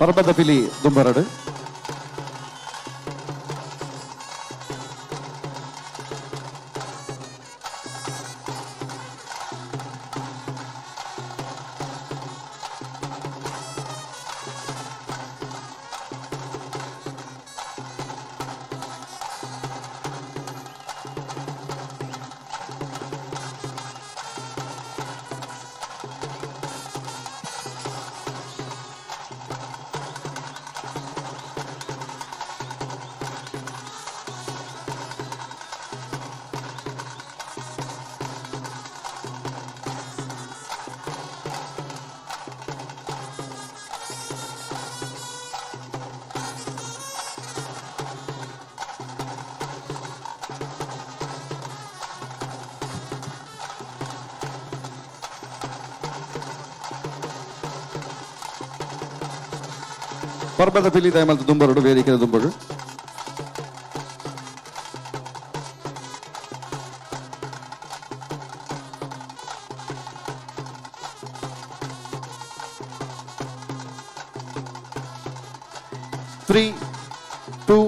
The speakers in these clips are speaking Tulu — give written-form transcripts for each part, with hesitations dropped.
ಪರ್ಬದ ಪಿಲಿ ದುಂಬರಡು. ಪರ್ಬದ ಪಿಲಿ ದಯಮಲ್ತ ದುಂಬರಡು ವೇದಿಕೆ ದುಂಬರು. Three, two,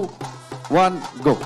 one, go.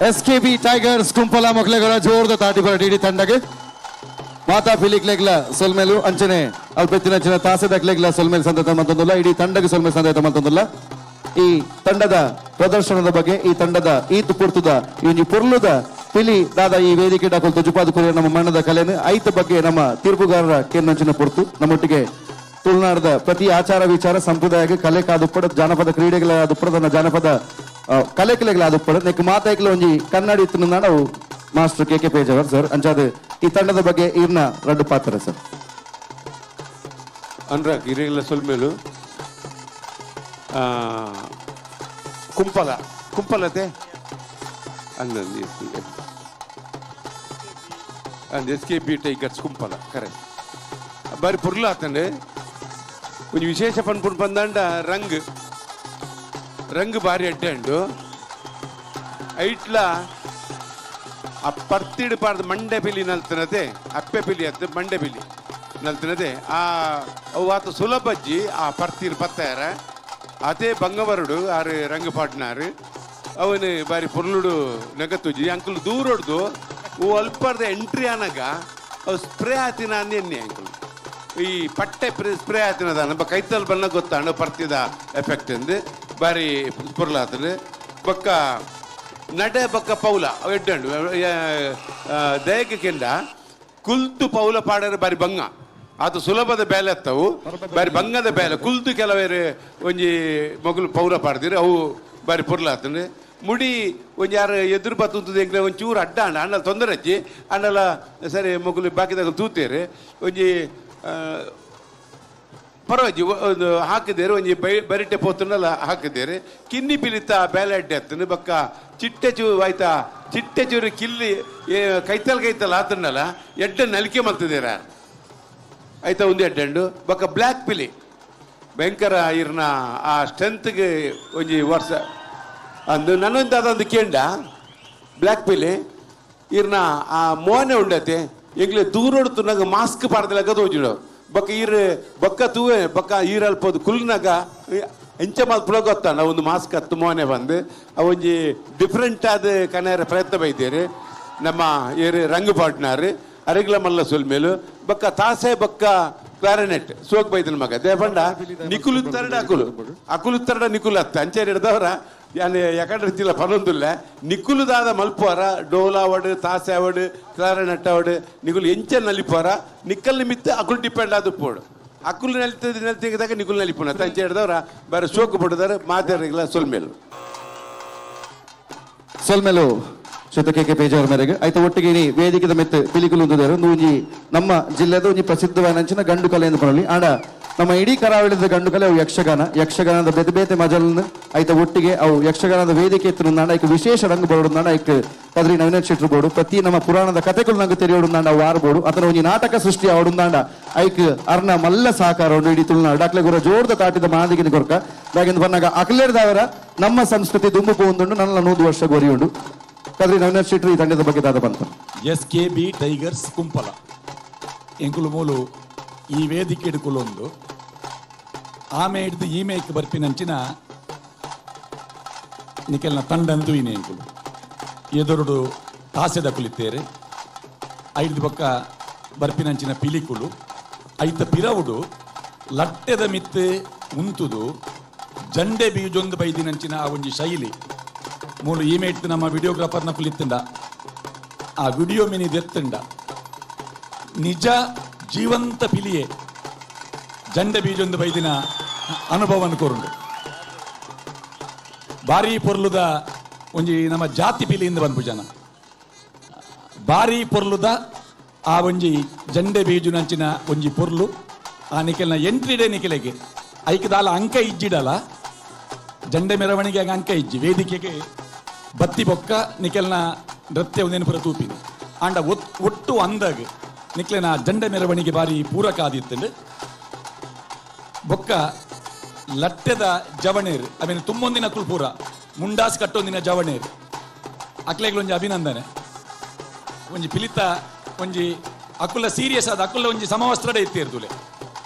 S K B tigers Kumpala ಮೊಕ್ಲೆಗರ ಜೋರದ ತಾಟಿ ಬರ ಡಿಡಿ ತಂಡಗೆ ಮಾತಾ ಪಿಲಿಕ್ಲೆಗ್ಲ ಸೊಲ್ಮೇಲು ಅಂಚನೆ ಅಲ್ಪೆತ್ತಿನ ಅಂಚನೆ ತಾಸೆದಕ್ಲೆಗ್ಲ ಸೊಲ್ಮೇಲು ಸಂದತ ಮಲ್ತೊಂದುಲ್ಲ, ಇಡೀ ತಂಡಗೆ ಸೊಲ್ಮೇಲು ಸಂದತ ಮಲ್ತೊಂದುಲ್ಲ. ಈ ತಂಡದ ಪ್ರದರ್ಶನದ ಬಗ್ಗೆ, ಈ ತಂಡದ ಈತ್ ಪುರ್ತುದ ಈ ಒಂಜಿ ಪೊರ್ಲುದ ಪಿಲಿ ದಾದ ಈ ವೇದಿಕೆ ಡಾಕೊಲ್ ತೊಜುಪಾದ ಕುರಿಯ ನಮ್ಮ ಮಣ್ಣದ ಕಲೆನು ಐತ ಬಗ್ಗೆ ನಮ್ಮ ತೀರ್ಪುಗಾರರ ಕೇಂದ್ರಂಚಿನ ಪೊರ್ತು. ನಮ್ಮೊಟ್ಟಿಗೆ ತುಳುನಾಡದ ಪ್ರತಿ ಆಚಾರ ವಿಚಾರ ಸಂಪ್ರದಾಯಕ್ಕೆ ಕಲೆ ಕಾದುಪ್ಪಡ ಜಾನಪದ ಕ್ರೀಡೆಗಳ ಆದುಪ್ಪಡ ತನ್ನ ಜಾನಪದ ಕಲೆ ಕಲೆಗಳ ಆದುಪ್ಪಡ ನೆಕ್ ಮಾತಾಯ್ಕಲ ಒಂಜಿ ಕನ್ನಡಿ ಇತ್ತು ನಾವು master K K Pejawar sir ಅಂಚಾದ ಈ ತಂಡದ ಬಗ್ಗೆ ಇರ್ನ ರಡ್ಡು ಪಾತ್ರ ಸರ್. ಅನುರಾಗ್ ಇರೆಗಳ ಸೊಲ್ಮೇಲು ಕುಂಪಲ ಕುಂಪಲತೆ ಅಂದಂದು ಅಂದ್ S K B tigers Kumpala ಕರೆ ಬಾರಿ ಪೊರ್ಲು ಆತಂಡೆ. ಒಂಜಿ ವಿಶೇಷ ಪನ್ಪುಂಡು ಪಂದಾಂಡ ರಂಗ್ ರಂಗ್ ಬಾರಿ ಅಡ್ಡೆ ಉಂಡು. ಐಟ್ಲ ಆ ಪರ್ತಿಡ್ ಪಾರ್ದ್ ಮಂಡೆ ಪಿಲಿ ನಲ್ತನತೆ, ಅಪ್ಪೆ ಪಿಲಿ ಅತ್ತು ಮಂಡೆ ಪಿಲಿ ನಲ್ತನತೆ. ಆ ಅವು ಆತ ಸುಲಭಜ್ಜಿ ಆ ಪರ್ತಿರ್ ಪತ್ತಾರ ಅದೇ ಬಂಗವರುಡು ಆರು ರಂಗ ಪಾಟ್ನಾರು ಅವನು ಬಾರಿ ಪೊರ್ಲುಡು ನೆಗತ್ತುಜಿ ಅಂಕಲ್ ದೂರೊಡ್ದು ಓ ಅಲ್ಪರ್ದ ಎಂಟ್ರಿ ಆನಾಗ ಅವು ಸ್ಪ್ರೇ ಆತಿನ ಅಂದೆ ಅಂಕಲ್ ಈ ಪಟ್ಟೆ ಸ್ಪ್ರೇ ಆತಿನದ ನಮ್ಮ ಕೈತಲ್ ಬಣ್ಣ ಗೊತ್ತಾಂಡು ಪರ್ತಿದ ಎಫೆಕ್ಟ್ ಎಂದು ಬಾರಿ ಪೊರ್ಲಾತದೆ. ಬೊಕ್ಕ ನಡೆ ಬಕ್ಕ ಪೌಲ ಅವು ಎಡ್ಡಂಡು. ದಯಕ್ಕೆ ಕೆಂಡ ಕುಲ್ತು ಪೌಲ ಪಾಡರೆ ಬಾರಿ ಬಂಗ ಅದು ಸುಲಭದ ಬೇಲೆ ಅತ್ತವು, ಬಾರಿ ಬಂಗದ ಬೇಲೆ. ಕುಲ್ತು ಕೆಲವೇರು ಒಂಜಿ ಮಗುಲು ಪೌಲ ಪಾಡ್ದಿರು, ಅವು ಬಾರಿ ಪೊರ್ಲು ಆತಂದ್ರೆ. ಮುಡಿ ಒಂಜಿ ಯಾರು ಎದುರು ಬತ್ತುಂತದ ಎಂಕ್ಲೆ ಒಂಚೂರು ಚೂರು ಅಡ್ಡ ಅಂಡ ಅಣ್ಣಲ ತೊಂದರೆ ಹಚ್ಚಿ ಅಣ್ಣಲ ಸರಿ ಮಗುಲು ಬಾಕಿದಾಗ ತೂತೇರು ಒಂಜಿ ಪರವಾಗಿ ಒಂದು ಹಾಕಿದ್ದೇರು, ಒಂಜಿ ಬೈ ಬರಿಟೆ ಪೋತುಂಡಲ ಹಾಕಿದ್ದೇರು. ಕಿನ್ನಿ ಪಿಲಿತ ಬೇಲೆ ಅಡ್ಡೆ ಅತ್ತನು ಬಕ್ಕ ಚಿಟ್ಟೆ ಚೂ ಆಯ್ತಾ, ಚಿಟ್ಟೆ ಚೂರು ಕಿಲ್ಲಿ ಕೈತಲ್ ಕೈತಲ್ ಆತಂಡಲ ಎಡ್ಡೆ ನಲಿಕೆ ಮಲ್ತಿದ್ದೀರ ಆಯ್ತಾ. ಒಂದು ಎಡ್ಡೆಂಡು ಬಕ್ಕ ಬ್ಲ್ಯಾಕ್ ಪಿಲಿ ಭಯಂಕರ ಇರ್ನ ಆ ಸ್ಟ್ರೆಂತ್ಗೆ ಒಂಜಿ ವರ್ಷ ಅಂದು ನನ್ನೊಂದು ಅದೊಂದು ಕೇಂಡ ಬ್ಲ್ಯಾಕ್ ಪಿಲಿ ಇರ್ನ ಆ ಮೋನೆ ಉಂಡತೆ ಎಂಗ್ಲೆ ದೂರೋಡು ನಂಗೆ ಮಾಸ್ಕ್ ಪಾಡ್ದಲಗ ತೋಜಿಡು ಬಕ್ಕ ಈರ್ ಬಕ್ಕ ತೂವೆ ಬಕ್ಕ ಈರಲ್ಪದು ಕುಲ್ನಾಗ ಎಂಚ ಮಲ್ಪುಲ ಗೊತ್ತಾಂಡ ಒಂದು ಮಾಸ್ಕ್ ಹತ್ತು ಮೋನೆ ಬಂದು ಅವೊಂಜಿ ಡಿಫ್ರೆಂಟ್ ಆದ ಕನೆಯರ ಪ್ರಯತ್ನ ಬೈದೇರು ನಮ್ಮ ಏರು ರಂಗು ಪಾಟ್ನಾರು ಅರೆಗ್ಲ ಮಲ್ಲ ಸೊಲ್ಮೇಲು ಬಕ್ಕ ತಾಸೆ ಬಕ್ಕ ಕ್ಲಾರಿನೆಟ್ ಸೋಕ್ ಬೈದನ ಮಗ ದೇಪಂಡ ನಿಕುಲು ತರಡ ಅಕುಲು ಅಕುಲು ತರಡ ನಿಕುಲು ಅತ್ತ ಅಂಚೆ ಹಿಡ್ದವರ ಯಾನ್ ಯಾಕಂದ್ರೆ ಇತ್ತಿಲ್ಲ ಪನೊಂದುಲ್ಲ ನಿಕುಲು ದಾದ ಮಲ್ಪುವಾರ ಡೋಲ್ ಅವಡು ತಾಸೆ ಅವಡು ಕ್ಲಾರಿನೆಟ್ ಅವಡು ನಿಕುಲು ಎಂಚ ನಲಿಪುವಾರ ನಿಕ್ಕಲ್ ನಿಮಿತ್ತ ಅಕುಲು ಡಿಪೆಂಡ್ ಆದ ಪೋಡು ಅಕುಲು ನಲಿತದ ನಲಿತಿದಾಗ ನಿಕುಲು ನಲಿಪುನ ಅಂಚೆ ಹಿಡ್ದವರ ಬೇರೆ ಸೋಕು ಪಡುದಾರ ಮಾತಾಡಿಲ್ಲ ಸೊಲ್ಮೇಲು. ಸೊಲ್ಮೆಲು ಶ್ರೀತ ಕೆ ಕೆ ಪೇಜಾವರ ಮೇರೆಗೆ. ಆಯ್ತು, ಒಟ್ಟಿಗೆ ಇನಿ ವೇದಿಕೆದ ಮೆತ್ತು ಪಿಲಿಕುಲು ಉಂದುದೇರು. ಒಂಜಿ ನಮ್ಮ ಜಿಲ್ಲೆದ ಒಂಜಿ ಪ್ರಸಿದ್ಧವಾದ ಗಂಡು ಕಲೆ ಎಂದು ಪನೊಲಿ. ಆಂಡ ನಮ್ಮ ಇಡೀ ಕರಾವಳಿದ ಗಂಡು ಕಲೆ ಅವು ಯಕ್ಷಗಾನ. ಯಕ್ಷಗಾನದ ಬೇತೆ ಬೇತೆ ಮಜಲ್ನ ಆಯ್ತ ಒಟ್ಟಿಗೆ ಅವು ಯಕ್ಷಗಾನದ ವೇದಿಕೆ ಎತ್ತುಂದಾಂಡ ಐಕ್ ವಿಶೇಷ ರಂಗು ಬೋಡುಂದಾಂಡ ಐಕ್ ಕದ್ರಿ ನವೀನ ಶೆಟ್ರು ಬೋಡು. ಪ್ರತಿ ನಮ್ಮ ಪುರಾಣದ ಕಥೆಗಳು ನಂಗೆ ತೆರೆಯೋಡುಂದಾಂಡ ಅವು ಆರ್ಬೋಡು ಅದರ ಒಂಜಿ ನಾಟಕ ಸೃಷ್ಟಿ ಆವಡುಂದಾಂಡ ಐಕ್ ಅರ್ನ ಮಲ್ಲ ಸಹಕಾರ ಉಂಡು ಇಡೀ ತುಳುನಾಡು. ಅಕ್ಲೆ ಗುರ ಜೋರ್ದ ತಾಟಿದ ಮಾದಿಗಿನ ಕೊರ್ಕ ದಾಗಿಂದ ಬನ್ನಾಗ ಅಕ್ಲೇರ್ದವರ ನಮ್ಮ ಸಂಸ್ಕೃತಿ ದುಂಬು ಪೋಂದುಂಡು ನನ್ನ 100 ವರ್ಷ ಗೊರಿಯುಂಡು. ಕದ್ರಿ ನವೀನ ಶೆಟ್ರು ಈ ತಂಡದ ಬಗ್ಗೆ ದಾದ ಬಂತ. S K B tigers Kumpala ಎಂಕುಲು ಮೂಲು ಈ ವೇದಿಕೆ ಕುಲೊಂದು ಆಮೆ ಹಿಡ್ದು ಈ ಮೇಕ್ ಬರ್ಪಿನಂಚಿನ ನಿಕೆಲ್ನ ತಂಡಂತೂ ಇನೇ ಎಂಕುಲು ಎದುರುಡು ತಾಸೆದ ಕುಲಿತೇರೆ ಐದು ಪಕ್ಕ ಬರ್ಪಿನಂಚಿನ ಪಿಲಿಕುಲು ಐತ ಪಿರವುಡು ಲಟ್ಟೆದ ಮಿತ್ತು ಉಂತುದು ಜಂಡೆ ಬೀಜೊಂದು ಬೈದಿನಂಚಿನ ಆ ಒಂಜಿ ಶೈಲಿ ಮೂಲು ಈ ಮೇಟ್ ನಮ್ಮ ವಿಡಿಯೋಗ್ರಾಫರ್ನ ಕುಲಿತ್ತುಂಡ ಆ ವಿಡಿಯೋ ಮಿನಿ ದೆತ್ತುಂಡ ನಿಜ ಜೀವಂತ ಪಿಲಿಯೇ ಜಂಡೆ ಬೀಜೊಂದು ಬೈದಿನ ಅನುಭವವನ್ನು ಕೋರುಂಡು. ಬಾರಿ ಪೊರ್ಲುದ ಒಂಜಿ ನಮ್ಮ ಜಾತಿ ಪಿಲಿಯಿಂದ ಬಂದ್ಪು ಜನ ಬಾರಿ ಪೊರ್ಲುದ ಆ ಒಂಜಿ ಜಂಡೆ ಬೀಜುನಂಚಿನ ಒಂಜಿ ಪೊರ್ಲು ಆ ನಿಕೆಲ್ನ ಎಂಟ್ರಿ ಡೇ ನಿಕೆಲೆಗೆ ಐಕದಾಲ ಅಂಕ ಇಜ್ಜಿಡಲ ಜಂಡೆ ಮೆರವಣಿಗೆ ಅಂಕ ಇಜ್ಜಿ ವೇದಿಕೆಗೆ ಬತ್ತಿ ಬೊಕ್ಕ ನಿಕೆಲ್ನ ನೃತ್ಯ ಒಂದೇನು ತೂಪಿನಿ ಆಂಡ ಒಟ್ಟು ಅಂದಾಗ ನಿಕ್ಲೆನ ಜಂಡೆ ಮೆರವಣಿಗೆ ಬಾರಿ ಪೂರಕ ಆದಿತ್ತಂಡು. ಬೊಕ್ಕ ಲಟ್ಟೆದ ಜವಣೇರ್ ಆಮೇಲೆ ತುಂಬೊಂದಿನ ಕುಲ್ಪೂರ ಮುಂಡಾಸ್ ಕಟ್ಟೊಂದಿನ ಜವಣೇರ್ ಅಕ್ಲೆಗ್ಲೊಂಜಿ ಅಭಿನಂದನೆ. ಒಂಜಿ ಪಿಲಿತ ಒಂಜಿ ಅಕುಲ ಸೀರಿಯಸ್ ಆದ ಅಕುಲ ಒಂಜಿ ಸಮವಸ್ತ್ರಡೆ ಇತ್ತೇರ್ ತುಲೆ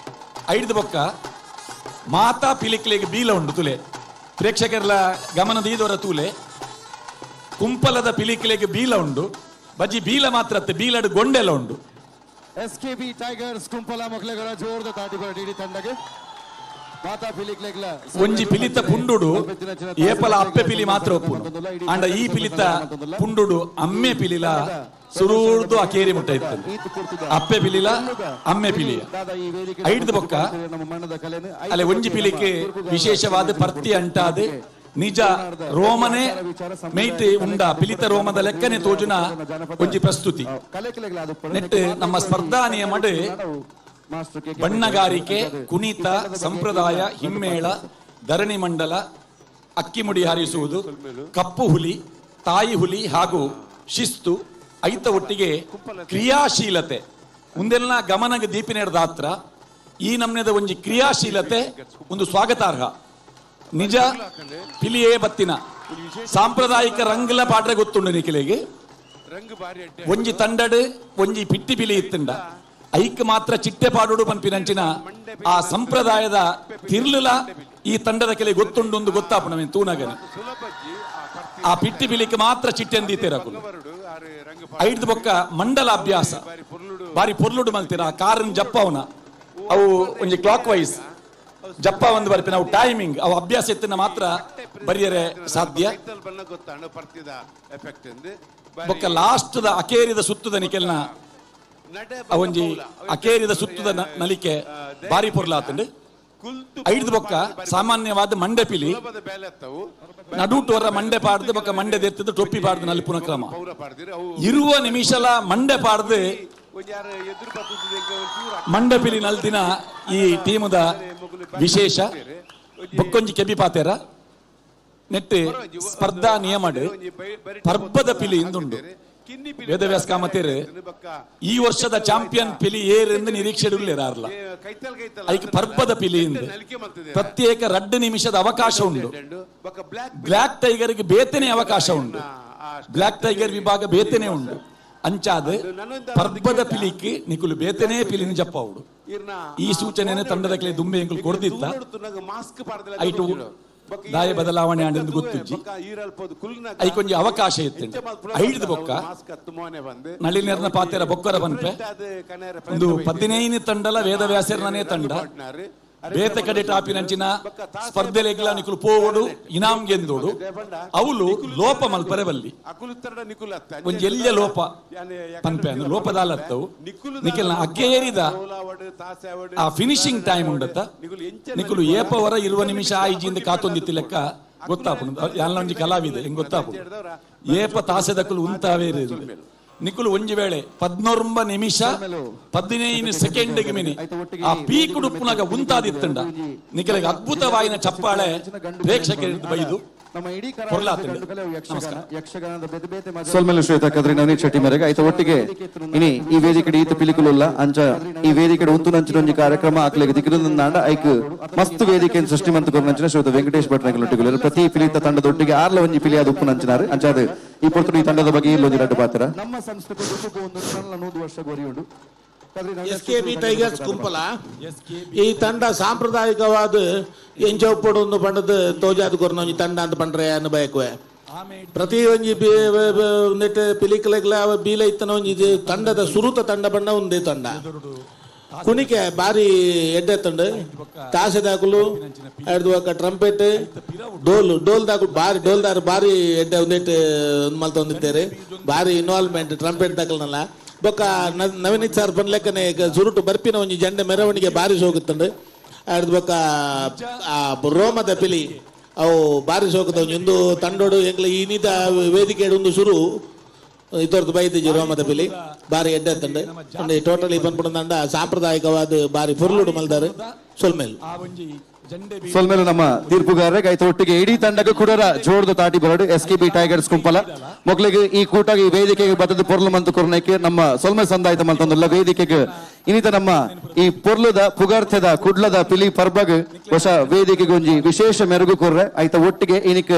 ಐಡ್ದು ಬೊಕ್ಕ ಮಾತಾ ಪಿಲಿಕ್ಲೆಗ್ ಬೀಲ ಉಂಡು ತುಲೆ ಪ್ರೇಕ್ಷಕರ್ಲ ಗಮನದ ಈದವರ ತೂಲೆ ಕುಂಪಲದ ಪಿಲಿಕ್ಲೆಗ್ ಬೀಲ ಉಂಡು ಬಜ್ಜಿ ಬೀಲ ಮಾತ್ರ ಅತ್ತೆ ಬೀಲಡ್ ಗೊಂಡೆಲ ಉಂಡು. S K B tigers Kumpala ಮೊಕ್ಲೆಗರ ಜೋರ್ದ ತಾಟಿ ಬರ ಡಿಡಿ ತಂಡಗೆ ಮಾತಾ ಪಿಲಿಕ್ಲೆಗ್ಲ. ಒಂಜಿ ಪಿಲಿತ ಪುಂಡುಡು ಏಪಲ ಅಪ್ಪೆ ಪಿಲಿ ಮಾತ್ರ ಒಪ್ಪುನು ಆಂಡ ಈ ಪಿಲಿತ ಪುಂಡುಡು ಅಮ್ಮೆ ಪಿಲಿಲ ಸುರೂರ್ದು ಅಕೇರಿ ಮುಟ್ಟ ಇತ್ತು ಅಪ್ಪೆ ಪಿಲಿಲ ಅಮ್ಮೆ ಪಿಲಿಯ ಐಡ್ದು ಬೊಕ್ಕ ಅಲೆ ಒಂಜಿ ಪಿಲಿಕೆ ವಿಶೇಷವಾದ ಪರ್ತಿ ಅಂಟಾದ ನಿಜ ರೋಮನೆ ಮೇಯ್ತೆ ಉಂಡ ಪಿಲಿತ ರೋಮದ ಲೆಕ್ಕನೆ ತೋಜುನ ಒಂಜಿ ಪ್ರಸ್ತುತಿ. ನೆಟ್ ನಮ್ಮ ಸ್ಪರ್ಧಾ ನಿಯಮಡ್ ಬಣ್ಣಗಾರಿಕೆ, ಕುಣಿತ, ಸಂಪ್ರದಾಯ, ಹಿಮ್ಮೇಳ, ಧರಣಿ ಮಂಡಲ, ಅಕ್ಕಿಮುಡಿ ಹಾರಿಸುವುದು, ಕಪ್ಪು ಹುಲಿ, ತಾಯಿ ಹುಲಿ ಹಾಗೂ ಶಿಸ್ತು ಐತ ಒಟ್ಟಿಗೆ ಕ್ರಿಯಾಶೀಲತೆ ಮುಂದೆಲ್ಲ ಗಮನಗೆ ದೀಪಿನೇರ್ದಾತ್ರ ಈ ನಮ್ನೆದ ಒಂಜಿ ಕ್ರಿಯಾಶೀಲತೆ ಒಂದು ಸ್ವಾಗತಾರ್ಹ. ನಿಜ ಪಿಲಿಯೇ ಬತ್ತಿನ ಸಾಂಪ್ರದಾಯಿಕ ರಂಗ್ಲ ಪಾಟ್ರೆ ಗೊತ್ತುಂಡು ನಿಖಿಲೆಗೆ. ಒಂಜಿ ತಂಡಡು ಒಂಜಿ ಪಿಟ್ಟಿ ಪಿಲಿ ಇತ್ತುಂಡ ಐಕ್ ಮಾತ್ರ ಚಿಟ್ಟೆ ಪಾಡುಡು ಪನ್ಪಿನಂಚಿನ ಆ ಸಂಪ್ರದಾಯದ ತಿರ್ಲುಲ ಈ ತಂಡದ ಕೆಲೆ ಗೊತ್ತುಂಡು ಒಂದು ಗೊತ್ತಾಪುಣ ತೂನಗನೆ ಆ ಪಿಟ್ಟಿ ಪಿಲಿಕ್ ಮಾತ್ರ ಚಿಟ್ಟೆ ಅಂದೀತೇರಕುಲು. ಐಡ್ದು ಬೊಕ್ಕ ಮಂಡಲ ಅಭ್ಯಾಸ ಬಾರಿ ಪೊರ್ಲುಡು ಮಲ್ತೀರ ಆ ಕಾರನ್ ಜಪ್ಪವನ ಅವು ಒಂಜಿ ಕ್ಲಾಕ್ ವೈಸ್ ಜಪ್ಪ ಒಂದು ಬರ್ಪಿ ನಾವು ಟೈಮಿಂಗ್ ಅವು ಅಭ್ಯಾಸ ಎತ್ತಿನ ಮಾತ್ರ ಬರಿಯರೆ ಸಾಧ್ಯ. ಬೊಕ್ಕ ಲಾಸ್ಟ್ ದ ಅಕೇರಿದ ಸುತ್ತದ ನಿಕೆಲ್ನ ಒಂಜಿ ಅಕೇರಿದ ಸುತ್ತದ ನಲಿಕೆ ಬಾರಿ ಪೊರ್ಲಾತುಂಡು. ಐದು ಬೊಕ್ಕ ಸಾಮಾನ್ಯವಾದ ಮಂಡೆ ಪಿಲಿ ನಡುಟೋರ ಮಂಡೆ ಪಾಡ್ದು ಬೊಕ್ಕ ಮಂಡೆ ದೆತ್ತದು ಟೊಪ್ಪಿ ಪಾಡ್ದು ನಲಿಪುನ ಕ್ರಮ. ಇರುವ ನಿಮಿಷಲ ಮಂಡೆ ಪಾಡ್ದು ಮಂಡೆ ಪಿಲಿ ನಲ್ದಿನ ಈ ಟೀಮದ ವಿಶೇಷ. ಬೊಕ್ಕೊಂಜಿ ಕೆಬಿ ಪಾತೇರ ನೆಟ್ಟು ಸ್ಪರ್ಧಾ ನಿಯಮಡ್ ಪರ್ಬದ ಪಿಲಿ ಇಂದುಂಡು. ವೇದವ್ಯಾಸ ಕಾಮತೇರು ಈ ವರ್ಷದ ಚಾಂಪಿಯನ್ ಪಿಲಿ ಏರೆಂದು ನಿರೀಕ್ಷೆ ಇರಲ್ಲ. ಐಕ್ ಪರ್ಬದ ಪಿಲಿ ಇಂದು ಪ್ರತ್ಯೇಕ 2 ನಿಮಿಷದ ಅವಕಾಶ ಉಂಡು. ಬ್ಲ್ಯಾಕ್ ಟೈಗರ್ಗೆ ಬೇತನೆ ಅವಕಾಶ ಉಂಡು. ಬ್ಲ್ಯಾಕ್ ಟೈಗರ್ ವಿಭಾಗ ಬೇತನೆ ಉಂಡು. ಅಂಚಾದ ಪರ್ಬದ ಪಿಲಿಕ್ ನಿಕುಲು ಬೇತನೆ ಪಿಲಿನ ಜಪ್ಪಾವುಡು. ಈ ಸೂಚನೆಯನ್ನು ತಂಡದ ಕೆಲ ದುಂಬೆ ಎಂಕುಲು ಕೊಡ್ದಿತ್ತ. ಐಟು ದಾಯ ಬದಲಾವಣೆ ಆಂಡ್ ಗೊತ್ತಿಜ್ಜಿ. ಐಕೊಂಜಿ ಅವಕಾಶ ಇತ್ತು. ಐದು ಬೊಕ್ಕ ನಳಿನೇರ್ನ ಪಾತೆರ ಬೊಕ್ಕರ ಬನ್ಪೆ ಒಂದು 15 ತಂಡಲ ವೇದವ್ಯಾಸರ್ನೇ ತಂಡ ಬೇತ ಕಡೆ ಟಾಪಿನಂಚಿನ ಸ್ಪರ್ಧೆಲೆಗ್ಲ ನಿಕುಲು ಪೋವಡು ಇನಾಮ್ ಗೆಂದೋಡು ಅವಳು ಲೋಪ ಮಲ್ಪರೆ ಬಲ್ಲಿ ಒಂಜಿ ಎಲ್ಲಿಯ ಲೋಪ ಪನ್ಪೆ ಅಂದ್ರೆ ಲೋಪದಾಲತ್ತವು ನಿಖಲ್ನ ಅಕ್ಕೇರಿದ ಆ ಫಿನಿಶಿಂಗ್ ಟೈಮ್ ಉಂಡತ್ತ ನಿಕುಲು ಏಪವರ 20 ನಿಮಿಷ ಆಯ್ಜಿಂದ ಕಾತೊಂದಿತ್ತಿ ಲೆಕ್ಕ ಗೊತ್ತಾಪುಂಡು. ಯಾಲ್ನ ಒಂಜಿ ಕಲಾವಿದೆ ಹೆಂಗ್ ಗೊತ್ತಾಪುಂಡು. ಏಪ ತಾಸೆದಕುಲು ಉಂತಾವೇ ನಿಕುಲು ಒಂಜಿ ವೇಳೆ 19 ನಿಮಿಷ 15 ಸೆಕೆಂಡ್ ಮಿನಿ ಆ ಪೀಕ್ ಉಡುಪುನಾಗ ಉಂತಾದಿತ್ತಂಡ ನಿಖಲಿಗೆ ಅದ್ಭುತವಾಯಿನ ಚಪ್ಪಾಳೆ ಪ್ರೇಕ್ಷಕರಿಗೆ ಬೈದು ಸೊಲ್ಮೆಲು ಶ್ವೇತ ಕದ್ರಿ ನವನೀತ್ ಶೆಟ್ಟಿ ಮೇರೆಗೆ ಆಯ್ತು ಒಟ್ಟಿಗೆ ಇನಿ ಈ ವೇದಿಕೆ ಈತ ಪಿಲಿಕುಲುಲ್ಲ ಅಂಚ ಈ ವೇದಿಕೆ ಉಂತು ನಂಚಿನ ಕಾರ್ಯಕ್ರಮ ಆಕ್ಲೆಗೆ ದಿಕ್ಕಿದಂಡ ಐಕ್ ಮಸ್ತ್ ವೇದಿಕೆ ಸೃಷ್ಟಿ ಮಂತ್ ಕೊರ್ನಂಚಿನ ಶ್ವೇತ ವೆಂಕಟೇಶ್ ಭಟ್ ನಗಲೊಟ್ಟಿಗೆ ಪ್ರತಿ ಪಿಲಿತ ತಂಡದೊಟ್ಟಿಗೆ ಆರ್ಲ ಒಂಜಿ ಪಿಲಿಯಾದ ಉಪ್ಪು ನಂಚಿನಾರು ಅಂಚಾದ ಈ ಪೊರ್ತುಡು ಈ ತಂಡದ ಬಗ್ಗೆ ಇಲ್ಲೊಂಜಿ ರಡ್ಡು ಪಾತ್ರ. ನಮ್ಮ ಸಂಸ್ಕೃತಿ 100 ವರ್ಷ ಗೊರಿಯುಂಡು. ಎಸ್ಕೆಬಿ ಟೈಗರ್ಸ್ ಕುಂಪಲ ಈ ತಂಡ ಸಾಂಪ್ರದಾಯಿಕವಾದ ಎಂಚೊಪ್ಪಡು ಒಂದು ಪಂಡದ ತೋಜಾದ ಕೊರ್ನ ಒಂಜಿ ತಂಡ ಅಂತ ಪಂಡ್ರೆ ಅನ್ನು ಬಯಕುವೆ. ಪ್ರತಿ ಒಂಜಿ ನೆಟ್ ಪಿಲಿಕಲೆಗ್ಲ ಬೀಲ ಇತ್ತನ ಒಂಜಿ ತಂಡದ ಸುರುತ ತಂಡ ಬಣ್ಣ ಒಂದೇ ತಂಡ ಕುಣಿಕೆ ಬಾರಿ ಎಡ್ಡೆ ತಂಡ ತಾಸೆ ದಾಕುಲು ಬೊಕ್ಕ ಟ್ರಂಪೆಟ್ ಡೋಲ್ ಡೋಲ್ ದಾಕುಲು ಬಾರಿ ಡೋಲ್ದಾರು ಬಾರಿ ಎಡ್ಡೆ ಒಂದೆಟ್ ಮಲ್ತೊಂದಿದ್ದಾರೆ ಬಾರಿ ಇನ್ವಾಲ್ವ್ಮೆಂಟ್ ಟ್ರಂಪೆಟ್ ದಾಕಲ್ನಲ್ಲ ಬೊಕ್ಕ ನವೀನ್ ಸರ್ ಪನ್ಲೆಕ್ಕನೆ ಸುರುಟು ಬರ್ಪಿನ ಒಂಜಿ ಜಂಡೆ ಮೆರವಣಿಗೆ ಬಾರಿ ಸೋಗುತ್ತಂಡು. ಅಡ್ದು ಬೊಕ್ಕ ಆ ರೋಮದ ಪಿಲಿ ಅವು ಬಾರಿ ಸೋಕುತ್ತ ಒಂಜಿ ಒಂದು ತಂಡೋಡು ಎಂಕ್ಲ ಈ ನೀತ ವೇದಿಕೆ ಒಂದು ಸುರು ಇತೊರ್ದು ಬೈದಿಜಿ ರೋಮದ ಪಿಲಿ ಬಾರಿ ಎಡ್ಡೆ ತಂಡು ಟೋಟಲಿ ಪನ್ಪುಣ ಸಾಂಪ್ರದಾಯಿಕವಾದ ಬಾರಿ ಪುರ್ಲುಡು ಮಲ್ದಾರು ಸೊಲ್ಮೇಲು. ಸೊಲ್ಮೇಲು ನಮ್ಮ ತೀರ್ಪುಗಾರರಿಗೆ ಆಯ್ತು ಒಟ್ಟಿಗೆ ಇಡೀ ತಂಡಕ್ಕೆ ಕುಡರ ಜೋಡ್ದು ತಾಟಿ ಬರಡು ಎಸ್ಕೆಬಿ ಟೈಗರ್ಸ್ ಕುಂಪಲ ಮೊಗ್ಲಿಗೆ ಈ ಕೂಟ ಈ ವೇದಿಕೆಗೆ ಬತ್ತದ ಪೊರ್ಲು ಮಂತು ಕೊರ್ನಕ್ಕೆ ನಮ್ಮ ಸೊಲ್ಮೆ ಸಂದಾಯ್ತ ಮಲ್ತೊಂದುಲ್ಲ ವೇದಿಕೆಗೆ ಇನ್ನಿತ ನಮ್ಮ ಈ ಪೊರ್ಲುದ ಪುಗರ್ಥದ ಕುಡ್ಲದ ಪಿಲಿ ಪರ್ಬಗ್ ಹೊಸ ವೇದಿಕೆಗೆ ಒಂಜಿ ವಿಶೇಷ ಮೆರುಗು ಕೊರ್ರೆ ಆಯ್ತ ಒಟ್ಟಿಗೆ ಇನಿಕ್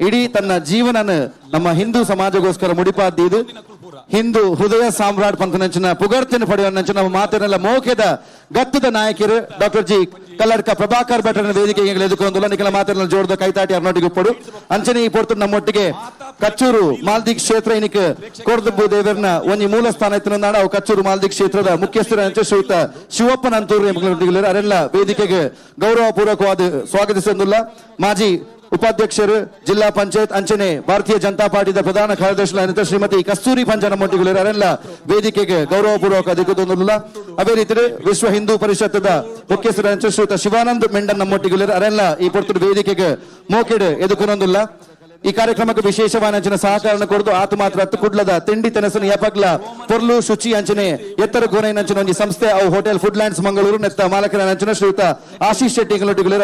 ಇಡೀ ತನ್ನ ಜೀವನನ ನಮ್ಮ ಹಿಂದೂ ಸಮಾಜಗೋಸ್ಕರ ಮುಡಿಪಾದ್ದು ಹಿಂದೂ ಹೃದಯ ಸಾಮ್ರಾಟ್ ಪಂಥನಂಚಿನ ಪುಗರ್ತಿನ ಪಡೆಯುವ ನಮ್ಮ ಮಾತಿನೆಲ್ಲ ಮೋಕೆದ ಗತ್ತದ ನಾಯಕರು ಡಾಕ್ಟರ್ ಜಿ ಕಲ್ಲಡ್ಕ ಪ್ರಭಾಕರ್ ಭಟ್ಟರನ ವೇದಿಕೆಗೆ ಎದುಕೊಂದುಲ್ಲ ನಿಖಲ ಮಾತಿನ ಜೋಡದ ಕೈತಾಟಿ ಅರ್ನೋಟಿಗೆ ಪೊಡು ಅಂಚನೆ ಈ ಪೊರ್ತು ನಮ್ಮೊಟ್ಟಿಗೆ ಕಚ್ಚೂರು ಮಾಲ್ದಿ ಕ್ಷೇತ್ರ ಇನಿಕ್ ಕೋರ್ದಬ್ಬು ದೇವರನ ಒಂಜಿ ಮೂಲ ಸ್ಥಾನ ಇತ್ತಿನ ಅವು ಕಚ್ಚೂರು ಮಾಲ್ದಿ ಕ್ಷೇತ್ರದ ಮುಖ್ಯಸ್ಥರ ಶ್ರೀಯುತ ಶಿವಪ್ಪನ ಅಂತೂರು ಅರೆಲ್ಲ ವೇದಿಕೆಗೆ ಗೌರವ ಪೂರ್ವಕವಾದ ಸ್ವಾಗತಿಸೊಂದುಲ್ಲ. ಮಾಜಿ ಉಪಾಧ್ಯಕ್ಷರು ಜಿಲ್ಲಾ ಪಂಚಾಯತ್ ಅಂಚನೆ ಭಾರತೀಯ ಜನತಾ ಪಾರ್ಟಿದ ಪ್ರಧಾನ ಕಾರ್ಯದರ್ಶಿ ಶ್ರೀಮತಿ ಕಸ್ತೂರಿ ಪಂಚನ ಮೊಟ್ಟಿಗಳು ಅರೆಲ್ಲ ವೇದಿಕೆಗೆ ಗೌರವಪೂರ್ವಕ ದಿಕ್ಕುದೊಂದುಲ್ಲ. ಅದೇ ರೀತಿ ವಿಶ್ವ ಹಿಂದೂ ಪರಿಷತ್ದ ಮುಖ್ಯಸ್ಥರ ಶ್ರೀಯುತ ಶಿವಾನಂದ್ ಮೆಂಡನ್ ನಮ್ಮೊಟ್ಟಿಗಳು ಅರೆಲ್ಲ ಈ ಪೊರ್ತುಡು ವೇದಿಕೆಗೆ ಮೋಕೆಡ್ ಎದುಕೊನೊಂದುಲ್ಲ. ಈ ಕಾರ್ಯಕ್ರಮಕ್ಕೆ ವಿಶೇಷವಾದ ಅಂಚಿನ ಸಹಕಾರ ಕೊಡದು ಆತು ಮಾತ್ರ ಅತ್ತು ಕುಡ್ಲದ ತಿಂಡಿ ತೆನಸು ಯಪಗ್ಲ ಪೊರ್ಲು ಶುಚಿ ಅಂಚನೆ ಎತ್ತರ ಕೋನೈನ ಅಂಚಿನ ಒಂಜಿ ಸಂಸ್ಥೆ ಅವು ಹೋಟೆಲ್ ಫುಡ್ ಲ್ಯಾಂಡ್ಸ್ ಮಂಗಳೂರು ನೆತ್ತ ಮಾಲಕರ ಅಂಚಿನ ಶ್ರೀಯುತ ಆಶೀಶ್ ಶೆಟ್ಟಿ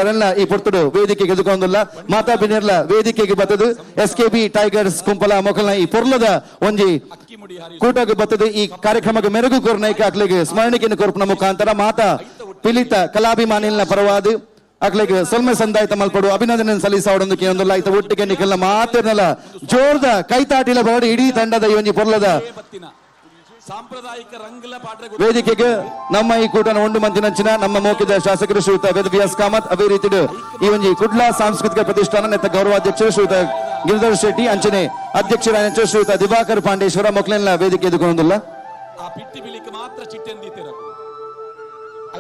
ಅರೆಲ್ಲ ಈ ಪೊರ್ತುಡು ವೇದಿಕೆಗೆ ಎದುಕೊಂದುಲ್ಲ. ಮಾತಾ ಬಿನೆರ್ಲ ವೇದಿಕೆಗೆ ಬತ್ತದು ಎಸ್ಕೆಬಿ ಟೈಗರ್ಸ್ ಕುಂಪಲ ಮೊಕಲ್ನ ಈ ಪೊರ್ಲದ ಒಂಜಿ ಕೂಟಕ್ಕೆ ಬತ್ತದು ಈ ಕಾರ್ಯಕ್ರಮಕ್ಕೆ ಮೆರುಗು ಕೊರ್ನೈಕ ಅಕ್ಲಿಗೆ ಸ್ಮರಣಿಕೆಯನ್ನು ಕೊರ್ಪುನ ಮುಖಾಂತರ ಮಾತಾ ಪಿಲಿತ ಕಲಾಭಿಮಾನಿನ ಪರವಾದ ಅಕ್ಲಿಗೆ ಸೊಲ್ಮೆ ಸಂದಾಯ್ತ ಮಲ್ಪಡು ಅಭಿನಂದನೆ ಸಲ್ಲಿಸಾವಡೊಂದು ಕೇಂದ್ರ ಆಯ್ತ ಒಟ್ಟಿಗೆ ನಿಖಲ್ನ ಮಾತಿರ್ನಲ್ಲ ಜೋರ್ದ ಕೈತಾಟಿಲ ಬರಡಿ ಇಡೀ ತಂಡದ ಈ ಒಂಜಿ ಪೊರ್ಲದ ಸಾಂಪ್ರದಾಯಿಕ ರಂಗಲ ವೇದಿಕೆಗೆ ನಮ್ಮ ಈ ಕೂಟನ ಉಂಡು ಮಂತಿನಂಚಿನ ನಮ್ಮ ಮೋಕಿದ ಶಾಸಕರು ಶ್ರೀಯುತ ವೇದವ್ಯಾಸ್ ಕಾಮತ್, ಅದೇ ರೀತಿ ಈ ಒಂಜಿ ಕುಡ್ಲ ಸಾಂಸ್ಕೃತಿಕ ಪ್ರತಿಷ್ಠಾನ ನೆತ್ತ ಗೌರವಾಧ್ಯಕ್ಷರು ಶ್ರೀಯುತ ಗಿರಿಧರ್ ಶೆಟ್ಟಿ, ಅಂಚನೆ ಅಧ್ಯಕ್ಷರ ಶ್ರೀಯುತ ದಿವಾಕರ್ ಪಾಂಡೇಶ್ವರ ಮೊಕ್ಲೆಲ್ಲ ವೇದಿಕೆ ಎದುಕೊಂದುಲ್ಲ. ಆ ಪಿಟ್ಟಿ ಬಿಲಿಕ್ ಮಾತ್ರ ಚಿಟ್ಟೆಂದೀತಿರ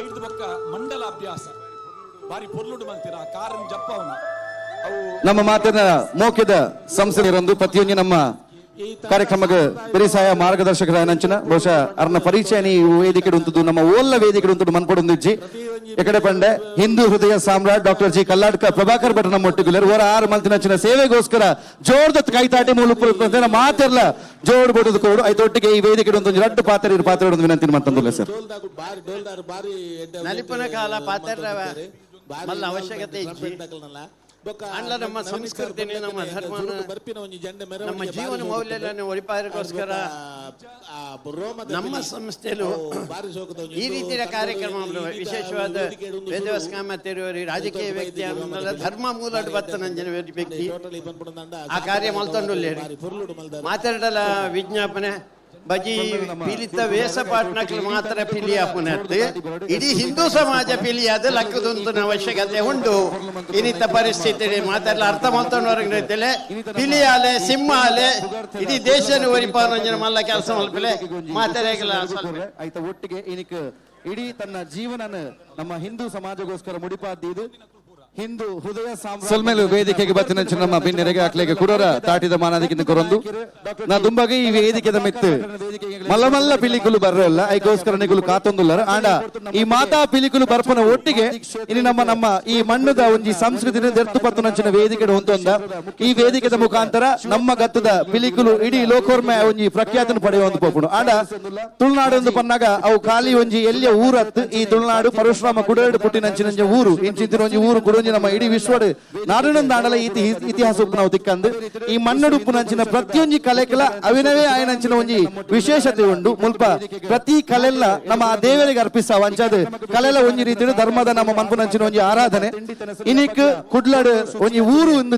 ಐದು ಬೊಕ್ಕ ಮಂಡಲ ಅಭ್ಯಾಸ. ಬಾರಿ ಪೊರ್ಲುಡು ಮಲ್ತೀರ ಆ ಕಾರನ್ ಜಪ್ಪವನ ಅವು. ನಮ್ಮ ಮಾತಿನ ಮೋಕ್ಯದ ಸಂಸ್ಥೆಯರೊಂದು ಪ್ರತಿಯೊಂದು ನಮ್ಮ ಕಾರ್ಯಕ್ರಮಕ್ಕೆ ಪರಿಸಾಯ ಮಾರ್ಗದರ್ಶಕರ ನಂಚಿನ ಬಹುಶಃ ಅರ್ನ ಪರಿಚಯ ನೀವು ವೇದಿಕೆ ಉಂಟು, ನಮ್ಮ ಓಲ್ಲ ವೇದಿಕೆ ಉಂಟು ಮನ್ಪಡೊಂದಿಜ್ಜಿ. ಎಕಡೆ ಪಂಡೆ ಹಿಂದೂ ಹೃದಯ ಸಾಮ್ರಾಟ್ ಡಾಕ್ಟರ್ ಜಿ ಕಲ್ಲಾಡ್ಕ ಪ್ರಭಾಕರ್ ಭಟ್ ನಮ್ಮ ಒಟ್ಟಿಗುಲರ್ ಓರ ಆರು ಮಂತಿನಂಚಿನ ಸೇವೆಗೋಸ್ಕರ ಜೋರ್ದ ಕೈತಾಟಿ ಮೂಲಕ ಮಾತೆಲ್ಲ ಜೋಡ್ ಬಡದು ಕೊಡು. ಐತೊಟ್ಟಿಗೆ ಈ ವೇದಿಕೆ ಒಂದು ರಡ್ಡು ಪಾತ್ರ ಇರು ಪಾತ್ರ ವಿನಂತಿ ಮಂತಂದುಲ್ಲ ಸರ್. ಡೋಲ್ದಾಕು ಬಾರಿ ಡೋಲ್ದಾರು ಬಾರಿ ಎಡ್ಡೆ. ನಲಿಪುನ ಕಾಲ ಪಾತೆರ್ರವ ಬಾರಿ ಮಲ್ಲ ಅವಶ್ಯಕತೆ ಇಜ್ಜಿ. ಟ್ರಂಪೆಟ್ ದಕಲ್ನಲ್ಲ. ಬೊಕ್ಕ ಅಂಡ್ಲ ನಮ್ಮ ನವೀನ್ ಸಂಸ್ಕೃತಿನೇ, ಸರ್ ನಮ್ಮ ಬಂದ ಧರ್ಮನ, ಸುರುಟು ಬರ್ಪಿನ ಒಂಜಿ ಜಂಡೆ ನಮ್ಮ ಮೆರವಣಿಗೆ ಜೀವನ ಬಾರಿ ಮೌಲ್ಯಗಳನ್ನು ಒರಿಪಾಯಗೋಸ್ಕರ ಆ ರೋಮದ ನಮ್ಮ ಪಿಲಿ. ಸಂಸ್ಥೆಯು ಅವು ಬಾರಿ ಶೋಕದ ಒಂಜಿ ಈ ರೀತಿಯ ತಂಡೊಡು ಕಾರ್ಯಕ್ರಮ ಈ ವಿಶೇಷವಾದ ವೇದಿಕೆಡ್ ಒಂದು ವೇದವ್ಯಾಸ ಸುರು ಕಾಮತ್ತೇರಿಯವರು ರಾಜಕೀಯ ವ್ಯಕ್ತಿ ರೋಮದ ಅನ್ನಲ್ಲ, ಪಿಲಿ. ಧರ್ಮ ಮೂಲಡ್ ಬತ್ತನಂಜನ ವ್ಯಕ್ತಿ. ಟೋಟಲಿ ಪನ್ಪುನಂಡ ಆ ಕಾರ್ಯ ಮಲ್ತೊಂಡುಲ್ಲೇರು. ಬಾರಿ ಪೊರ್ಲುಡು ಮಲ್ದಾರು. ಮಾತಾಡಲ ವಿಜ್ಞಾಪನೆ ಬಜಿ ಪೀಲಿತ ವೇಷ ಪಾಟ್ನಕ್ಲು ಮಾತ್ರ ಪಿಲಿ ಅಪುನತ್ತು, ಇಡೀ ಹಿಂದೂ ಸಮಾಜ ಪಿಲಿಯಾದ ಲಕ್ಕದುಂತನ ಅವಶ್ಯಕತೆ ಉಂಟು. ಇನ್ನಿತ ಪರಿಸ್ಥಿತಿ ಮಾತಾಡಲ ಅರ್ಥ ಮಲ್ತೊಂಡವರೆಗೆ ಪಿಲಿಯಾಲೆ ಸಿಂಹಾಲೆ ಇಡೀ ದೇಶನ ಒರಿಪಾರಂಜನ ಮಲ್ಲ ಕೆಲಸ ಮಲ್ಪಲೆ ಮಾತಾಡಲ್ಲ ಸ್ವಲ್ಪ. ಆಯ್ತ ಒಟ್ಟಿಗೆ ಇನಿಕ್ ಇಡೀ ತನ್ನ ಜೀವನನ ನಮ್ಮ ಹಿಂದೂ ಸಮಾಜಗೋಸ್ಕರ ಮುಡಿಪಾದ್ದು ಹಿಂದೂ ಹೃದಯ ಸೊಲ್ಮೇಲು ವೇದಿಕೆಗೆ ಬತ್ತಿನಂಚಿನ ನಮ್ಮ ಬಿನ್ನೆರೆಗೆ ಅಕ್ಲೆಗೆ ಕುಡೋರ ತಾಟಿದ ಮಾನಾದಿಕ್ಕಿಂತ ಕೊರೊಂದು. ನಾ ದುಂಬಾಗ ಈ ವೇದಿಕೆದ ಮಿತ್ತು ಮಲ್ಲ ಮಲ್ಲ ಪಿಲಿಕುಲು ಬರ್ರಲ್ಲ, ಐಕೋಸ್ಕರ ನಿಗುಲು ಕಾತೊಂದುಲ್ಲರ. ಆಂಡ ಈ ಮಾತಾ ಪಿಲಿಕುಲು ಬರ್ಪನ ಒಟ್ಟಿಗೆ ಇನಿ ನಮ್ಮ ನಮ್ಮ ಈ ಮಣ್ಣುದ ಒಂಜಿ ಸಂಸ್ಕೃತಿನ ದೆರ್ತು ಪತ್ತುನಂಚಿನ ವೇದಿಕೆ ಹೊಂದೊಂದ. ಈ ವೇದಿಕೆದ ಮುಖಾಂತರ ನಮ್ಮ ಗತ್ತದ ಪಿಲಿಕುಲು ಇಡೀ ಲೋಕೋರ್ಮೆ ಒಂಜಿ ಪ್ರಖ್ಯಾತನ ಪಡೆಯುವ ಒಂದು ಪೋಪುಂಡು. ಆಂಡ ತುಳುನಾಡು ಒಂದು ಪನ್ನಾಗ ಅವು ಖಾಲಿ ಒಂಜಿ ಎಲ್ಲಿಯ ಊರತ್ತು. ಈ ತುಳುನಾಡು ಪರಶುರಾಮ ಕುಡೇಡು ಪುಟ್ಟಿನಂಚಿನಂಚ ಊರು. ಇಂಚಿಂಚಿನ ಒಂಜಿ ಊರು ಕುಡೊಂಜಿ ನಮ್ಮ ಇಡೀ ವಿಶ್ವಡ್ ನಾಡಿನೊಂದು ಇತಿಹಾಸ ಉಪ್ಪು ನಾವು ತಿಕ್ಕಂದು. ಈ ಮಣ್ಣುಡುಪ್ಪುನಂಚಿನ ಪ್ರತಿಯೊಂಜಿ ಕಲೆಕಲ ಅವಿನವೇ ಆಯನಂಚಿನ ಒಂಜಿ ವಿಶೇಷತೆ ಉಂಡು. ಮುಲ್ಪ ಪ್ರತಿ ಕಲೆಲ್ಲ ನಮ್ಮ ಆ ದೇವರಿಗೆ ಅರ್ಪಿಸಾವ. ಅಂಚಾದ ಕಲೆಲ ಒಂಜಿ ರೀತಿಯ ಧರ್ಮದ ನಮ್ಮ ಮನ್ಪುನಂಚಿನ ಒಂಜಿ ಆರಾಧನೆ. ಇನಿಕ್ ಕುಡ್ಲಡ್ ಒಂಜಿ ಊರು ಇಂದು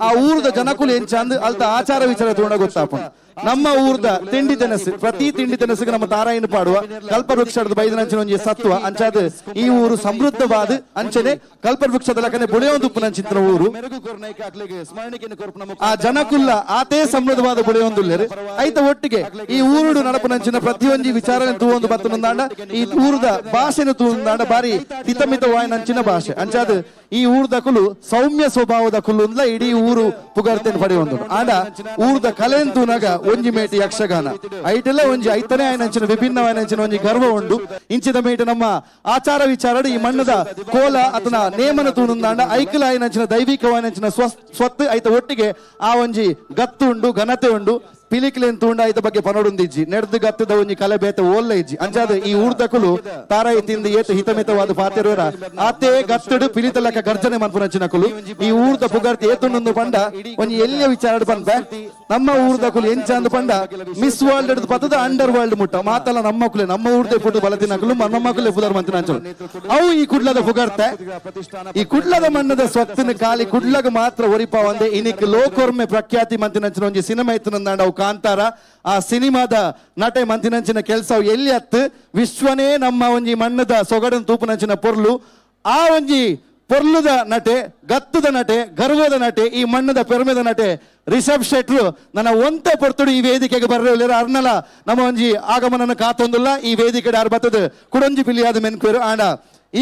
ಆ ಊರದ ಜನಕುಲು ಎಂಚಂದ್ ಅಲ್ತ ಆಚಾರ ವಿಚಾರ ತೂಣ ಗೊತ್ತಾಪುಂಡು. ನಮ್ಮ ಊರ್ದ ತಿಂಡಿ ತಿನಸು, ಪ್ರತಿ ತಿಂಡಿ ತಿನಸುಗೆ ನಮ್ಮ ತಾರಾಯಿನ ಪಾಡುವ ಕಲ್ಪ ವೃಕ್ಷದ ಬೈದನಂಚಿನ ಒಂಜಿ ಸತ್ವ. ಅಂಚಾದ ಈ ಊರು ಸಮೃದ್ಧವಾದ ಅಂಚನೆ ಕಲ್ಪ ವೃಕ್ಷದ ಲಕ್ಕನೆ ಬುಳೆಯೊಂದು ಉಪ್ಪುನಂಚಿನ ಊರು. ಆ ಜನಕುಲ್ಲ ಆತೇ ಸಮೃದ್ಧವಾದ ಬುಳೆಯೊಂದುಲ್ಲೇರು. ಐತ ಒಟ್ಟಿಗೆ ಈ ಊರುಡು ನಡಪುನಂಚಿನ ಪ್ರತಿಯೊಂಜಿ ವಿಚಾರನೆ ತೂವೊಂದು ಬತ್ತನೊಂದಾಂಡ ಈ ಊರುದ ಭಾಷೆನು ತೂವೊಂದಾಂಡ ಬಾರಿ ಹಿತಮಿತವಾಯನಂಚಿನ ಭಾಷೆ. ಅಂಚಾದ ಈ ಊರ್ದ ಕುಲು ಸೌಮ್ಯ ಸ್ವಭಾವದ ಕುಲು ಇಡೀ ಊರು ಪುಗರ್ತೆನ್ ಪಡೆಯೊಂದು. ಆಂಡ ಊರ್ದ ಕಲೆನ್ ತೂನಾಗ ಒಂಜಿ ಮೇಟಿ ಯಕ್ಷಗಾನ ಐಟೆಲ್ಲ ಒಂಜಿ ಐತನೇ ಆಯನಂಚಿನ ವಿಭಿನ್ನವಾಯನಂಚಿನ ಒಂಜಿ ಗರ್ವ ಉಂಡು. ಇಂಚಿದ ಮೇಟಿ ನಮ್ಮ ಆಚಾರ ವಿಚಾರ ಈ ಮಣ್ಣದ ಕೋಲ ಅತನ ನೇಮನ ತೂನುಂದಾಂಡ ಐಕಲ ಆಯನಂಚಿನ ದೈವಿಕವಾಯನಂಚಿನ ಸ್ವತ್ತು. ಐತ ಒಟ್ಟಿಗೆ ಆ ಒಂಜಿ ಗತ್ತು ಉಂಡು, ಘನತೆ ಉಂಡು. ಪಿಲಿಕ್ಲೆನ್ ತೂಂಡ ಐತ ಬಗ್ಗೆ ಪನೊಡುಂದಿಜ್ಜಿ ನೆಡ್ದು ಗತ್ತದ ಒಂಜಿ ಕಲೆ ಬೇತ ಓಲ್ಲ ಇಜ್ಜಿ. ಅಂಚಾದ ಈ ಊರ್ದಕುಲು ತಾರಾಯಿ ತಿಂದು ಏತ ಹಿತಮಿತವಾದ ಪಾತೆರೋರ ಆತೇ ಗತ್ತಡು ಪಿಲಿತಲಕ ಗರ್ಜನೆ ಮನ್ಪುನಂಚಿನ ಕುಲು. ಈ ಊರ್ದ ಪುಗರ್ತಿ ಏತುಂಡು ಪಂಡ ಒಂಜಿ ಎಲ್ಲಿಯ ವಿಚಾರ ಪಂಡ ನಮ್ಮ ಊರ್ದಕುಲು ಎಂಚಂದು ಪಂಡ ಮಿಸ್ ವರ್ಲ್ಡ್ ಪತ್ತದ ಅಂಡರ್ ವರ್ಲ್ಡ್ ಮುಟ್ಟ ಮಾತಲ್ಲ ನಮ್ಮ ಕುಲೆ ನಮ್ಮ ಊರ್ದೆ ಫುಡ್ ಬಲತಿನಕುಲು ನಮ್ಮ ಮಕ್ಕಳೇ ಪುದರ್ ಮಂತಿನ ಅವು ಈ ಕುಡ್ಲದ ಪುಗರ್ತೆ. ಈ ಕುಡ್ಲದ ಮಣ್ಣದ ಸ್ವತ್ತಿನ ಖಾಲಿ ಕುಡ್ಲಗ ಮಾತ್ರ ಒರಿಪ ಒಂದೇ ಇನಿಕ್ ಲೋಕೊರ್ಮೆ ಪ್ರಖ್ಯಾತಿ ಮಂತಿನಂಚಿನ ಒಂಜಿ ಸಿನಿಮಾ ಇತ್ತು ಅವು ಕಾಂತಾರ. ಆ ಸಿನಿಮಾದ ನಟೆ ಮಂತಿನಂಚಿನ ಕೆಲಸ ಎಲ್ಲಿ ಅತ್ತು ವಿಶ್ವನೇ ನಮ್ಮ ಒಂಜಿ ಮಣ್ಣದ ಸೊಗಡನ್ ತೂಪುನಂಚಿನ ಪೊರ್ಲು. ಆ ಒಂಜಿ ಪೊರ್ಲುದ ನಟೆ, ಗತ್ತದ ನಟೆ, ಗರ್ವದ ನಟೆ, ಈ ಮಣ್ಣದ ಪೆರ್ಮೆದ ನಟೆ ರಿಷಬ್ ಶೆಟ್ರು ನನ್ನ ಒಂತೆ ಪೊರ್ತುಡು ಈ ವೇದಿಕೆಗೆ ಬರ್ರೆ ಅರ್ನಲ ನಮ್ಮ ಒಂಜಿ ಆಗಮನನ ಕಾತೊಂದುಲ್ಲ. ಈ ವೇದಿಕೆ ಆರ್ ಬತ್ತದ ಕುಡೊಂಜಿ ಪಿಲಿಯಾದ ಮೆನ್ಕುರು. ಆಂಡ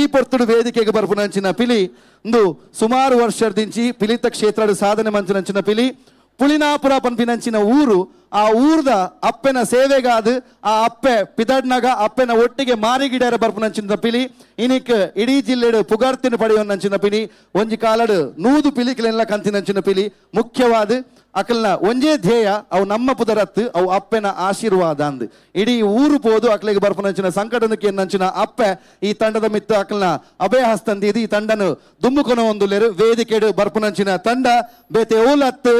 ಈ ಪೊರ್ತುಡು ವೇದಿಕೆಗೆ ಬರ್ಪುನಂಚಿನ ಪಿಲಿ ಇಂದು ಸುಮಾರು ವರ್ಷದಿಂಚಿ ಪಿಲಿತ ಕ್ಷೇತ್ರದ ಸಾಧನೆ ಮಂಚಿನಂಚಿನ ಪಿಲಿ. ಪುಳಿನಾಪುರ ಪನ್ಪಿನಂಚಿನ ಊರು, ಆ ಊರ್ದ ಅಪ್ಪೆನ ಸೇವೆಗಾದ ಆ ಅಪ್ಪೆ ಪಿದಡ್ನಗ ಅಪ್ಪೆನ ಒಟ್ಟಿಗೆ ಮಾರಿಗಿಡರ ಬರ್ಪುನಂಚಿನ ಪಿಲಿ. ಇನಿಕ್ ಇಡೀ ಜಿಲ್ಲೆಡು ಪುಗರ್ತಿನ ಪಡೆಯುವನಂಚಿನ ಪಿಲಿ. ಒಂಜಿ ಕಾಲಡು 100 ಪಿಲಿಕ್ಲೆಲ್ಲ ಕಂತಿನಂಚಿನ ಪಿಲಿ. ಮುಖ್ಯವಾದ ಅಕಲ್ನ ಒಂಜೇ ಧ್ಯೇಯ ಅವು ನಮ್ಮ ಪುದರತ್ತು ಅವು ಅಪ್ಪೆನ ಆಶೀರ್ವಾದ ಅಂದ್. ಇಡೀ ಊರು ಪೋದು ಅಕ್ಲೆಗೆ ಬರ್ಪುನಂಚಿನ ಸಂಕಟನಕ್ಕೆ ನಂಚಿನ ಅಪ್ಪೆ ಈ ತಂಡದ ಮಿತ್ತ ಅಕಲ್ನ ಅಭಯ ಹಸ್ತಂದಿದ್ದು ಈ ತಂಡನು ದುಮ್ಮುಕೊನ ಒಂದು ವೇದಿಕೆಡು ಬರ್ಪುನಂಚಿನ ತಂಡ ಬೇತೆ ಓಲತ್ತು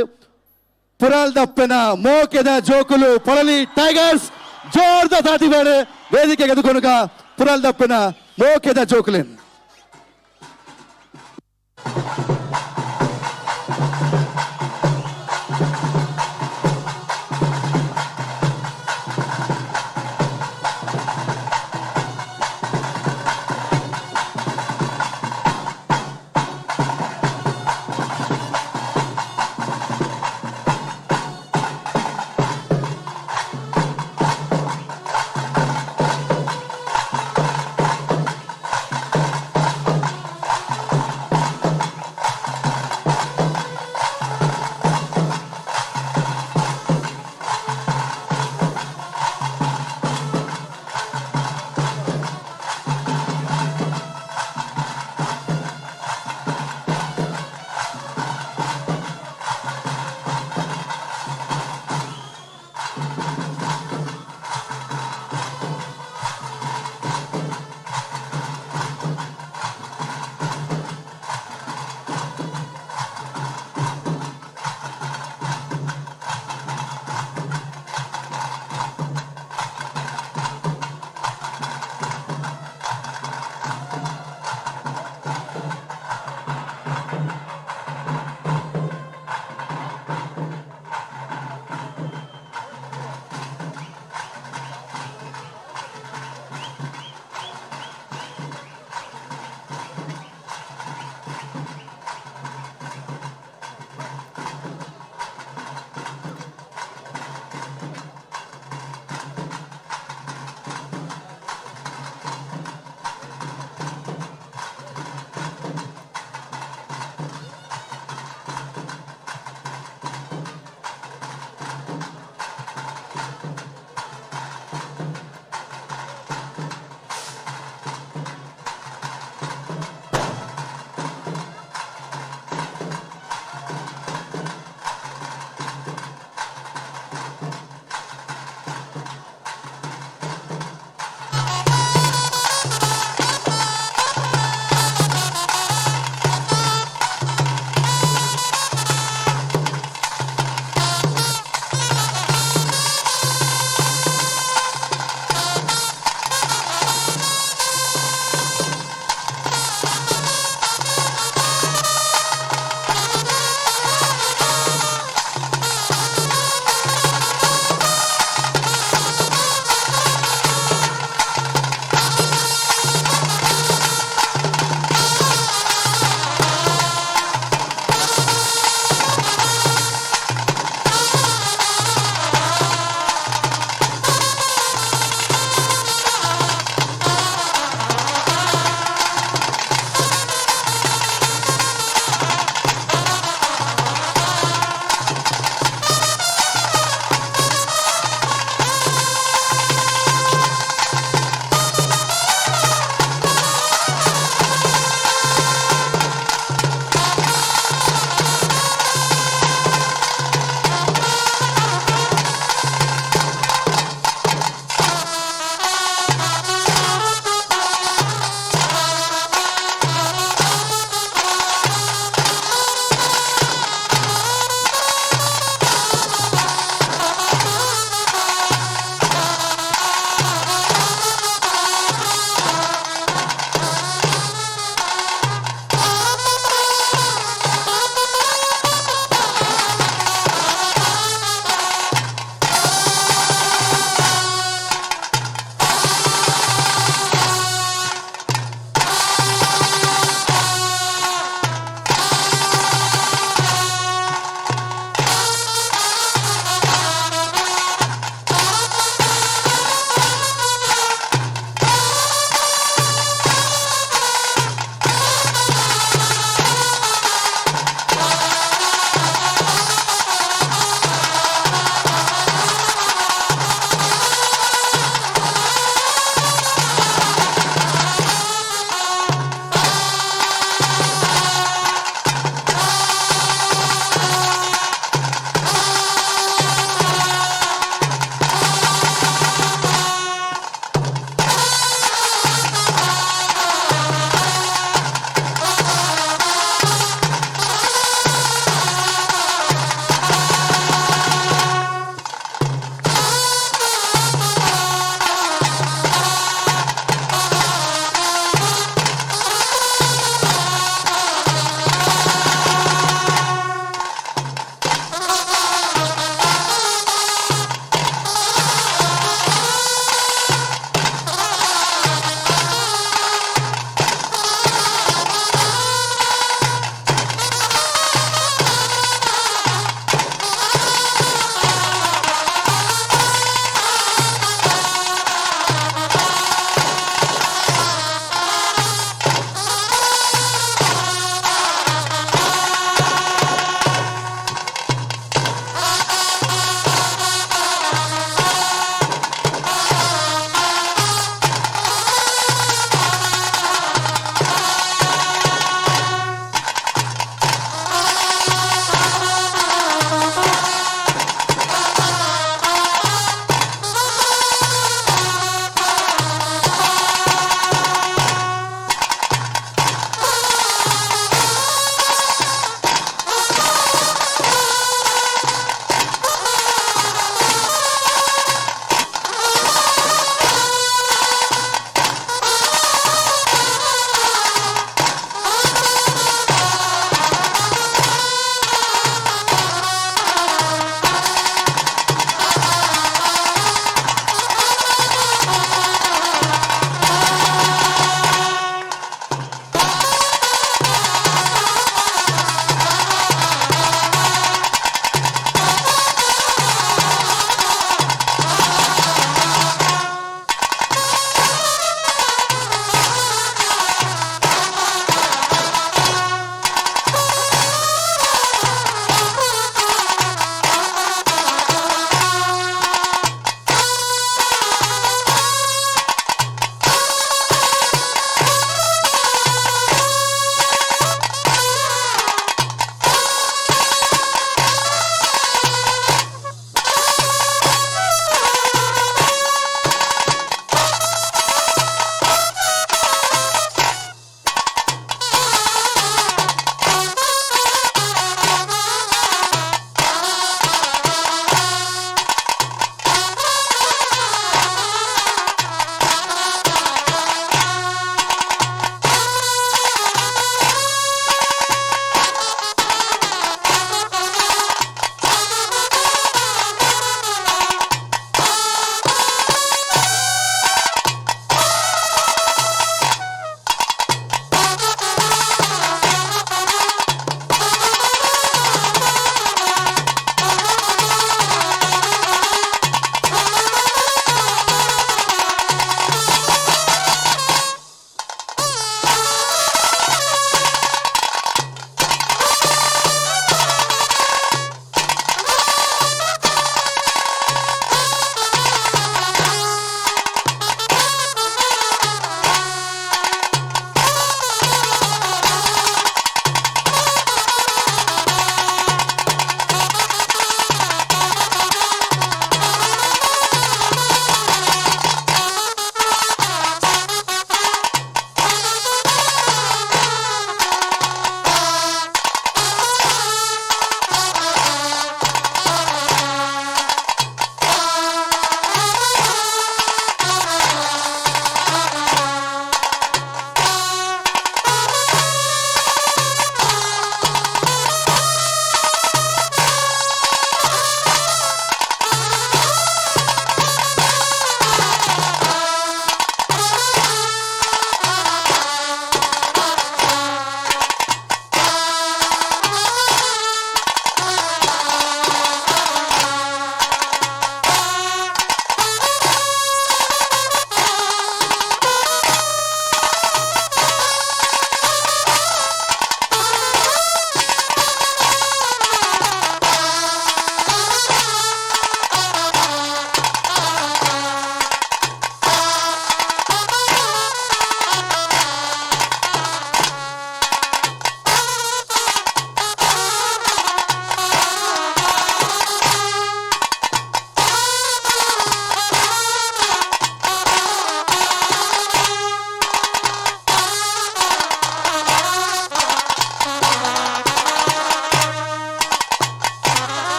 ಪುರಾಲ್ದಪ್ಪನ ಮೋಕೆದ ಜೋಕುಲು ಪೊಳಲಿ ಟೈಗರ್ಸ್. ಜೋರ್ದ ತಾಟಿಬೇಡ ವೇದಿಕೆ ಎದುಕೊನುಗ ಪುರಾಲ್ದಪ್ಪನ ಮೋಕೆದ ಜೋಕುಲೇನ್.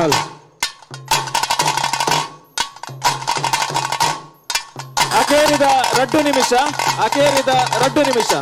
ಹಲ್. ಅಕೇರಿದ 2 ನಿಮಿಷ, ಅಕೇರಿದ 2 ನಿಮಿಷ.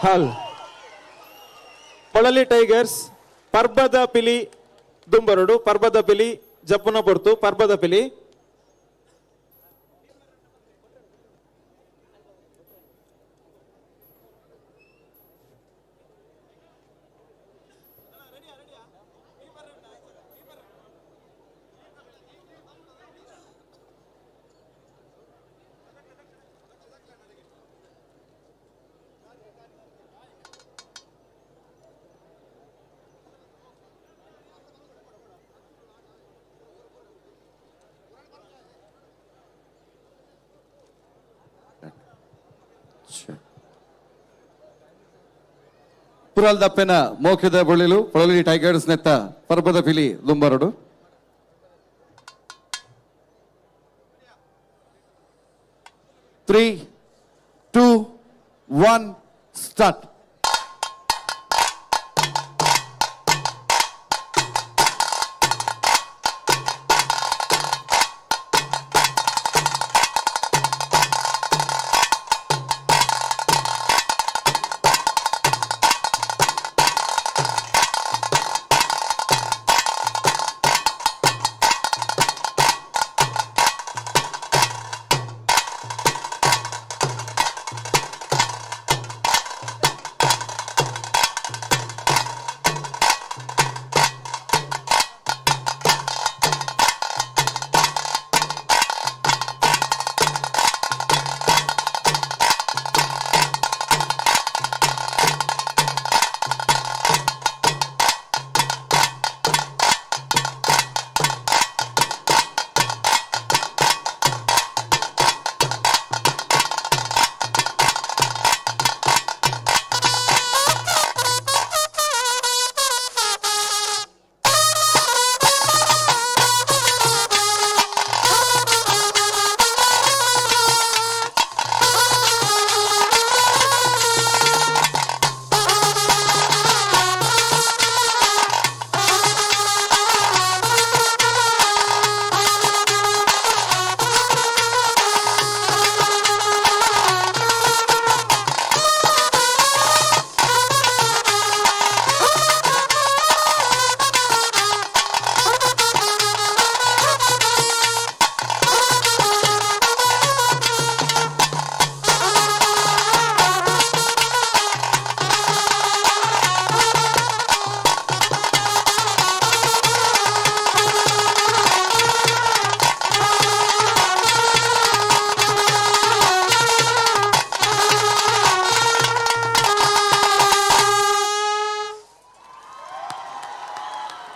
ಹಲ್. ಪೊಳಲಿ ಟೈಗರ್ಸ್ ಪರ್ಬದ ಪಿಲಿ ದುಂಬರುಡು. ಪರ್ಬದ ಪಿಲಿ ಜಪ್ಪುನ ಪೊರ್ತು. ಪರ್ಬದ ಪಿಲಿ. ಪುರಾಲ್ ದಪ್ಪೆನ ಮೋಕ್ಷದ ಬೊಳ್ಳಿಲು ಪೊಳಲಿ ಟೈಗರ್ಸ್ ನೆತ್ತ ಪರ್ಬದ ಪಿಲಿ ದುಂಬರಡು. 3, 2, 1, ಸ್ಟಾರ್ಟ್.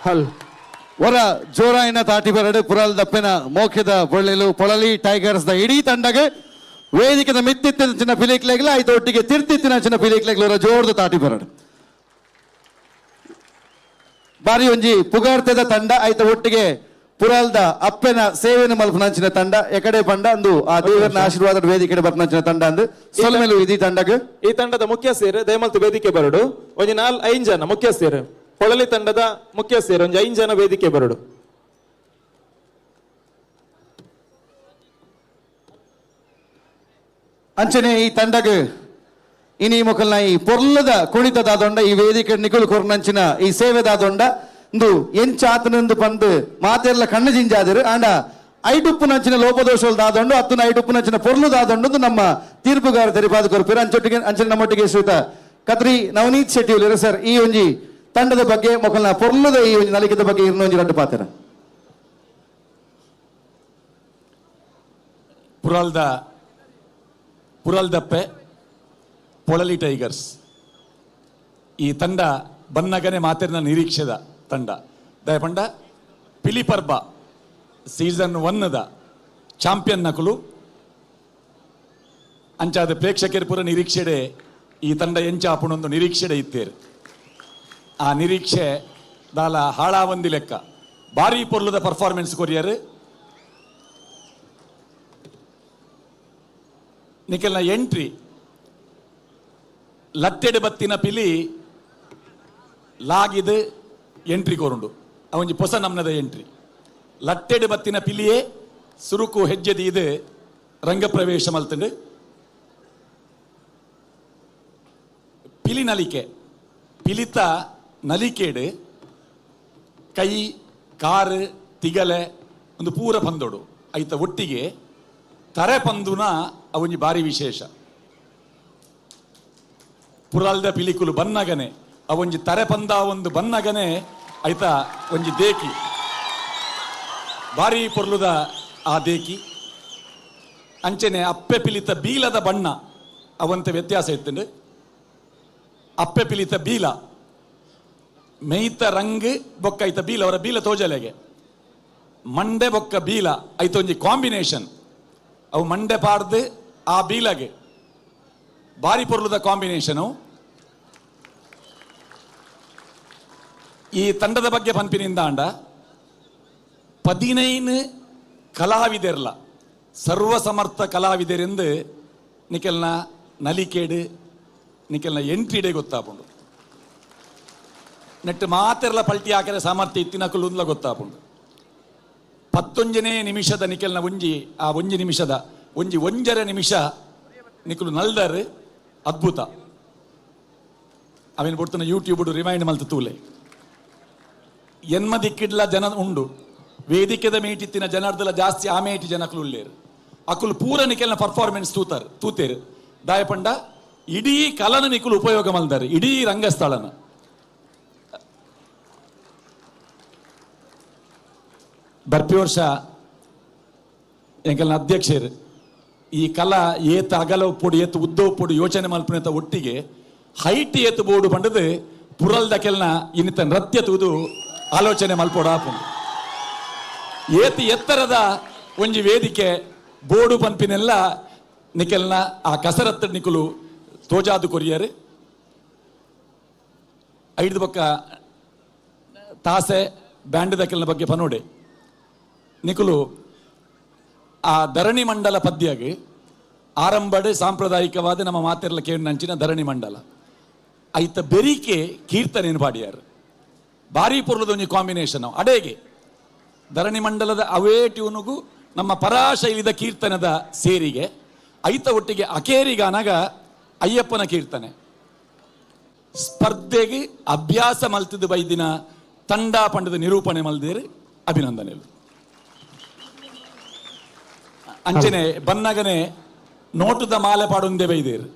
ಹಲ್ ವರ ಜೋರಾಯಿನ ತಾಟಿ ಬರಡು ಪುರಾಲ್ ದಪ್ಪೆನ ಮೋಕ್ಷದ ಬೊಳ್ಳೆಲು ಪೊಳಲಿ ಟೈಗರ್ಸ್ the ಇಡೀ ತಂಡಗೆ ವೇದಿಕೆದ ಮಿತ್ತಿತ್ತಿನ ಚಿನ್ನ ಪಿಲಿಕ್ಲೆಗ್ಲ ಆಯ್ತು ಒಟ್ಟಿಗೆ ತಿರ್ತಿತ್ತಿನ ಚಿನ್ನ ಪಿಲಿಕ್ಲೆಗ್ಲ ಜೋರ್ದ ತಾಟಿ ಬರಡು. ಬಾರಿ ಒಂಜಿ ಪುಗಾರ್ತೆದ ತಂಡ ಆಯ್ತ ಒಟ್ಟಿಗೆ ಪುರಾಲ್ದ ಅಪ್ಪೆನ ಸೇವೆನ ಮಲ್ಪನಂಚಿನ ತಂಡ ಎಕಡೆ ಪಂಡ ಅಂದು ಆ ದೇವರನ ಆಶೀರ್ವಾದ ವೇದಿಕೆ ಬರ್ಪನಂಚಿನ ತಂಡ ಅಂದು ಸೊಲ್ಮೆಲು ಇದೀ ತಂಡಗ್. ಈ ತಂಡದ ಮುಖ್ಯಸ್ಥರು ದಯಮಲ್ತು ವೇದಿಕೆ ಬರಡು. ಒಂಜಿ 4-5 ಜನ ಮುಖ್ಯಸ್ಥರು, ಪೊಳಲಿ ತಂಡದ ಮುಖ್ಯಸ್ಥರು ಒಂಜಿ 5 ಜನ ವೇದಿಕೆ ಬರಡು. ಅಂಚನೆ ಈ ತಂಡಗ್ ಇನಿ ಮೊಕಲ್ನ ಈ ಪೊರ್ಲದ ಕುಣಿತದಾದೊಂಡ ಈ ವೇದಿಕೆ ನಿಕುಲು ಕೊರ್ನಂಚಿನ ಈ ಸೇವೆದಾದೊಂಡ ಇಂದು ಎಂಚಾತನೆಂದು ಪಂದು ಮಾತೆರ್ಲ ಕಣ್ಣು ಜಿಂಜಾದಿರು. ಆಂಡ ಐಟುಪ್ಪು ನಂಚಿನ ಲೋಪದೋಷలు ದಾದೊಂಡು ಅತ್ತನ ಐಟುಪ್ಪು ನಂಚಿನ ಪೊರ್ಲು ದಾದೊಂಡು ನಮ್ಮ ತೀರ್ಪುಗಾರ ತೆರಿಪಾದ ಕೊರ್ಪಿರು. ಅಂಚೊಟ್ಟಿಗೆ ಅಂಚನೆ ನಮ್ಮೊಟ್ಟಿಗೆ ಶ್ರೀತ ಕತ್ರಿ ನವನೀತ್ ಶೆಟ್ಟಿ ಉಲ್ಲೆರ್ ಸರ್. ಈ ಒಂಜಿ ತಂಡದ ಬಗ್ಗೆ ಮೊಕಲ್ನ ಪೊರ್ಲದ ಈ ಒಂಜಿ ನಲಿಕೆದ ಬಗ್ಗೆ ಇನ್ನೊಂಜಿ ರಡ್ಡು ಪಾತೆರ. ಪುರಾಲ್ದ ಪುರಾಲ್ದಪ್ಪೆ ಪೊಳಲಿ ಟೈಗರ್ಸ್ ಈ ತಂಡ ಬನ್ನಗನೆ ಮಾತಿನ ನಿರೀಕ್ಷೆದ ತಂಡ. ದಯಪಂಡ ಪಿಲಿಪರ್ಬ ಸೀಸನ್ 1ದ ಚಾಂಪಿಯನ್ ನಕಲು ಅಂಚಾದ ಪ್ರೇಕ್ಷಕರ ಪೂರ ನಿರೀಕ್ಷೆಡೆ ಈ ತಂಡ ಎಂಚ ಆಪುಣೊಂದು ನಿರೀಕ್ಷೆಡೆ ಇತ್ತೇರು. ಆ ನಿರೀಕ್ಷೆ ದಾಲ ಹಾಳಾವಂದಿ ಲೆಕ್ಕ ಭಾರಿ ಪೊರ್ಲುದ ಪರ್ಫಾರ್ಮೆನ್ಸ್ ಕೊರಿಯರ್. ನಿಖಲ್ನ ಎಂಟ್ರಿ ಲಟ್ಟೆಡೆ ಬತ್ತಿನ ಪಿಲಿ ಲಾಗಿದು ಎಂಟ್ರಿ ಕೋರುಂಡು. ಅವೊಂಜಿ ಪೊಸ ನಮ್ನದ ಎಂಟ್ರಿ. ಲಟ್ಟೆಡೆ ಬತ್ತಿನ ಪಿಲಿಯೇ ಸುರುಕು ಹೆಜ್ಜೆ ದೀದು ರಂಗಪ್ರವೇಶ ಮಲ್ತಂಡು. ಪಿಲಿ ನಲಿಕೆ ಪಿಲಿತ ನಲಿಕೇಡು ಕೈ ಕಾರು ತಿಗಲೆ ಒಂದು ಪೂರ ಪಂದೊಡು ಐತ ಒಟ್ಟಿಗೆ ತರೆ ಪಂದುನ ಅವೊಂಜಿ ಭಾರಿ ವಿಶೇಷ. ಪುರಾಲ್ದ ಪಿಲಿಕುಲು ಬನ್ನಗನೆ ಅವೊಂಜಿ ತರೆ ಪಂದ ಒಂದು ಬನ್ನಗನೆ ಐತ ಒಂಜಿ ದೇಕಿ ಭಾರಿ ಪೊರ್ಲುದ ಆ ದೇಕಿ. ಅಂಚನೆ ಅಪ್ಪೆ ಪಿಲಿತ ಬೀಲದ ಬಣ್ಣ ಅವಂತ ವ್ಯತ್ಯಾಸ ಇತ್ತಂಡು. ಅಪ್ಪೆ ಪಿಲಿತ ಬೀಲ ಮೇಯ್ತ ರಂಗ್ ಬೊಕ್ಕ ಐತ ಬೀಲ ಅವರ ಬೀಲ ತೋಜಲೆಗೆ ಮಂಡೆ ಬೊಕ್ಕ ಬೀಲ ಐತ ಒಂಜಿ ಕಾಂಬಿನೇಷನ್. ಅವು ಮಂಡೆ ಪಾಡ್ದು ಆ ಬೀಲಗೆ ಭಾರಿ ಪೊರ್ಲುದ ಕಾಂಬಿನೇಷನು. ಈ ತಂಡದ ಬಗ್ಗೆ ಪನ್ಪಿನಿಂದ ಅಂಡ 15 ಕಲಾವಿದೆರ್ಲ ಸರ್ವಸಮರ್ಥ ಕಲಾವಿದರೆಂದು ನಿಖಲ್ನ ನಲಿಕೇಡು ನಿಖಲ್ನ ಎಂಟ್ರಿಡೆ ಗೊತ್ತಾಪುಂಡು. ನೆಟ್ಟು ಮಾತೆರ್ಲ ಪಲ್ಟಿ ಹಾಕರೆ ಸಾಮರ್ಥ್ಯ ಇತ್ತಿನಕುಲು ಗೊತ್ತಾಪುಂಡು. 11ನೇ ನಿಮಿಷದ ನಿಖಲ್ನ ಒಂಜಿ ಆ ಒಂಜಿ ನಿಮಿಷದ ಒಂಜಿ ಒಂಜರ ನಿಮಿಷ ನಿಕುಲು ನಲ್ದರ್ ಅದ್ಭುತ. ಅವೇನು ಬೊಡ್ತನ ಯೂಟ್ಯೂಬ್ ರಿಮೈಂಡ್ ಮಲ್ತು ತೂಲೆ. ಎನ್ಮ ದಿಕ್ಕಿಡ್ಲ ಜನ ಉಂಡು ವೇದಿಕೆದ ಮೇಟಿತ್ತಿನ ಜನರ್ದಲ ಜಾಸ್ತಿ ಆ ಮೇಟಿ ಜನಕುಲು ಉಲ್ಲೇರು. ಅಕುಲು ಪೂರ ನಿಕೆಲ್ನ ಪರ್ಫಾರ್ಮೆನ್ಸ್ ತೂತಾರ್ ತೂತೇರು. ದಾಯಪಂಡ ಇಡೀ ಕಲನ ನಿಕುಲು ಉಪಯೋಗ ಮಲ್ದಾರೆ ಇಡೀ ರಂಗಸ್ಥಳನ. ಬರ್ಪಿ ವರ್ಷ ಎಂಕಲ್ನ ಅಧ್ಯಕ್ಷರು ಈ ಕಲಾ ಏತ ಅಗಲ ಉಪ್ಪುಡು ಏತು ಉದ್ದ ಉಪ್ಪುಡು ಯೋಚನೆ ಮಲ್ಪುನೆತ ಒಟ್ಟಿಗೆ ಹೈಟ್ ಏತು ಬೋರ್ಡು ಪಂಡದು ಪುರಲ್ದ ಕೆಲ್ನ ಇನ್ನಿತ ನೃತ್ಯ ತೂದು ಆಲೋಚನೆ ಮಲ್ಪೋಡು ಆಪುಂಡು. ಏತು ಎತ್ತರದ ಒಂಜಿ ವೇದಿಕೆ ಬೋರ್ಡು ಪನ್ಪಿನೆಲ್ಲ ನಿಕೆಲ್ನ ಆ ಕಸರತ್ತು ನಿಕುಲು ತೋಜಾದು ಕೊರಿಯರು. ಐದು ಬೊಕ್ಕ ತಾಸೆ ಬ್ಯಾಂಡ್ ದಕೆಲ್ನ ಬಗ್ಗೆ ಪನೋಡೆ ನಿಕುಲು ಆ ಧರಣಿ ಮಂಡಲ ಪದ್ಯಗೆ ಆರಂಭಡೆ ಸಾಂಪ್ರದಾಯಿಕವಾದ ನಮ್ಮ ಮಾತೆರ್ಲ ಕೇಳಿನಂಚಿನ ಧರಣಿ ಮಂಡಲ ಐತ ಬೆರಿಕೆ ಕೀರ್ತನೆಯನ್ನು ಪಾಡಿಯಾರು. ಭಾರಿ ಪೊರ್ಲದ ಒಂಜಿ ಕಾಂಬಿನೇಷನ್ ಅಡೇಗೆ ಧರಣಿ ಮಂಡಲದ ಅವೇ ಟ್ಯೂನುಗು ನಮ್ಮ ಪರಾಶೈಲಿದ ಕೀರ್ತನದ ಸೇರಿಗೆ ಐತ ಒಟ್ಟಿಗೆ ಅಕೇರಿಗಾನಾಗ ಅಯ್ಯಪ್ಪನ ಕೀರ್ತನೆ ಸ್ಪರ್ಧೆಗೆ ಅಭ್ಯಾಸ ಮಲ್ತಿದ್ದು ಬೈದಿನ ತಂಡ ಪಂಡದ ನಿರೂಪಣೆ ಮಲ್ದೇರು. ಅಭಿನಂದನೆಗಳು. ಅಂಚನೆ ಬನ್ನಗನೆ ನೋಟದ ಮಾಲೆ ಪಾಡುಂದೆ ಬೈದೇರು.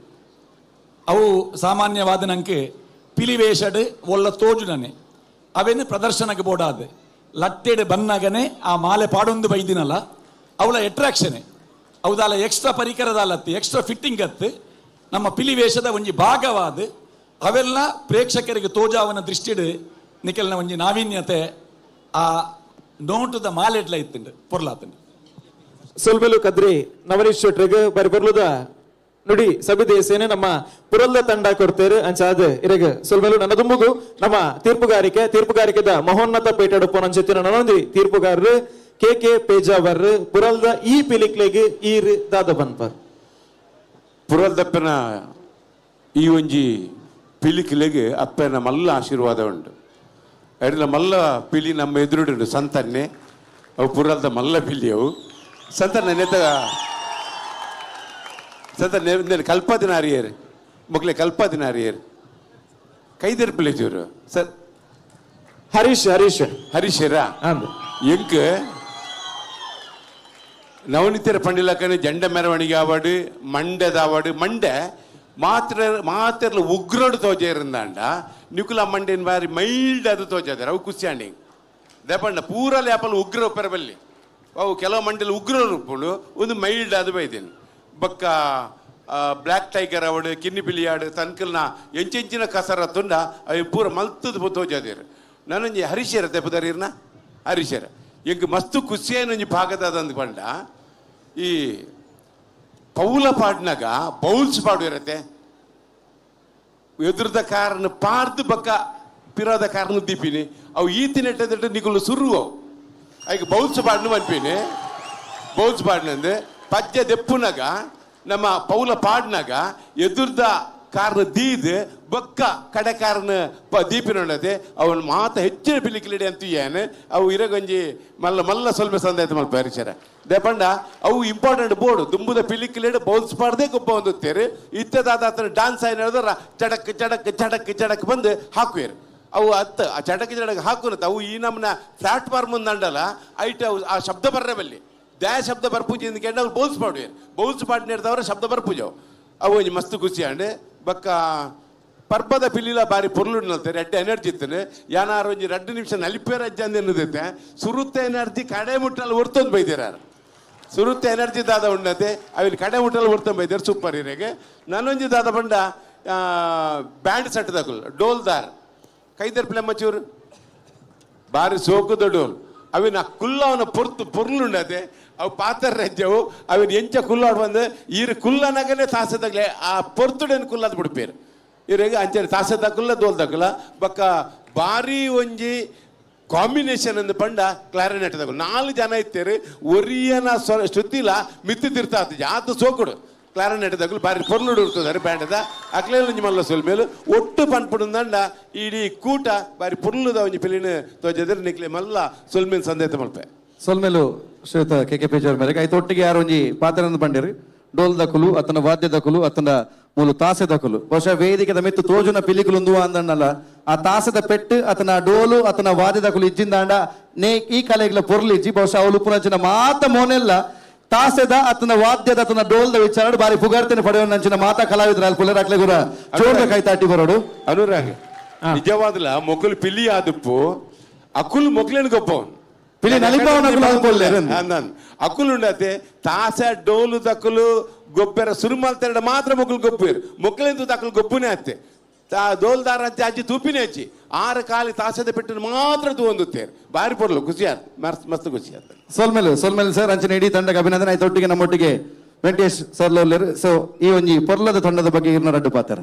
ಅವು ಸಾಮಾನ್ಯವಾದ ನಂಗೆ ಪಿಲಿವೇಷಡ್ ಒಲ್ಲ ತೋಜುನನೆ ಅವೇನು ಪ್ರದರ್ಶನಕ್ಕೆ ಬೋಡಾದ ಲಟ್ಟೆಡ್ ಬನ್ನಗನೆ ಆ ಮಾಲೆ ಪಾಡೊಂದು ಬೈದಿನಲ್ಲ ಅವಳ ಅಟ್ರಾಕ್ಷನ್ ಅವುದಾಲ ಎಕ್ಸ್ಟ್ರಾ ಪರಿಕರದಾಲತ್ತು ಎಕ್ಸ್ಟ್ರಾ ಫಿಟ್ಟಿಂಗ್ ಅತ್ತು ನಮ್ಮ ಪಿಲಿವೇಷದ ಒಂಜಿ ಭಾಗವಾದ ಅವೆಲ್ಲ ಪ್ರೇಕ್ಷಕರಿಗೆ ತೋಜಾವನ ದೃಷ್ಟಿಡ್ ನಿಖಲ್ನ ಒಂಜಿ ನಾವೀನ್ಯತೆ ಆ ನೋಟದ ಮಾಲೆಟ್ಲ ಇತ್ತುಂಡು ಪೊರ್ಲಾತುಂಡು. ಸೊಲ್ಮೆಲು ಕದ್ರಿ ನವನೀಶ್ ಶೆಟ್ರಿಗೆ ಬರಿ ಪೊರ್ಲುದ ನುಡಿ ಸಬಿದೇಸೇನೆ ನಮ್ಮ ಪುರಲ್ದ ತಂಡ ಕೊಡ್ತೇರು ಅಂಚಾದ ಇರಗ ಸೊಲ್ಮೆಲು. ನನ್ನ ದುಂಬುಗು ನಮ್ಮ ತೀರ್ಪುಗಾರಿಕೆ ತೀರ್ಪುಗಾರಿಕೆದ ಮಹೋನ್ನತ ಪೇಟೆಡುಪ್ಪು ನಂಚೆತ್ತಿನ ನನೊಂಜಿ ತೀರ್ಪುಗಾರರು ಕೆ ಕೆ ಪೇಜಾವರ್, ಪುರಲ್ದ ಈ ಪಿಲಿಕ್ಲೆಗ್ ಈರ್ ದಾದ ಬನ್ಪರ್? ಪುರಲ್ದಪ್ಪನ ಈ ಒಂಜಿ ಪಿಲಿಕ್ಲೆಗ್ ಅಪ್ಪನ ಮಲ್ಲ ಆಶೀರ್ವಾದ ಉಂಡು. ಅಡಿಲ ಮಲ್ಲ ಪಿಲಿ ನಮ್ಮ ಎದುರುಡು ಸಂತನ್ನೆ, ಅವು ಪುರಲ್ದ ಮಲ್ಲ ಪಿಲಿ. ಅವು ಸಂತನ್ನೆ ನೆತ್ತ ಸಂತ ಕಲ್ಪದಿನ ಅರಿಯರು ಮೊಕ್ಲೆ ಕಲ್ಪದಿನ ಅರಿಯರು ಕೈದೆರ್ಪಿಲೆ ಚೂರು ಸರ್. ಹರೀಶ್, ಹರೀಶ್. ಹರೀಶರ. ಅಂದ್. ಎಂಕ್ ನವನಿತರ ಪಂಡಿಲಕ್ಕನೆ ಜಂಡ ಮೆರವಣಿಗೆ ಆವಾಡು, ಮಂಡೆದ ಆವಾಡು, ಮಂಡೆ ಮಾತ್ರ ಮಾತ್ರ ಉಗ್ರಡು ತೋಜೇರಿಂದಾಂಡ ನಿಕುಲ ಮಂಡೆನ್ ಬಾರಿ ಮೈಲ್ಡ್ ಅದು ತೋಜಾದಾರೆ. ಅವು ಖುಷಿ ದೆಪಂಡ ಪೂರ ಲ್ಯಾಪಲ್ ಉಗ್ರ ಉಪ್ಪರ ಬಲ್ಲಿ. ಅವು ಕೆಲವು ಮಂಡೆಲ್ ಉಗ್ರ ಉಪ್ಪುಂಡು, ಒಂದು ಮೈಲ್ಡ್ ಅದು ಬೈದೇನು. ಬೊಕ್ಕ ಬ್ಲ್ಯಾಕ್ ಟೈಗರ್ ಅವಡು, ಕಿನ್ನಿ ಪಿಲಿಯಾಡು, ತನ್ಕಲ್ನ ಎಂಚೆಂಚಿನ ಕಸರತ್ತುಂಡ ಅವು ಪೂರ ಮಲ್ತದ ತೋಜಾದೇರು. ನಾನೊಂಜಿ ಹರೀಶರ ತೆಪ್ಪದಾರಿರ್ನ ಹರೀಶರ ಎಂಕ್ ಮಸ್ತ್ ಖುಷಿಯಾಯಿನ ಒಂಜಿ ಭಾಗದ ಪಂಡ ಈ ಪೌಲ ಪಾಡ್ನಾಗ ಬೌಲ್ಸ್ ಪಾಡು ಇರತ್ತೆ. ಎದುರದ ಕಾರಣ ಪಾರ್ದು ಬಕ್ಕ ಪಿರೋದ ಕಾರಣ ದೀಪಿನಿ ಅವು ಈ ತಿನೆಟ್ಟದಿಟ್ಟು ನಿಗುಲು ಸುರು ಅವು ಐಕ್ ಬೌಲ್ಸ್ ಪಾಡ್ನು ಪನ್ಪಿನಿ. ಬೌಲ್ಸ್ ಪಾಡ್ನಂದು ಪಜ್ಜೆ ದೆಪ್ಪುನಾಗ ನಮ್ಮ ಪೌಲ ಪಾಡ್ನಾಗ ಎದುರ್ದ ಕಾರಣ ದೀದ್ ಬೊಕ್ಕ ಕಡೆ ಕಾರಣ ಪ ದೀಪಿನೊಂಡತೆ ಅವನು ಮಾತ ಹೆಚ್ಚಿನ ಪಿಲಿಕಿಲಿಡಿ ಅಂತ ಏನು ಅವು ಇರಗೊಂಜಿ ಮಲ್ಲ ಮಲ್ಲ ಸ್ವಲ್ಪ ಸಂದಾಯ್ತು ಮಲ್ಪ ಹರಿಸರ ದೇಪಂಡ. ಅವು ಇಂಪಾರ್ಟೆಂಟ್ ಬೋರ್ಡ್ ದುಂಬುದ ಪಿಲಿಕಿಲಿಡಿ ಬೌಲ್ಸ್ ಪಾಡ್ದೆ ಗೊಬ್ಬ ಹೊಂದುತ್ತೇರು. ಇತ್ತದಾದ ಆತನ ಡಾನ್ಸ್ ಆಯ್ನ ಹೇಳಿದ್ರೆ ಚಡಕ್ ಚಡಕ್ ಚಡಕ್ ಚಡಕ್ ಬಂದು ಹಾಕುವೇರು. ಅವು ಅತ್ತ ಆ ಚಡಕ್ ಚಡಕ್ ಹಾಕುನತ್ತ ಅವು ಈ ನಮ್ಮನ್ನ ಪ್ಲಾಟ್ಫಾರ್ಮ್ ಅಂಡಲ್ಲ ಐಟ್ ಅವು ಆ ಶಬ್ದ ಬರ್ರೆ ಬಲ್ಲಿ ದ್ಯಾ ಶಬ್ದ ಬರ್ಪೂಜೆ ಕೆಂಡ ಅವ್ರು ಬೌಲ್ಸ್ ಪಾಡುವೇರು. ಬೌಲ್ಸ್ ಪಾಡ್ನೇರ್ದವ್ರ ಶಬ್ದ ಬರ್ಪೂಜವು. ಅವು ಒಂಜಿ ಮಸ್ತ್ ಖುಷಿ ಅಂಡ್. ಬೊಕ್ಕ ಪರ್ಬದ ಪಿಲಿಲ ಬಾರಿ ಪೊರ್ಲು ನಲ್ತಾರೆ, ಎಡ್ಡೆ ಎನರ್ಜಿ ಇತ್ತನೆ. ಯಾನಾರು ಒಂಜಿ 2 ನಿಮಿಷ ನಲಿಪೇರ ಅಜ್ಜ ಎನ್ನುದೈತೆ ಸುರುತ್ತ ಎನರ್ಜಿ ಕಡೆ ಮುಟ್ಟಲ್ಲಿ ಒರ್ತೊಂದು ಬೈದಿರ. ಸುರುತ್ತ ಎನರ್ಜಿ ದಾದ ಉಂಡತೆ ಅವಿಲ್ ಕಡೆ ಮುಟ್ಟಲ್ಲಿ ಒರ್ತೊಂದು ಬೈದಾರ. ಸೂಪರ್ ಇರೆಗೆ. ನಾನೊಂಜಿ ದಾದ ಬಂಡ ಬ್ಯಾಂಡ್ ಸೆಟ್ ದಕುಲ್ ಡೋಲ್ದಾರ್ ಕೈದರ್ ಪ್ಲೆಮ್ಮಚೂರು ಬಾರಿ ಸೋಕುದ ಡೋಲ್. ಅವಿನ ಕುಲ್ಲ ಅವನ ಪೊರ್ತು ಪೊರ್ಲುಂಡತೆ. ಅವು ಪಾತ್ರ ರಜ್ಜವು ಅವಿನ ಎಂಚ ಕುಲ್ಲಾಡ್ ಬಂದು ಈರು ಕುಲ್ಲನಗನೆ ತಾಸದಾಗ್ಲೆ ಆ ಪೊರ್ತುಡೇನು ಕುಲ್ಲದ ಬಿಡ್ಪೇರು ಇರೆಗ್ ಅಂಚನೆ ತಾಸದಕುಲ್ಲ ದೋಲ್ದಕುಲ್ಲ. ಬೊಕ್ಕ ಬಾರಿ ಒಂಜಿ ಕಾಂಬಿನೇಷನ್ ಅಂದ್ ಪಂಡ ಕ್ಲಾರಿನೆಟ್ ದಕುಲು ನಾಲ್ಕು ಜನ ಇತ್ತೇರು. ಒರಿಯನ ಶ್ರುತಿಲ ಮಿತ್ತು ತಿರ್ತಾತು ಜಾತ ಸೋಕುಡು. ಕ್ಲಾರಿನೆಟ್ ದಕುಲು ಬಾರಿ ಪೊರ್ಲುಡು ಇರ್ತದಾರೆ. ಬ್ಯಾಂಡದ ಅಕ್ಲೇಲ್ ಒಂಜಿ ಮಲ್ಲ ಸೊಲ್ಮೇಲು ಒಟ್ಟು ಪನ್ಪುಡುಂದಂಡ ಇಡೀ ಕೂಟ ಬಾರಿ ಪೊರ್ಲುದ ಒಂಜಿ ಪಿಲಿನ ತೋಜದ್ರೆ ನಿಕ್ಲೆ ಮಲ್ಲ ಸೊಲ್ಮೇಲ್ ಸಂದೇತ ಮಲ್ಪೆ. ಸೊಲ್ಮೆಲು ಶ್ವೇತ ಕೆ ಕೆ ಪೇಜಾರ್ ಮೇರೆಗೆ. ಐತ ಒಟ್ಟಿಗೆ ಯಾರು ಒಂಜಿ ಪಾತ್ರನ ಬಂಡಿರಿ, ಡೋಲ್ ದಕುಲು ಅತನ ವಾದ್ಯ ದಕುಲು ಅತನ ಮೂಲು ತಾಸೆ ದಕುಲು. ಬಹುಶಃ ವೇದಿಕೆದ ಮಿತ್ತು ತೋಜುನ ಪಿಲಿಕುಲು ಅಂದಣ್ಣಲ್ಲ ಆ ತಾಸದ ಪೆಟ್ಟು ಅತನ ಡೋಲು ಅತನ ವಾದ್ಯ ದಕುಲು ಇಜ್ಜಿಂದಾಂಡ ನೇ ಈ ಕಲೆಗ್ಲ ಪೊರ್ಲಿಜ್ಜಿ. ಬಹುಶಃ ಅವಳು ಪುನಂಚಿನ ಮಾತ ಮೋನೆಲ್ಲ ತಾಸೆದ ಅತನ ವಾದ್ಯದ ಅತನ ಡೋಲ್ದ ವಿಚಾರ ಬಾರಿ ಪುಗಾರ್ತನೆ ಪಡೆಯುವ ಮಾತಾ ಕಲಾವಿದ್ರ ಅಲ್ಲಿ ಪುಲ್ಲರಾಕ್ಲೆ ಗುರ ಜೋರ್ದ ಕೈ ತಾಟಿ ಬರೋಡು. ಅನುರಾಗ್, ನಿಜವಾದ್ಲ ಮೊಕುಲು ಪಿಲಿ ಆದುಪ್ಪು ಅಕುಲು ಮೊಕ್ಲೇನು ಗೊಪ್ಪವನ್. ಪಿಲಿ ನಲಿಪಾವನ ಅಕುಲು ಆದುಪ್ಪೊಲ್ಲೆ. ಅಂದನ್ ಅಕುಲು ಉಂಡತೆ ತಾಸ ಡೋಲು ದಕುಲು ಗೊಬ್ಬರ ಸುರುಮಲ್ತೆರಡ ಮಾತ್ರ ಮೊಕುಲು ಗೊಪ್ಪೇರು. ಮೊಕ್ಕಲೆಂದು ದಕುಲು ಗೊಬ್ಬುನೇ ಅತ್ತೆ ತಾ ದೋಲ್ದಾರ ಅಂತೆ ಅಜ್ಜಿ ತೂಪಿನೇ ಅಜ್ಜಿ ಆರು ಕಾಲಿ ತಾಸದ ಪೆಟ್ಟು ಮಾತ್ರ ತೂವೊಂದುತ್ತೇರು. ಬಾರಿ ಪೊರ್ಲು, ಖುಷಿ ಆತ್, ಮಸ್ತ್ ಮಸ್ತ್ ಖುಷಿ ಆತ್. ಸೊಲ್ಮೆಲು, ಸೊಲ್ಮೆಲು ಸರ್. ಅಂಚನೆ ಇಡೀ ತಂಡಕ್ಕೆ ಅಭಿನಂದನೆ. ಆಯ್ತು ಒಟ್ಟಿಗೆ ನಮ್ಮೊಟ್ಟಿಗೆ ವೆಂಕಟೇಶ್ ಸರ್ ಲೋಲ್ಲೇರು. ಸೊ ಈ ಒಂಜಿ ಪೊರ್ಲದ ತಂಡದ ಬಗ್ಗೆ ಇರ್ನ ರಡ್ಡು ಪಾತ್ರ.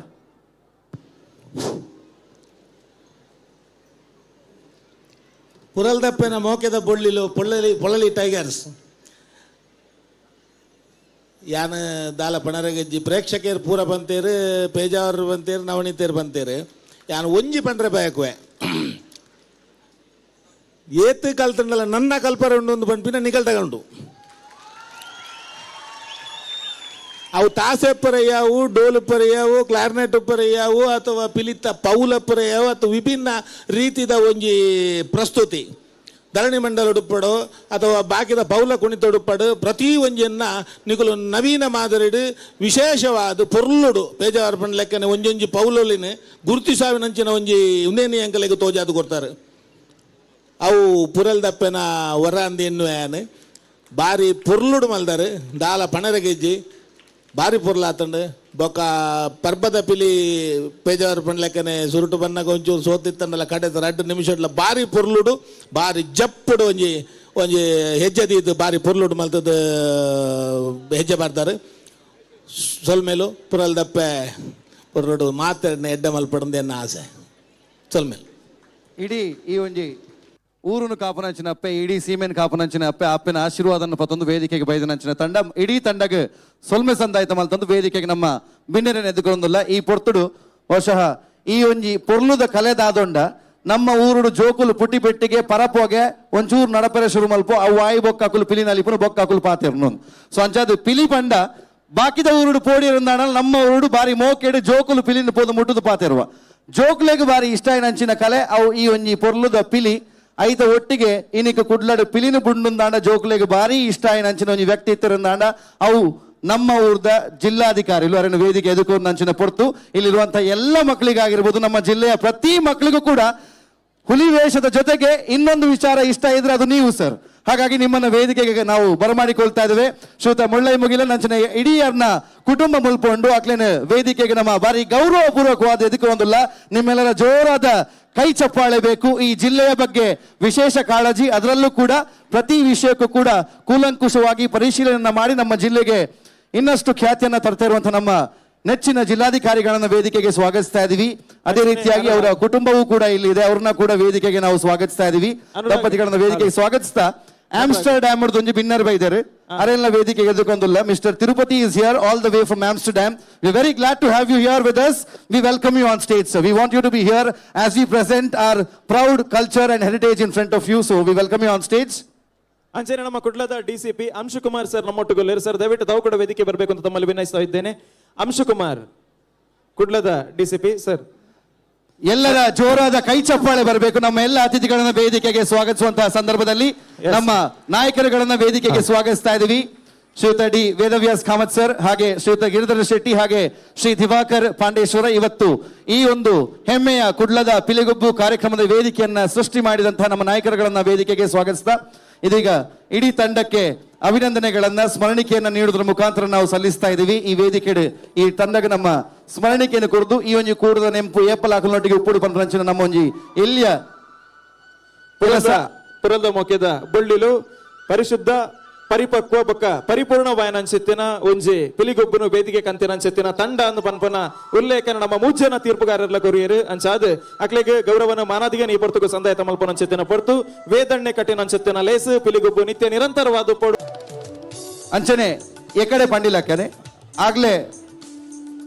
ಪುರಲ್ದಪ್ಪನ ಮೋಕೆದ ಬೊಳ್ಳಿಲು ಪೊಳ್ಳಲಿ ಪೊಳ್ಳಲಿ ಟೈಗರ್ಸ್ ಯಾನ್ ದಾಲ ಪಣರಗಜ್ಜಿ. ಪ್ರೇಕ್ಷಕರು ಪೂರ ಬಂತೇರು, ಪೇಜಾವರು ಬಂತೇರು, ನವಣಿತೇರು ಬಂತೇರು. ಯಾನ್ ಒಂಜಿ ಪಂಡ್ರೆ ಬಯಕುವೆ, ಏತ್ ಕಲ್ತಂಡಲ ನನ್ನ ಕಲ್ಪರ ಉಂಡು ಒಂದು ಪನ್ಪಿನ ನಿಕಲ್ ತಗೊಂಡು. ಅವು ತಾಸೆಪ್ಪರಯ್ಯಾವು, ಡೋಲುಪ್ಪರಯ್ಯಾವು, ಕ್ಲಾರ್ನೆಟ್ ಉಪ್ಪರಯ್ಯಾವು ಅಥವಾ ಪಿಲಿತ್ತ ಪೌಲಪ್ಪರಯ್ಯಾವು ಅಥವಾ ವಿಭಿನ್ನ ರೀತಿದ ಒಂಜಿ ಪ್ರಸ್ತುತಿ ಧರಣಿ ಮಂಡಲ ಉಡುಪಡು ಅಥವಾ ಬಾಕಿದ ಪೌಲ ಕುಣಿತ ಉಡುಪಡು ಪ್ರತಿ ಒಂಜಿಯನ್ನ ನಿಕುಲು ನವೀನ ಮಾದರಿಡು ವಿಶೇಷವಾದ ಪೊರ್ಲುಡು ಪೇಜಾವರ ಲೆಕ್ಕನೆ ಒಂಜೊಂಜಿ ಪೌಲೊಲಿನ ಗುರುತಿಸಾವಿನಂಚಿನ ಒಂಜಿ ಉಂದೇನಿ ಅಂಕಲೆಗ್ ತೋಜಾದು ಕೊಡ್ತಾರೆ. ಅವು ಪುರಲ್ದಪ್ಪನ ವರ ಅಂದ ಎನ್ನುವೇನು ಬಾರಿ ಪೊರ್ಲುಡು ಮಲ್ದಾರು. ದಾಲ ಪಣರಗೆಜ್ಜಿ ಬಾರಿ ಪೊರ್ಲಾತಂಡು. ಬೊಕ ಪರ್ಬದ ಪಿಲಿ ಪೇಜಾವರ ಪಂಡ್ಲೆಕ್ಕನೆ ಸುರುಟು ಬನ್ನಗ ಒಂಚೂರು ಸೋತಿತ್ತಂಡಲ ಕಡೆತ 2 ನಿಮಿಷಡ್ಲ ಬಾರಿ ಪೊರ್ಲುಡು ಬಾರಿ ಜಪ್ಪುಡು ಒಂಜಿ ಒಂಜಿ ಹೆಜ್ಜೆ ದೀದು ಬಾರಿ ಪೊರ್ಲುಡು ಮಲ್ತದ ಹೆಜ್ಜೆ ಬರ್ತಾರೆ. ಸೊಲ್ಮೇಲು ಪುರಲ್ದಪ್ಪೆ ಪೊರ್ಲುಡು ಮಾತ್ರ ಎಡ್ಡೆ ಮಲ್ಪಡಂದು ಎನ್ನ ಆಸೆ. ಸೊಲ್ಮೇಲು. ಇಡೀ ಈ ಒಂಜಿ ಊರುನು ಕಾಪುನಂಚಿನ ಅಪ್ಪೆ, ಇಡೀ ಸೀಮೆನ್ ಕಾಪುನಂಚಿನ ಅಪ್ಪೆ, ಅಪ್ಪೆನ ಆಶೀರ್ವಾದನ ಪತ್ತೊಂದು ವೇದಿಕೆಗೆ ಬೈದನಂಚಿನ ತಂಡ, ಇಡೀ ತಂಡಗ್ ಸೊಲ್ಮೆ ಸಂದಾಯ್ತ ಮಲ್ತೊಂದು ವೇದಿಕೆಗೆ ನಮ್ಮ ಬಿನ್ನೆರೆನ್ ಎದ್ದುಕೊಂದುಲ್ಲ. ಈ ಪೊರ್ತುಡು ಬಹುಶಃ ಈ ಒಂಜಿ ಪೊರ್ಲುದ ಕಲೆದಾದೊಂಡ ನಮ್ಮ ಊರುಡು ಜೋಕುಲು ಪುಟಿ ಪೆಟ್ಟಿಗೆ ಪರಪೋಗೆ ಒಂಚೂರು ನಡಪರೆ ಶುರು ಮಲ್ಪು ಅವು ಆಯಿ ಬೊಕ್ಕಾಕುಲು ಪಿಲಿ ನಲಿಪುನು ಬೊಕ್ಕಾಕುಲು ಪಾತೆರ್ನು. ಸೊ ಅಂಚಾದ ಪಿಲಿ ಪಂಡ ಬಾಕಿದ ಊರುಡು ಪೋಡಿರುಂದಾಣ ನಮ್ಮ ಊರುಡು ಬಾರಿ ಮೋಕೆಡು ಜೋಕುಲು ಪಿಲಿನ ಪೋದು ಮುಟ್ಟುದು ಪಾತೆರುವ ಜೋಕುಲೆಗ್ ಬಾರಿ ಇಷ್ಟ ನಂಚಿನ ಕಲೆ ಅವು ಈ ಒಂಜಿ ಪೊರ್ಲುದ ಪಿಲಿ. ಐತ ಒಟ್ಟಿಗೆ ಇನಿಕ್ ಕುಡ್ಲಡು ಪಿಲಿನ ಬುಂಡುಂದಾಂಡ ಜೋಕುಲೆಗ್ ಬಾರಿ ಇಷ್ಟ ನಂಚಿನ ಒಂಜಿ ವ್ಯಕ್ತಿ ಇತ್ತಿರುಂದಾಂಡ ಅವು ನಮ್ಮ ಊರ್ದ ಜಿಲ್ಲಾಧಿಕಾರಿಲು ಅರಣ್ಯ ವೇದಿಕೆ ಎದುಕೊಂಡು ನಂಚಿನ ಪೊರ್ತು ಇಲ್ಲಿರುವಂತಹ ಎಲ್ಲ ಮಕ್ಕಳಿಗಾಗಿರ್ಬೋದು ನಮ್ಮ ಜಿಲ್ಲೆಯ ಪ್ರತಿ ಮಕ್ಕಳಿಗೂ ಕೂಡ ಹುಲಿ ವೇಷದ ಜೊತೆಗೆ ಇನ್ನೊಂದು ವಿಚಾರ ಇಷ್ಟ ಇದ್ರೆ ಅದು ನೀವು ಸರ್. ಹಾಗಾಗಿ ನಿಮ್ಮನ್ನ ವೇದಿಕೆಗೆ ನಾವು ಬರಮಾಡಿಕೊಳ್ತಾ ಇದ್ದೇವೆ. ಶ್ರೀಯುತ ಮುಳ್ಳೈ ಮುಗಿಲ ನಂಚಿನ ಇಡೀ ಅವ್ರನ್ನ ಕುಟುಂಬ ಮುಲ್ಪೊಂಡು ಅಕ್ಲೇನ ವೇದಿಕೆಗೆ ನಮ್ಮ ಬಾರಿ ಗೌರವಪೂರ್ವಕವಾದ ಎದಕ್ಕೆ ಒಂದಿಲ್ಲ ನಿಮ್ಮೆಲ್ಲರ ಜೋರಾದ ಕೈ ಚಪ್ಪಾಳೆ ಬೇಕು. ಈ ಜಿಲ್ಲೆಯ ಬಗ್ಗೆ ವಿಶೇಷ ಕಾಳಜಿ, ಅದರಲ್ಲೂ ಕೂಡ ಪ್ರತಿ ವಿಷಯಕ್ಕೂ ಕೂಡ ಕೂಲಂಕುಷವಾಗಿ ಪರಿಶೀಲನೆ ಮಾಡಿ ನಮ್ಮ ಜಿಲ್ಲೆಗೆ ಇನ್ನಷ್ಟು ಖ್ಯಾತಿಯನ್ನ ತರ್ತಾ ಇರುವಂತಹ ನಮ್ಮ ನೆಚ್ಚಿನ ಜಿಲ್ಲಾಧಿಕಾರಿಗಳನ್ನ ವೇದಿಕೆಗೆ ಸ್ವಾಗತಿಸ್ತಾ ಇದೀವಿ. ಅದೇ ರೀತಿಯಾಗಿ ಅವರ ಕುಟುಂಬವೂ ಕೂಡ ಇಲ್ಲಿ ಇದೆ, ಅವ್ರನ್ನ ಕೂಡ ವೇದಿಕೆಗೆ ನಾವು ಸ್ವಾಗತಿಸ್ತಾ ಇದೀವಿ. ದಂಪತಿಗಳನ್ನ ವೇದಿಕೆಗೆ ಸ್ವಾಗತಿಸ್ತಾ ಆಮ್ಸ್ಟರ್ಡ್ಯಾಮ್ ಒಂಜಿ ಬಿನ್ನರ್ ಬೈದಾರೆ ಅರೆಲ್ಲ ವೇದಿಕೆಗೆ ಎದುಕೊಂದುಲ್ಲ. Mister Tirupati is here all the way from Amsterdam. We very glad to have you here with us. We welcome you on stage sir. We want you to be here as we present our proud culture and heritage in front of you. So we welcome you on stage. ಅಂಚನೆ ನಮ್ಮ ಕುಡ್ಲದ ಡಿಸಿಪಿ ಅಂಶುಕುಮಾರ್ ಸರ್ ನಮ್ಮೊಟ್ಟುಗೊಲ್ಲೇರು ಸರ್, ದಯವಿಟ್ಟು ತಾವು ಕೂಡ ವೇದಿಕೆ ಬರಬೇಕು ಅಂತ ತಮ್ಮಲ್ಲಿ ವಿನಯಿಸ್ತಾ ಇದ್ದೇನೆ. ಅಂಶುಕುಮಾರ್, ಕುಡ್ಲದ ಡಿಸಿಪಿ ಸರ್. ಎಲ್ಲರ ಜೋರಾದ ಕೈ ಚಪ್ಪಾಳೆ ಬರಬೇಕು ನಮ್ಮ ಎಲ್ಲ ಅತಿಥಿಗಳನ್ನ ವೇದಿಕೆಗೆ ಸ್ವಾಗತಿಸುವಂತಹ ಸಂದರ್ಭದಲ್ಲಿ. ನಮ್ಮ ನಾಯಕರುಗಳನ್ನ ವೇದಿಕೆಗೆ ಸ್ವಾಗತಿಸ್ತಾ ಇದೀವಿ. ಶ್ರೀಯುತ ಡಿ ವೇದವ್ಯಾಸ್ ಕಾಮತ್ ಸರ್, ಹಾಗೆ ಶ್ರೀಯುತ ಗಿರಿಧರ ಶೆಟ್ಟಿ, ಹಾಗೆ ಶ್ರೀ ದಿವಾಕರ್ ಪಾಂಡೇಶ್ವರ ಇವತ್ತು ಈ ಒಂದು ಹೆಮ್ಮೆಯ ಕುಡ್ಲದ ಪಿಲಿಗೊಬ್ಬು ಕಾರ್ಯಕ್ರಮದ ವೇದಿಕೆಯನ್ನ ಸೃಷ್ಟಿ ಮಾಡಿದಂತಹ ನಮ್ಮ ನಾಯಕರುಗಳನ್ನ ವೇದಿಕೆಗೆ ಸ್ವಾಗತಿಸ್ತಾ ಇದೀಗ ಇಡೀ ತಂಡಕ್ಕೆ ಅಭಿನಂದನೆಗಳನ್ನ ಸ್ಮರಣಿಕೆಯನ್ನ ನೀಡುವುದರ ಮುಖಾಂತರ ನಾವು ಸಲ್ಲಿಸ್ತಾ ಇದ್ದೀವಿ. ಈ ವೇದಿಕೆ ಈ ತಂಡಕ್ಕೆ ನಮ್ಮ ಸ್ಮರಣಿಕೆಯನ್ನು ಕೊಡುದು ಈ ಒಂಜಿ ಕೂಡದ ನೆಂಪು ಏಪಲ್ ಹಾಕಲೊಟ್ಟಿಗೆ ಉಪ್ಪುಡು ಪಂಚನ ನಮ್ಮ ಒಂಜಿ ಎಲ್ಲಿಯ ಪುರದ ಮೊಕೆದ ಬೊಳ್ಳಿಲು ಪರಿಶುದ್ಧ ಪರಿಪಕ್ವ ಬೊಕ್ಕ ಪರಿಪೂರ್ಣ ವಾಯನಂಚಿತ್ತಿನ ಒಂಜಿ ಪಿಲಿಗೊಬ್ಬನು ವೇದಿಕೆ ಕಂತಿನಂಚಿತ್ತಿನ ತಂಡ ಅಂದು ಪನ್ಪನ ಉಲ್ಲೇಖನ ನಮ್ಮ ಮೂಜನ ತೀರ್ಪುಗಾರರ್ಲ ಕೊರಿಯರು. ಅಂಚಾದ್ ಅಕ್ಲೆಗ್ ಗೌರವನ ಮಾನಾದಿಗೆ ನೀ ಪೊರ್ತುಗು ಸಂದಾಯ ತಮಲ್ಪನಂಚಿತ್ತಿನ ಪೊರ್ತು ವೇದಣ್ಣೆ ಕಟ್ಟಿನಂಚಿತ್ತಿನ ಲೇಸು ಪಿಲಿಗೊಬ್ಬು ನಿತ್ಯ ನಿರಂತರವಾದ ಪೊಡು. ಅಂಚನೆ ಎಕಡೆ ಪಂಡಿಲಕ್ಕನೆ ಆಗ್ಲೇ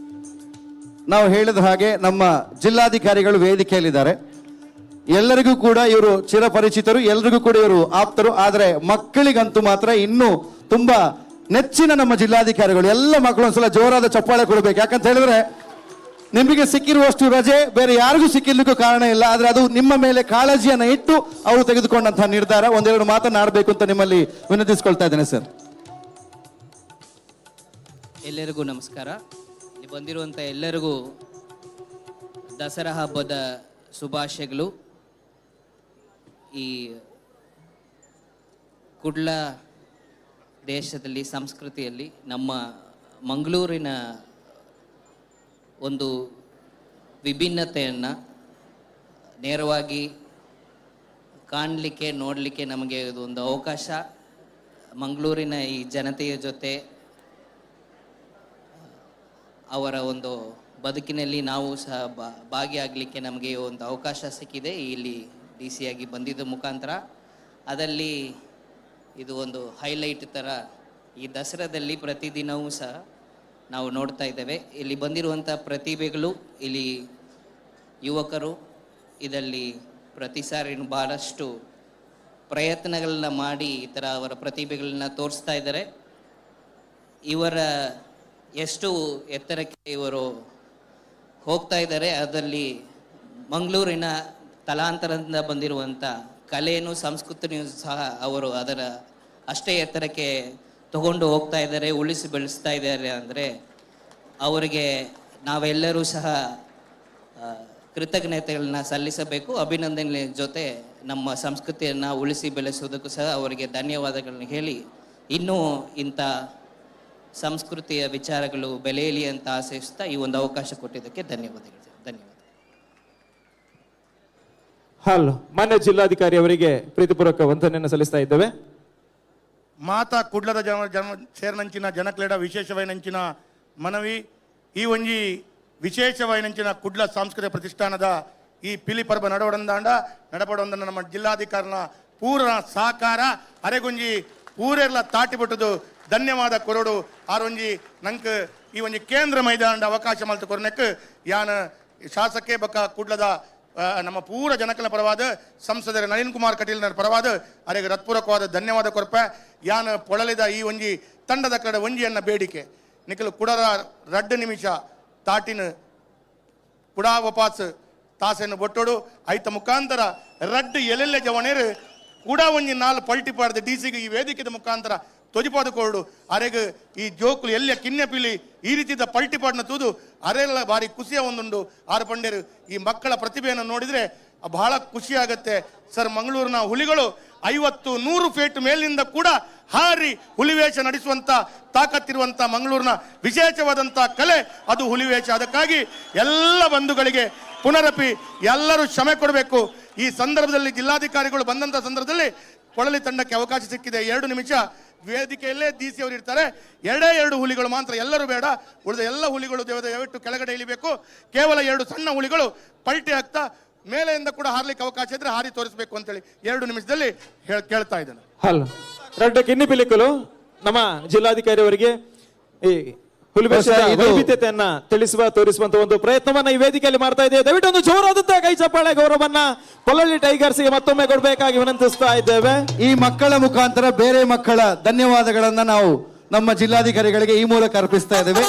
ನಾವು ಹೇಳಿದ ಹಾಗೆ ನಮ್ಮ ಜಿಲ್ಲಾಧಿಕಾರಿಗಳು ವೇದಿಕೆಯಲ್ಲಿದ್ದಾರೆ. ಎಲ್ಲರಿಗೂ ಕೂಡ ಇವರು ಚಿರಪರಿಚಿತರು, ಎಲ್ರಿಗೂ ಕೂಡ ಇವರು ಆಪ್ತರು. ಆದರೆ ಮಕ್ಕಳಿಗಂತೂ ಮಾತ್ರ ಇನ್ನೂ ತುಂಬಾ ನೆಚ್ಚಿನ ನಮ್ಮ ಜಿಲ್ಲಾಧಿಕಾರಿಗಳು. ಎಲ್ಲ ಮಕ್ಕಳು ಒಂದ್ಸಲ ಜೋರಾದ ಚಪ್ಪಾಳೆ ಕೊಡಬೇಕು. ಯಾಕಂತ ಹೇಳಿದ್ರೆ ನಿಮಗೆ ಸಿಕ್ಕಿರುವಷ್ಟು ರಜೆ ಬೇರೆ ಯಾರಿಗೂ ಸಿಕ್ಕಿರ್ಲಿಕ್ಕೂ ಕಾರಣ ಇಲ್ಲ. ಆದ್ರೆ ಅದು ನಿಮ್ಮ ಮೇಲೆ ಕಾಳಜಿಯನ್ನು ಇಟ್ಟು ಅವರು ತೆಗೆದುಕೊಂಡಂತಹ ನಿರ್ಧಾರ. ಒಂದೆರಡು ಮಾತನಾಡಬೇಕು ಅಂತ ನಿಮ್ಮಲ್ಲಿ ವಿನಂತಿಸಿಕೊಳ್ತಾ ಇದ್ದೇನೆ ಸರ್. ಎಲ್ಲರಿಗೂ ನಮಸ್ಕಾರ. ಇಲ್ಲಿ ಬಂದಿರುವಂಥ ಎಲ್ಲರಿಗೂ ದಸರಾ ಹಬ್ಬದ ಶುಭಾಶಯಗಳು. ಈ ಕುಡ್ಲ ದೇಶದಲ್ಲಿ ಸಂಸ್ಕೃತಿಯಲ್ಲಿ ನಮ್ಮ ಮಂಗಳೂರಿನ ಒಂದು ವಿಭಿನ್ನತೆಯನ್ನು ನೇರವಾಗಿ ಕಾಣಲಿಕ್ಕೆ ನೋಡಲಿಕ್ಕೆ ನಮಗೆ ಇದು ಒಂದು ಅವಕಾಶ. ಮಂಗಳೂರಿನ ಈ ಜನತೆಯ ಜೊತೆ ಅವರ ಒಂದು ಬದುಕಿನಲ್ಲಿ ನಾವು ಸಹ ಭಾಗಿಯಾಗಲಿಕ್ಕೆ ನಮಗೆ ಒಂದು ಅವಕಾಶ ಸಿಕ್ಕಿದೆ ಇಲ್ಲಿ ಡಿ ಸಿ ಆಗಿ ಬಂದಿದ್ದ ಮುಖಾಂತರ. ಅದರಲ್ಲಿ ಇದು ಒಂದು ಹೈಲೈಟ್ ಥರ ಈ ದಸರಾದಲ್ಲಿ ಪ್ರತಿದಿನವೂ ಸಹ ನಾವು ನೋಡ್ತಾ ಇದ್ದೇವೆ. ಇಲ್ಲಿ ಬಂದಿರುವಂಥ ಪ್ರತಿಭೆಗಳು, ಇಲ್ಲಿ ಯುವಕರು ಇದರಲ್ಲಿ ಪ್ರತಿ ಸಾರಿ ಭಾಳಷ್ಟು ಪ್ರಯತ್ನಗಳನ್ನ ಮಾಡಿ ಈ ಥರ ಅವರ ಪ್ರತಿಭೆಗಳನ್ನ ತೋರಿಸ್ತಾ ಇದ್ದಾರೆ. ಇವರ ಎಷ್ಟು ಎತ್ತರಕ್ಕೆ ಇವರು ಹೋಗ್ತಾ ಇದ್ದಾರೆ, ಅದರಲ್ಲಿ ಮಂಗಳೂರಿನ ತಲಾಂತರದಿಂದ ಬಂದಿರುವಂಥ ಕಲೆಯನ್ನು ಸಂಸ್ಕೃತಿಯೂ ಸಹ ಅವರು ಅದರ ಅಷ್ಟೇ ಎತ್ತರಕ್ಕೆ ತಗೊಂಡು ಹೋಗ್ತಾ ಇದ್ದಾರೆ, ಉಳಿಸಿ ಬೆಳೆಸ್ತಾ ಇದ್ದಾರೆ. ಅಂದರೆ ಅವರಿಗೆ ನಾವೆಲ್ಲರೂ ಸಹ ಕೃತಜ್ಞತೆಗಳನ್ನ ಸಲ್ಲಿಸಬೇಕು. ಅಭಿನಂದನೆ ಜೊತೆ ನಮ್ಮ ಸಂಸ್ಕೃತಿಯನ್ನು ಉಳಿಸಿ ಬೆಳೆಸುವುದಕ್ಕೂ ಸಹ ಅವರಿಗೆ ಧನ್ಯವಾದಗಳನ್ನ ಹೇಳಿ, ಇನ್ನೂ ಇಂಥ ಸಂಸ್ಕೃತಿಯ ವಿಚಾರಗಳು ಬೆಳೆಯಲಿ ಅಂತ ಆಶಯಿಸ್ತಾ ಈ ಒಂದು ಅವಕಾಶ ಕೊಟ್ಟಿದ್ದಕ್ಕೆ ಧನ್ಯವಾದಗಳು. ಧನ್ಯವಾದ. ಹಲೋ, ಮಾನ್ಯ ಜಿಲ್ಲಾಧಿಕಾರಿ ಅವರಿಗೆ ಪ್ರೀತಿಪೂರ್ವಕ ವಂದನೆಯನ್ನು ಸಲ್ಲಿಸ್ತಾ ಇದ್ದೇವೆ. ಮಾತಾ ಕುಡ್ಲದ ಜನ ಜನ ಸೇರ್ನಂಚಿನ ಜನಕ್ಲೆಡ ವಿಶೇಷವೈನಂಚಿನ ಮನವಿ. ಈ ಒಂಜಿ ವಿಶೇಷವೈನಂಚಿನ ಕುಡ್ಲ ಸಾಂಸ್ಕೃತಿಕ ಪ್ರತಿಷ್ಠಾನದ ಈ ಪಿಲಿ ಪರ್ಬ ನಡವಡಂದಾಂಡ ನಡಪಡೊಂದನ್ನ ನಮ್ಮ ಜಿಲ್ಲಾಧಿಕಾರಿನ ಪೂರ್ಣ ಸಹಕಾರ ಅರೆಗುಂಜಿ ಪೂರೆರ್ಲ ತಾಟಿಬಿಟ್ಟದು ಧನ್ಯವಾದ ಕೊರಡು. ಆರೊಂಜಿ ನಂಕ್ ಈ ಒಂಜಿ ಕೇಂದ್ರ ಮೈದಾನದ ಅವಕಾಶ ಮಲ್ತು ಕೊರನೆಕ್ ಯಾನ ಶಾಸಕೆ ಬಕ್ಕ ಕುಡ್ಲದ ನಮ್ಮ ಪೂರ ಜನಕಲ ಪರವಾದ ಸಂಸದರ ನಳಿನ್ ಕುಮಾರ್ ಕಟೀಲ್ನ ಪರವಾದ ಅರೆಗೆ ಹೃತ್ಪೂರ್ವಕವಾದ ಧನ್ಯವಾದ ಕೊರಪೆ. ಯಾನ ಪೊಳಲಿದ ಈ ಒಂಜಿ ತಂಡದ ಕಡೆ ಒಂಜಿಯನ್ನ ಬೇಡಿಕೆ ನಿಖಲು ಕುಡರ 2 ನಿಮಿಷ ತಾಟಿನ ಕುಡಾ ವಪಾಸ್ ತಾಸೆಯನ್ನು ಬೊಟ್ಟೋಡು ಐತ ಮುಖಾಂತರ ರಡ್ಡು ಎಲ್ಲೆಲ್ಲೆ ಜವಣೇರು ಕೂಡ ಒಂಜಿ 4 ಪಲ್ಟಿ ಪಾಡ್ದು ಡಿ ಸಿಗೆ ಈ ವೇದಿಕೆದ ಮುಖಾಂತರ ತೊಜಿಪಾದ ಕೊರಡು. ಅರೆಗ್ ಈ ಜೋಕುಲು ಎಲ್ಲ ಕಿನ್ನೆ ಪಿಲಿ ಈ ರೀತಿಯ ಪಲ್ಟಿ ಪಾಡ್ನ ತೂದು ಅರೆಲ್ಲ ಭಾರಿ ಖುಷಿಯ ಒಂದುಂಡು. ಆರು ಪಂಡೇರು ಈ ಮಕ್ಕಳ ಪ್ರತಿಭೆಯನ್ನು ನೋಡಿದರೆ ಬಹಳ ಖುಷಿಯಾಗತ್ತೆ ಸರ್. ಮಂಗಳೂರಿನ ಹುಲಿಗಳು 50-100 ಫೀಟ್ ಮೇಲಿನಿಂದ ಕೂಡ ಹಾರಿ ಹುಲಿವೇಷ ನಡೆಸುವಂಥ ತಾಕತ್ತಿರುವಂಥ ಮಂಗಳೂರಿನ ವಿಶೇಷವಾದಂಥ ಕಲೆ ಅದು ಹುಲಿವೇಷ. ಅದಕ್ಕಾಗಿ ಎಲ್ಲ ಬಂಧುಗಳಿಗೆ ಪುನರಪಿ ಎಲ್ಲರೂ ಕ್ಷಮೆ ಕೊಡಬೇಕು. ಈ ಸಂದರ್ಭದಲ್ಲಿ ಜಿಲ್ಲಾಧಿಕಾರಿಗಳು ಬಂದಂಥ ಸಂದರ್ಭದಲ್ಲಿ ಪೊಳಲಿ ತಂಡಕ್ಕೆ ಅವಕಾಶ ಸಿಕ್ಕಿದೆ. 2 ನಿಮಿಷ ವೇದಿಕೆಯಲ್ಲೇ ಡಿ ಸಿ ಅವರು ಇರ್ತಾರೆ. 2 ಹುಲಿಗಳು ಮಾತ್ರ, ಎಲ್ಲರೂ ಬೇಡ, ಉಳಿದ ಎಲ್ಲ ಹುಲಿಗಳು ದಯವಿಟ್ಟು ಕೆಳಗಡೆ ಇಳಿಬೇಕು. ಕೇವಲ 2 ಸಣ್ಣ ಹುಲಿಗಳು ಪಲ್ಟಿ ಆಗ್ತಾ ಮೇಲೆಯಿಂದ ಕೂಡ ಹಾರ್ಲಿಕ್ಕೆ ಅವಕಾಶ ಇದ್ರೆ ಹಾರಿ ತೋರಿಸಬೇಕು ಅಂತೇಳಿ 2 ನಿಮಿಷದಲ್ಲಿ ಕೇಳ್ತಾ ಇದ್ದೇನೆ. ಹಲೋ, 2 ಕಿನ್ನಿ ಪಿಲಿಕಲು ನಮ್ಮ ಜಿಲ್ಲಾಧಿಕಾರಿ ಅವರಿಗೆ ಈ ಹುಲಿವೇಷದ ವೈವಿಧ್ಯತೆಯನ್ನ ತಿಳಿಸುವ ತೋರಿಸುವಂತ ಒಂದು ಪ್ರಯತ್ನವನ್ನ ಈ ವೇದಿಕೆಯಲ್ಲಿ ಮಾಡ್ತಾ ಇದೆ. ದಯವಿಟ್ಟು ಒಂದು ಜೋರಾದಂತಹ ಕೈ ಚಪ್ಪಾಳೆ ಗೌರವನ್ನ ಪೊಳಲಿ ಟೈಗರ್ಸ್ಗೆ ಮತ್ತೊಮ್ಮೆ ಕೊಡಬೇಕಾಗಿ ವಿನಂತಿಸ್ತಾ ಇದ್ದೇವೆ. ಈ ಮಕ್ಕಳ ಮುಖಾಂತರ ಬೇರೆ ಮಕ್ಕಳ ಧನ್ಯವಾದಗಳನ್ನ ನಾವು ನಮ್ಮ ಜಿಲ್ಲಾಧಿಕಾರಿಗಳಿಗೆ ಈ ಮೂಲಕ ಅರ್ಪಿಸ್ತಾ ಇದ್ದೇವೆ.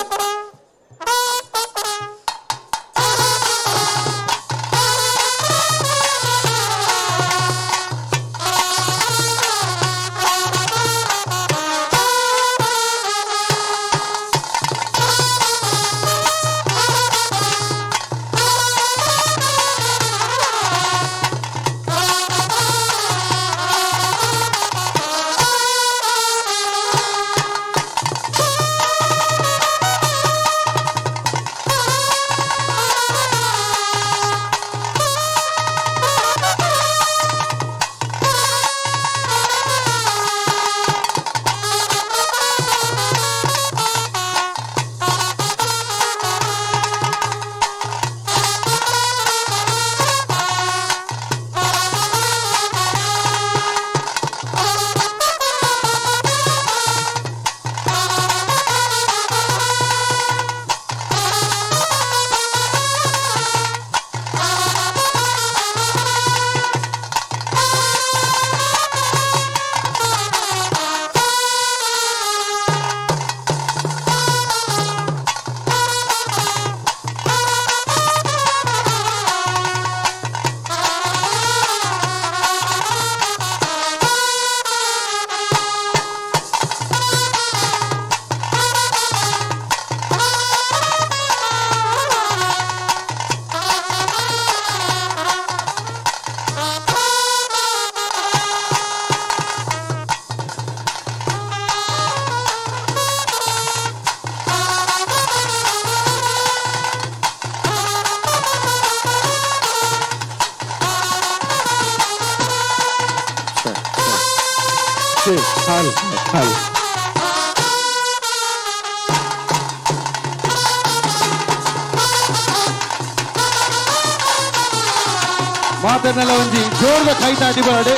ಮಾತನ್ನೆಲ್ಲ ಒಂಜಿ ಜೋರದ ಕೈ ತಾಟಿ ಬರಡೆ.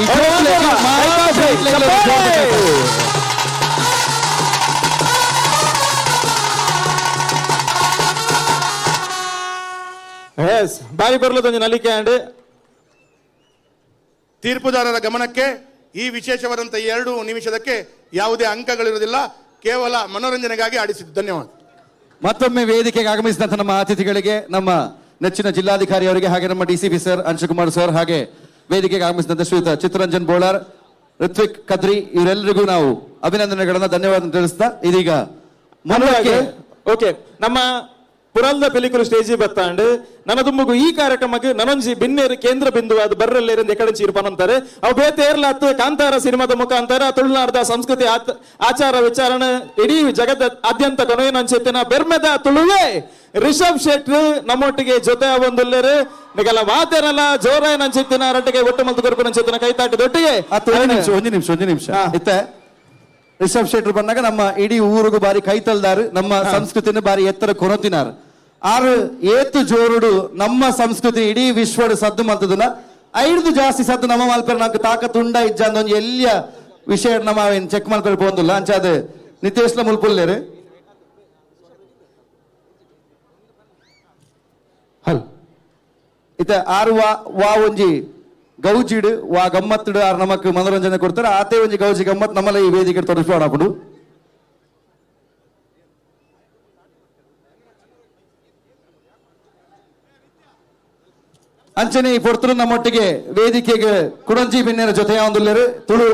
ಈ ಬಾರಿ ಬರ್ಲದೊಂಜಿ ನಲಿಕೆ ಅಂಡ್ ತೀರ್ಪುದಾರರ ಗಮನಕ್ಕೆ ಈ ವಿಶೇಷವಾದಂಥ 2 ನಿಮಿಷದಕ್ಕೆ ಯಾವುದೇ ಅಂಕಗಳಿರುವುದಿಲ್ಲ, ಕೇವಲ ಮನೋರಂಜನೆಗಾಗಿ ಆಡಿಸಿದ್ದು. ಧನ್ಯವಾದ. ಮತ್ತೊಮ್ಮೆ ವೇದಿಕೆಗೆ ಆಗಮಿಸಿದಂಥ ನಮ್ಮ ಅತಿಥಿಗಳಿಗೆ, ನಮ್ಮ ನೆಚ್ಚಿನ ಜಿಲ್ಲಾಧಿಕಾರಿ ಅವರಿಗೆ, ಹಾಗೆ ನಮ್ಮ DCP sir Anshukumar sir, ಹಾಗೆ ವೇದಿಕೆಗೆ ಆಗಮಿಸಿದಂಥ ಶ್ರೀಯುತ ಚಿತ್ತರಂಜನ್ ಬೋಳಾರ್, ಋತ್ವಿಕ್ ಕದ್ರಿ, ಇವರೆಲ್ಲರಿಗೂ ನಾವು ಅಭಿನಂದನೆಗಳನ್ನ ಧನ್ಯವಾದ ತಿಳಿಸ್ತಾ ಇದೀಗ ಓಕೆ ನಮ್ಮ ಪುರಲ್ದ ಪಿಲಿಕುಲು ಸ್ಟೇಜಿ ಬತ್ತಾಂಡ್ ನನ್ನ ದುಂಬುಗು ಈ ಕಾರ್ಯಕ್ರಮಕ್ಕೆ ನನೊಂಜಿ ಬಿನ್ನೇರು ಕೇಂದ್ರ ಬಿಂದುವಾದ ಬರ್ರಲ್ಲೇರಿಂದ ಎಕಡೆ ಪನಂತಾರೆ ಅವು ಬೇತೆ ಏರ್ಲಾತ್ ಕಾಂತಾರ ಸಿನಿಮಾದ ಮುಖಾಂತರ ತುಳುನಾಡದ ಸಂಸ್ಕೃತಿ ಆಚಾರ ವಿಚಾರಣೆ ಇಡೀ ಜಗದ ಆದ್ಯಂತ ಕೊನೆಯಂಚಿತ್ತಿನ ಬೆರ್ಮೆದ ತುಳುವೆ ರಿಷಬ್ ಶೆಟ್ರು ನಮ್ಮೊಟ್ಟಿಗೆ ಜೊತೆ ಒಂದುಲ್ಲೇರು ನಿಗಲ ಮಾತೇನಲ್ಲ ಜೋರಾಯನಂಚಿತ್ತಿನ ರಟ್ಟಿಗೆ ಒಟ್ಟು ಮಲ್ತು ಕೊರ್ಪುನಂಚಿತ್ತಿನ ಕೈತಾಟಿ ದೊಟ್ಟಿಗೆ ಒಂದು ನಿಮಿಷ ಒಂದು ನಿಮಿಷ ಒಂದು ನಿಮಿಷ ಇತ್ತೆ ರಿಷಬ್ ಶೆಟ್ರು ಬಂದಾಗ ನಮ್ಮ ಇಡೀ ಊರಿಗೂ ಬಾರಿ ಕೈತಲ್ದಾರು, ನಮ್ಮ ಸಂಸ್ಕೃತಿನ ಬಾರಿ ಎತ್ತರ ಕೊರತಿನಾರು. ಆರು ಏತು ಜೋರುಡು ನಮ್ಮ ಸಂಸ್ಕೃತಿ ಇಡೀ ವಿಶ್ವಡು ಸದ್ದು ಮಲ್ತದನ ಐದು ಜಾಸ್ತಿ ಸದ್ದು ನಮ್ಮ ಮಲ್ಪೆರ್ ನಂಗೆ ತಾಕತ್ ಉಂಡ ಇಜ್ಜ ಒಂಜಿ ಎಲ್ಲಿಯ ವಿಷಯ ನಮ್ಮ ಚೆಕ್ ಮಲ್ಪೆರ್ ಪೋಂದುಲ್ಲ ಅಂಚಾದ ನಿತೇಶ್ಲ ಮುಲ್ಪುಲ್ಲೇರು. ಹಲ್ ಇತ್ತೆ ಆರು ವಾ ವಾ ಒಂಜಿ ಗೌಜಿಡು ವಾ ಗಮ್ಮತ್ತುಡು ಆರು ನಮಕ್ ಮನೋರಂಜನೆ ಕೊಡ್ತಾರೆ. ಆತೆ ಒಂಜಿ ಗೌಜಿ ಗಮ್ಮತ್ ನಮ್ಮಲ್ಲ ಈ ವೇದಿಕೆ ತೊಡಗಿಸ್ಬೋಡಾಪುಡು. ಅಂಚನೆ ಈ ಪೊರ್ತುಲು ನಮ್ಮೊಟ್ಟಿಗೆ ವೇದಿಕೆಗೆ ಕುಡಂಜಿ ಬಿನ್ನೆರ ಜೊತೆ ಒಂದುಲ್ಲೇರು ತುಳು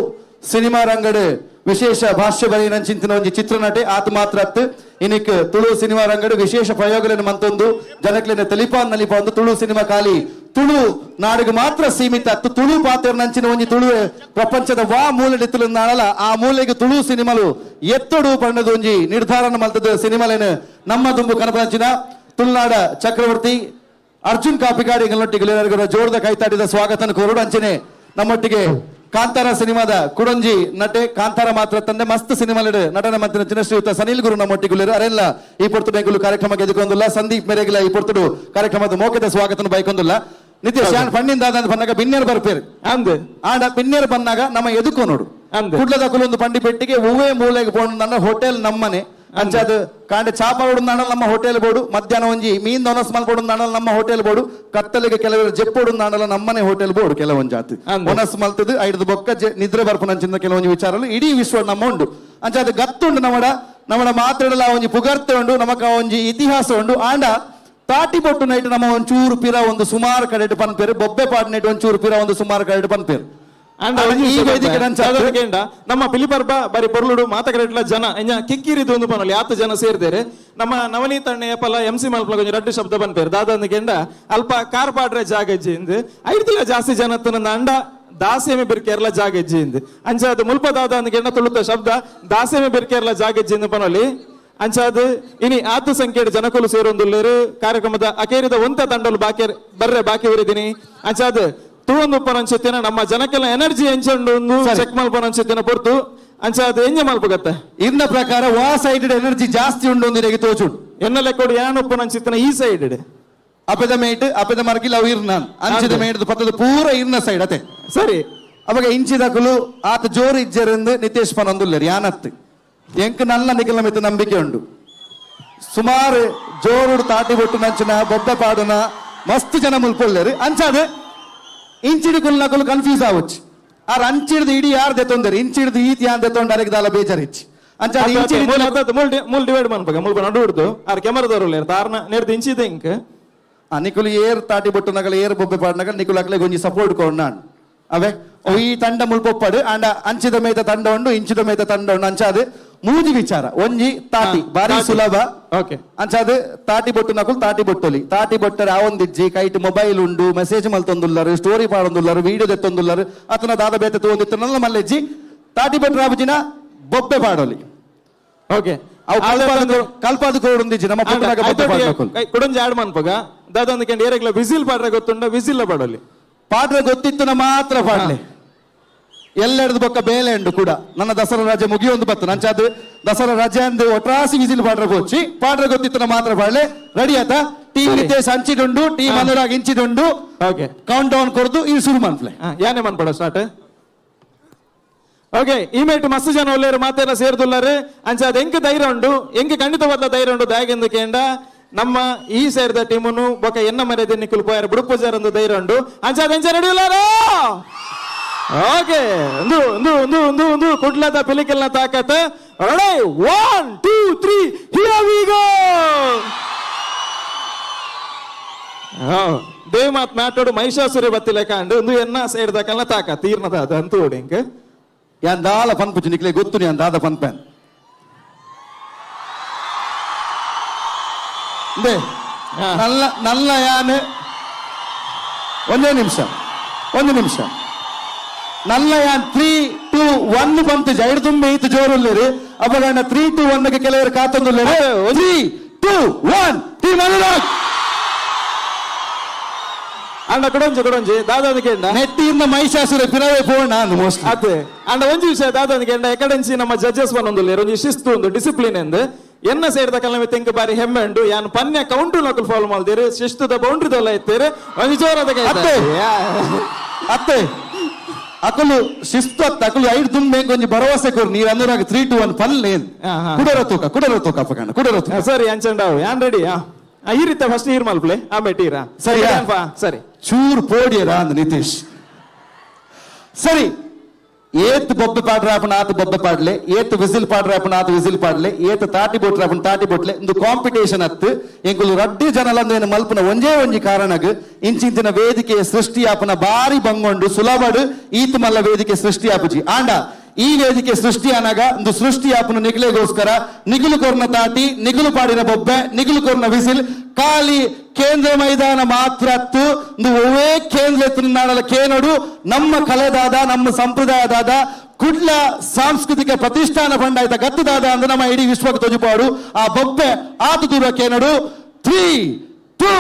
ಸಿನಿಮಾ ರಂಗಡು ವಿಶೇಷ ಭಾಷ್ಯ ಬರೆಯಿನ ಚಿಂತಿನ ಒಂಜಿ ಚಿತ್ರನಟೆ ಆತ ಮಾತ್ರ ಅತ್ತು ಇನಿಕ್ ತುಳು ಸಿನಿಮಾ ರಂಗಡು ವಿಶೇಷ ಪ್ರಯೋಗಗಳನ್ನು ಮಂತೊಂದು ಜನಕ್ಲೆನ ತೆಲಿಪಾನ್ ನಲಿಪ ಒಂದು ತುಳು ಸಿನಿಮಾ ಖಾಲಿ ತುಳು ನಾಡಿಗೆ ಮಾತ್ರ ಸೀಮಿತ ಅತ್ತು ತುಳು ಪಾತ್ರ ನಂಚಿನ ಒಂಜಿ ತುಳು ಪ್ರಪಂಚದ ವಾ ಮೂಲೆ ತುಳು ನಾಡಲ ಆ ಮೂಲೆಗೆ ತುಳು ಸಿನಿಮಾಲು ಎತ್ತಡು ಪಣ್ಣದ ಒಂಜಿ ನಿರ್ಧಾರನ ಮಲ್ತದ ಸಿನಿಮಾಲೇನು ನಮ್ಮ ದುಂಬು ಕನಪಂಚಿನ ತುಳುನಾಡ ಚಕ್ರವರ್ತಿ ಅರ್ಜುನ್ ಕಾಪಿಕಾಡಿ ಎಂಗಳೊಟ್ಟಿಗೆ ಜೋರದ ಕೈತಾಟಿದ ಸ್ವಾಗತ ಕೋರೋಡು. ಅಂಚನೆ ನಮ್ಮೊಟ್ಟಿಗೆ ಕಾಂತಾರ ಸಿನಿಮಾದ ಕುಡಂಜಿ ನಟೆ ಕಾಂತಾರ ಮಾತ್ರ ತಂದೆ ಮಸ್ತ್ ಸಿನಿಮಾ ನಟನೆ ಮಂತ್ರಿ ಶ್ರೀಯುತ ಸನಿಲ್ ಗುರು ನಮ್ಮೊಟ್ಟಿಗೆ ಅರೆಲ್ಲ ಈ ಪೊರ್ತು ಬೆಂಗಳೂರು ಕಾರ್ಯಕ್ರಮಕ್ಕೆ ಎದುಕೊಂದುಲ್ಲ. ಸಂದೀಪ್ ಮೇರೆಗಿಲ್ಲ ಈ ಪೊರ್ತುಡು ಕಾರ್ಯಕ್ರಮದ ಮೋಕೆದ ಸ್ವಾಗತನ ಬೈಕೊಂದುಲ್ಲ. ನಿತ್ಯ ಶಾನ್ ಪಣ್ಣಿಂದ ಬಂದಾಗ ಬಿನ್ನೇರು ಬರ್ಪೇರು ಅಂದ್ ಆಂಡ ಬಿನ್ನೇರು ಬಂದಾಗ ನಮ್ಮ ಎದುಕೋ ನೋಡು ಕುಡ್ಲದ ಕುಲೊಂದು ಪಂಡಿ ಪೆಟ್ಟಿಗೆ ಹೂವೇ ಮೂಲೆಗೆ ಪೋಣ ಹೋಟೆಲ್ ನಮ್ಮನೆ ಅಂಚಾದ ಕಾಂಡೆ ಚಾಪ ನಮ್ಮ ಹೋಟೆಲ್ ಬೋರ್ಡು, ಮಧ್ಯಾಹ್ನ ಒಂಜಿ ಮೀನ್ ದೊನಸ್ ಮಲ್ಪೊಡು ನಮ್ಮ ಹೋಟೆಲ್ ಬೋರ್ಡು, ಕತ್ತಲಿಗೆ ಕೆಲವರು ಜೆಪ್ಪೊಡು ನಮ್ಮನೆ ಹೋಟೆಲ್ ಬೋರ್ಡು ಕೆಲವೊಂದು ಜಾತಿ ಒನಸ್ ಮಲ್ತದು ಐದು ಬೊಕ್ಕ ನಿದ್ರೆ ಬರ್ಪುನಂಚಿನ ಕೆಲವೊಂದು ವಿಚಾರలు ಇಡೀ ವಿಶ್ವ ನಮ್ಮ ಉಂಡು. ಅಂಚಾದ ಗತ್ತುಂಡು ನಮ್ಮಡ ನಮ್ಮಡ ಮಾತಾಡಲ ಒಂಜಿ ಪುಗರ್ತೆ ಉಂಡು, ನಮಕ ಒಂಜಿ ಇತಿಹಾಸ ಉಂಡು. ಆಂಡ ತಾಟಿ ಬೊಟ್ಟು ನೈಟ್ ನಮ್ಮ ಒಂಚೂರು ಪಿರ ಒಂದು ಸುಮಾರು ಕಡೆ ಪನ್ಪೇರು, ಬೊಬ್ಬೆ ಪಾಡ್ ನೈಟ್ ಒಂಚೂರು ಪಿರ ಒಂದು ಸುಮಾರು ಕಡೆ ಪನ್ಪೇರು. ನಮ್ಮ ಪಿಲಿಪರ್ಬ ಬರಿ ಪೊರ್ಲುಡು ಮಾತಕರೆಟ್ಲ ಜನ ಇಂಜ ಕಿಕ್ಕಿರಿದು ಒಂದು ಪನೊಲಿ ಆತ ಜನ ಸೇರ್ದೇರೆ. ನಮ್ಮ ನವನೀತ ಅಣ್ಣಯ್ಯ ಪಲ ಎಂ ಸಿ ಮಲ್ಪಲ ಕೊಂಚ ರಡ್ಡು ಶಬ್ದ ಪನ್ಪೇರು ದಾದಂದು ಕೆಂಡ ಅಲ್ಪ ಕಾರ್ ಪಾಡ್ರೆ ಜಾಗ ಇಜ್ಜಿ ಐಡ್ತಿಲ ಜಾಸ್ತಿ ಜನ ಅಂಡ ದಾಸೇಮಿ ಬಿರ್ಕೇರ್ಲ ಜಾಗ ಇಜ್ಜಿ ಅಂಚಾದ ಮುಲ್ಪ ದಾದ ಅಂದ್ ತುಳುತ ಶಬ್ದ ದಾಸೇಮಿ ಬಿರ್ಕೇರ್ಲ ಜಾಗ ಇಜ್ಜಿ ಪನೊಲಿ. ಅಂಚಾದ ಇನಿ ಆತು ಸಂಖ್ಯೆ ಜನಕುಲು ಸೇರೊಂದುಲ್ಲೇರು ಕಾರ್ಯಕ್ರಮದ ಅಕೇರಿದ ಒಂತ ತಂಡಲು ಬಾಕಿ ಬರ್ರೆ ಬಾಕಿ ಊರಿದ್ದೀನಿ. ಅಂಚಾದ ತೂವೊಂದು ಉಪ್ಪನಂಚಿತ್ತಿನ ನಮ್ಮ ಜನಕ್ಕೆಲ್ಲ ಎನರ್ಜಿ ಎಂಚುಂಡು ಚೆಕ್ ಮಲ್ಪನಂಚಿತ್ತಿನ ಪೊರ್ತು ಅಂಚಾದ ಎಂಜ ಮಲ್ಪಗತ್ತೆ ಇನ್ನ ಪ್ರಕಾರ ವಾ ಸೈಡ್ ಎನರ್ಜಿ ಜಾಸ್ತಿ ಉಂಡು ಒಂದು ತೋಚುಂಡು ಎನ್ನ ಲೆಕ್ಕೋಡು ಯಾನ್ ಉಪ್ಪನಂಚಿತ್ತಿನ ಈ ಸೈಡ್ ಅಪೆದ ಮೇಟ್ ಅಪೆದ ಮರ್ಗಿಲ್ ಅವು ಇರ್ನಾನ್ ಅಂಚಿದ ಮೇಟ್ ಪತ್ತದ ಪೂರ ಇರ್ನ ಸೈಡ್ ಅತೆ ಸರಿ. ಅವಾಗ ಇಂಚಿದಕುಲು ಆತ ಜೋರು ಇಜ್ಜರೆಂದು ನಿತೇಶ್ ಪನೊಂದುಲ್ಲೇರು ಯಾನತ್ತು ಎಂಕ್ ನಲ್ಲ ನಿಖಲ ಮಿತ್ತ ನಂಬಿಕೆ ಉಂಡು. ಸುಮಾರು ಜೋರುಡು ತಾಟಿ ಬೊಟ್ಟು ನಂಚಿನ ಬೊಬ್ಬೆ ಪಾಡುನ ಮಸ್ತ್ ಜನ ಮುಲ್ಪೊಲ್ಲೇರು. ಅಂಚಾದ ಇಂಚಿಡಿ ಕುಲ್ನಕುಲು ಕನ್ಫ್ಯೂಸ್ ಆವಚ್ಚು ಆರ್ ಅಂಚಿಡ್ದು ಇಡೀ ಯಾರು ದೆತ್ತೊಂದರು ಇಂಚಿಡ್ದು ಈತ್ ಯಾನ್ ದೆತ್ತೊಂಡು ಅರೆಗ್ ದಾಲ ಬೇಜಾರಿಚ್ಚಿ ಅಂಚಾದ ಇಂಚಿಡಿ ಮೂಲ್ ಡಿವೈಡ್ ಮನ್ಪಗ ಮುಲ್ಪ ನಡು ಹಿಡ್ದು ಆರ್ ಕೆಮರದವರು ತಾರ್ನ ನೇರ್ದು ಇಂಚಿದೆ ಇಂಕ್ ನಿಕುಲು ಏರ್ ತಾಟಿ ಬೊಟ್ಟು ನಗಲ ಏರ್ ಬೊಬ್ಬೆ ಪಾಡ್ನಗಲ ನಿಕುಲು ಅಕ್ಲೆ ಗೊಂಜಿ ಸಪೋರ್ಟ್ ಕೊಡ್ನಾನ್ ಅವೇ ಈ ತಂಡ ಮುಲ್ಪೊಪ್ಪಡು ಅಂಡ ಅಂಚಿದ ಮೇತ ತಂಡ ಉಂಡು ಇಂಚಿದ ಮೇತ ತಂಡ ಉಂಡು. ಅಂಚಾದ ಮೂಜಿ ವಿಚಾರ ಒಂಜಿ ತಾಟಿ ಬಾರಿ ಸುಲಭ. ಓಕೆ ಅಂಚಾದ ತಾಟಿ ಬೊಟ್ಟು ನಕುಲು ತಾಟಿ ಬೊಟ್ಟೊಲಿ ತಾಟಿ ಬೊಟ್ಟರೆ ಆವೊಂದಿಜ್ಜಿ ಕೈಟ್ ಮೊಬೈಲ್ ಉಂಡು ಮೆಸೇಜ್ ಮಲ್ತೊಂದುಲ್ಲರು ಸ್ಟೋರಿ ಪಾಡೊಂದುಲ್ಲರು ವಿಡಿಯೋ ದೆತ್ತೊಂದುಲ್ಲರು ಅತನ ದಾದ ಬೇತೆ ತೂವೊಂದಿತ್ತನಲ್ಲ ಮಲ್ಲೆಜ್ಜಿ ತಾಟಿ ಬೊಟ್ಟು ರಾಬುಜಿನ ಬೊಬ್ಬೆ ಪಾಡೊಲಿ. ಓಕೆ ಅವು ಕಲ್ಪಾದ ಕೋಡುಂದಿಜ್ಜಿ ನಮ್ಮ ಪುಟ್ಟನಾಗ ಬೊಬ್ಬೆ ಪಾಡ್ನಕುಲು ಕುಡೊಂಜಿ ಆಡ್ ಮನ್ಪಗ ದಾದಂದು ಕೆಂಡ ಏರೆಗ್ಲ ವಿಸಿಲ್ ಪಾಡ್ರೆ ಗೊತ್ತುಂಡ ವಿಸಿಲ್ ಪಾಡೊಲಿ ಪಾಡ್ರೆ ಗೊತ್ತಿತ್ತು ಮಾತ್ರ ಪಾಡ್ಲೆ ಎಲ್ಲೆಡ್ದು ಬೊಕ್ಕ ಬೇಲೆ ಉಂಡು ಕೂಡ ನನ್ನ ದಸರಾ ರಜೆ ಮುಗಿಯೊಂದು ಬತ್ತು ನಂಚಾದ ದಸರಾ ರಜೆ ಅಂದು ಒಟ್ರಾಸಿ ವಿಸಿಲ್ ಪಾಡ್ರೆ ಪೋಚಿ ಪಾಡ್ರೆ ಗೊತ್ತಿತ್ತು ಮಾತ್ರ ಪಾಡ್ಲೆ ರೆಡಿ ಆತ ಟೀಮ್ ನಿತೇಶ್ ಹಂಚಿದುಂಡು ಟೀಮ್ ಅನುರಾಗ್ ಇಂಚಿದುಂಡು. ಓಕೆ ಕೌಂಟ್ ಡೌನ್ ಕೊರ್ದು ಈ ಶುರು ಮನ್ಪ್ಲೆ ಯಾನೆ ಮನ್ಪಡ ಸ್ಟಾರ್ಟ್. ಓಕೆ ಈ ಮೇಟ್ ಮಸ್ತ್ ಜನ ಒಲ್ಲೇರು ಮಾತೆಲ್ಲ ಸೇರ್ದುಲ್ಲಾರು ಅಂಚಾದ ಎಂಕ್ ಧೈರ್ಯ ಉಂಡು ಎಂಕ್ ಖಂಡಿತವಾದ ಧೈರ್ಯ ಉಂಡು ದಾಯಗೆಂದು ಕೇಂಡ ನಮ್ಮ ಈ ಸೇರಿದ ಟೀಮನ್ನು ಬೊಕ ಎನ್ನ ಮರ್ಯಾದೆ ನಿಕ್ಕುಲು ಪೋಯಾರ ಬುಡುಪುಜಾರ್ ಒಂದು ಧೈರ್ಯ ಉಂಡು ಅಂಚಾದ ಎಂಚ ರೆಡಿ. ಓಕೆ ಒಂದು ಒಂದು ಒಂದು ಒಂದು ಒಂದು ಕುಡ್ಲದ ಪಿಲಿಕೆಲ್ನ ತಾಕತ್. Ready 1 2 3 here we go. Dev ಮಾತ್ ಮಾತಾಡು ಮಹಿಷಾಸುರಿ ಬತ್ತಿಲೆ ಕಾಂಡು ಒಂದು ಎನ್ನ ಸೇರಿದ ಕಲ್ನ ತಾಕ ತೀರ್ನದ ಅದು ಅಂತ ಓಡಿ ಯಾನ್ ದಾಲ ಪನ್ಪುಚು ನಿಕ್ಲೆ ಗೊತ್ತು ಯಾನ್ ದಾದ ಪನ್ಪೇನ್. ನಲ್ಲ ನಲ್ಲ ಯಾನ್ ಒಂದೇ ನಿಮಿಷ ಒಂದು ನಿಮಿಷ ನಲ್ಲ ಯಾನ್ 3 2 1 ಬಂತು ಜೈಡ್ ತುಂಬಿ ಇತ್ತು ಜೋರುಲ್ಲೇರು ಅವಾಗ 3 2 1 ಕೆಲವರು ಕಾತೊಂದುಲ್ಲೇರು 3 2 1 ಟೀಮ್ ಅನುರಾಗ್ ಅಂಡ ಕೊಡೊಂಜಿ ಕೊಡೊಂಜಿ ದಾದಾದ ನೆಟ್ಟಿಯಿಂದ ಮಹಿಷಾಸುರ ಪಿರವೇ ಪೋಣ ಅಂದ್ ಮೋಸ್ಟ್ ಅತ್ತೆ ಅಂಡ ಒಂಜಿ ವಿಷಯ ದಾದಾದ ಕೇಂಡ ಎಕಡೆಂಚಿ ನಮ್ಮ ಜಡ್ಜಸ್ ಒಂದುಲ್ಲೇರು ಒಂಜಿ ಶಿಸ್ತು ಒಂದು ಡಿಸಿಪ್ಲಿನ್ ಎಂದು ಎನ್ನ ಸೇರಿದ ಕಲಮೆ ತೆಂಕು ಬಾರಿ ಹೆಮ್ಮೆ ಉಂಡು ಯಾನ್ ಪನ್ಯ ಕೌಂಟು ನಕಲ್ ಫಾಲೋ ಮಾಡ್ತೀರಿ ಶಿಸ್ತುದ ಬೌಂಡ್ರಿ ದೊಲ್ಲ ಇತ್ತೀರಿ ಒಂಜಿ ಜೋರದ ಅತ್ತೆ ಅತ್ತೆ ಅಕಲು ಶಿಸ್ತು ಅತ್ತ ಅಕಲು ಐದು ತುಂಬೆ ಒಂಜಿ ಭರವಸೆ ಕೊರು ನೀರು ಅನುರಾಗ್ 3 2 1 ಪಲ್ಲೆ ಕುಡರ ತೂಕ ಕುಡರ ತೂಕ ಅಪ್ಪಕಣ್ಣ ಕುಡರ ತೂಕ ಸರಿ ಅಂಚಂಡಾವು ಯಾನ್ ರೆಡಿ ಈ ರೀತಿ ಫಸ್ಟ್ ನೀರ್ ಮಲ್ಪ್ಲೆ ಆಮೇಲೆ ಟೀರಾ ಸರಿ ಸರಿ ಚೂರ್ ಪೋಡಿಯರ ಅಂದ್ ನಿತೀಶ್ ಸರಿ ಏತ್ ಬೊಬ್ಬೆ ಪಾಡ್ರಾಪನ ಆತ ಬೊಬ್ಬೆ ಪಾಡ್ಲೆ ಏತ್ ವಿಸಿಲ್ ಪಾಡ್ರಾಪನ ಆತ ವಿಸಿಲ್ ಪಾಡ್ಲೆ ಏತ್ ತಾಟಿ ಬೊಟ್ರಾಪನ ತಾಟಿ ಬೊಟ್ಲೆ ಇಂದು ಕಾಂಪಿಟೇಷನ್ ಅತ್ತು ಎಂಕುಲು ರಡ್ಡಿ ಜನಲಂದು ಮಲ್ಪನ ಒಂಜೇ ಒಂಜಿ ಕಾರಣಗ್ ಇಂಚಿಂಚಿನ ವೇದಿಕೆ ಸೃಷ್ಟಿಯಾಪನ ಬಾರಿ ಬಂಗೊಂಡು ಸುಲಭಡು ಈತ್ ಮಲ್ಲ ವೇದಿಕೆ ಸೃಷ್ಟಿಯಾಪುಜಿ ಆಂಡ ಈ ವೇದಿಕೆ ಸೃಷ್ಟಿಯಾನಾಗ ಒಂದು ಸೃಷ್ಟಿಯಾಪನ ನಿಗಲೆಗೋಸ್ಕರ ನಿಗುಲು ಕೊರ್ನ ತಾಟಿ ನಿಗುಲು ಪಾಡಿನ ಬೊಬ್ಬೆ ನಿಗುಲು ಕೊರ್ನ ವಿಸಿಲ್ ಖಾಲಿ ಕೇಂದ್ರ ಮೈದಾನ ಮಾತ್ರ ಒವೇ ಕೇಂದ್ರ ನಾಡಲ ಕೇನೋಡು ನಮ್ಮ ಕಲೆದಾದ ನಮ್ಮ ಸಂಪ್ರದಾಯದಾದ ಕುಡ್ಲ ಸಾಂಸ್ಕೃತಿಕ ಪ್ರತಿಷ್ಠಾನ ಬಂಡಾಯ್ತ ಗತ್ತುದಾದ ಅಂದ್ರೆ ನಮ್ಮ ಇಡೀ ವಿಶ್ವಕ್ಕೆ ತೊಜುಪಾಡು ಆ ಬೊಬ್ಬೆ ಆತ ದೂರ ಕೇನೋಡು 3 2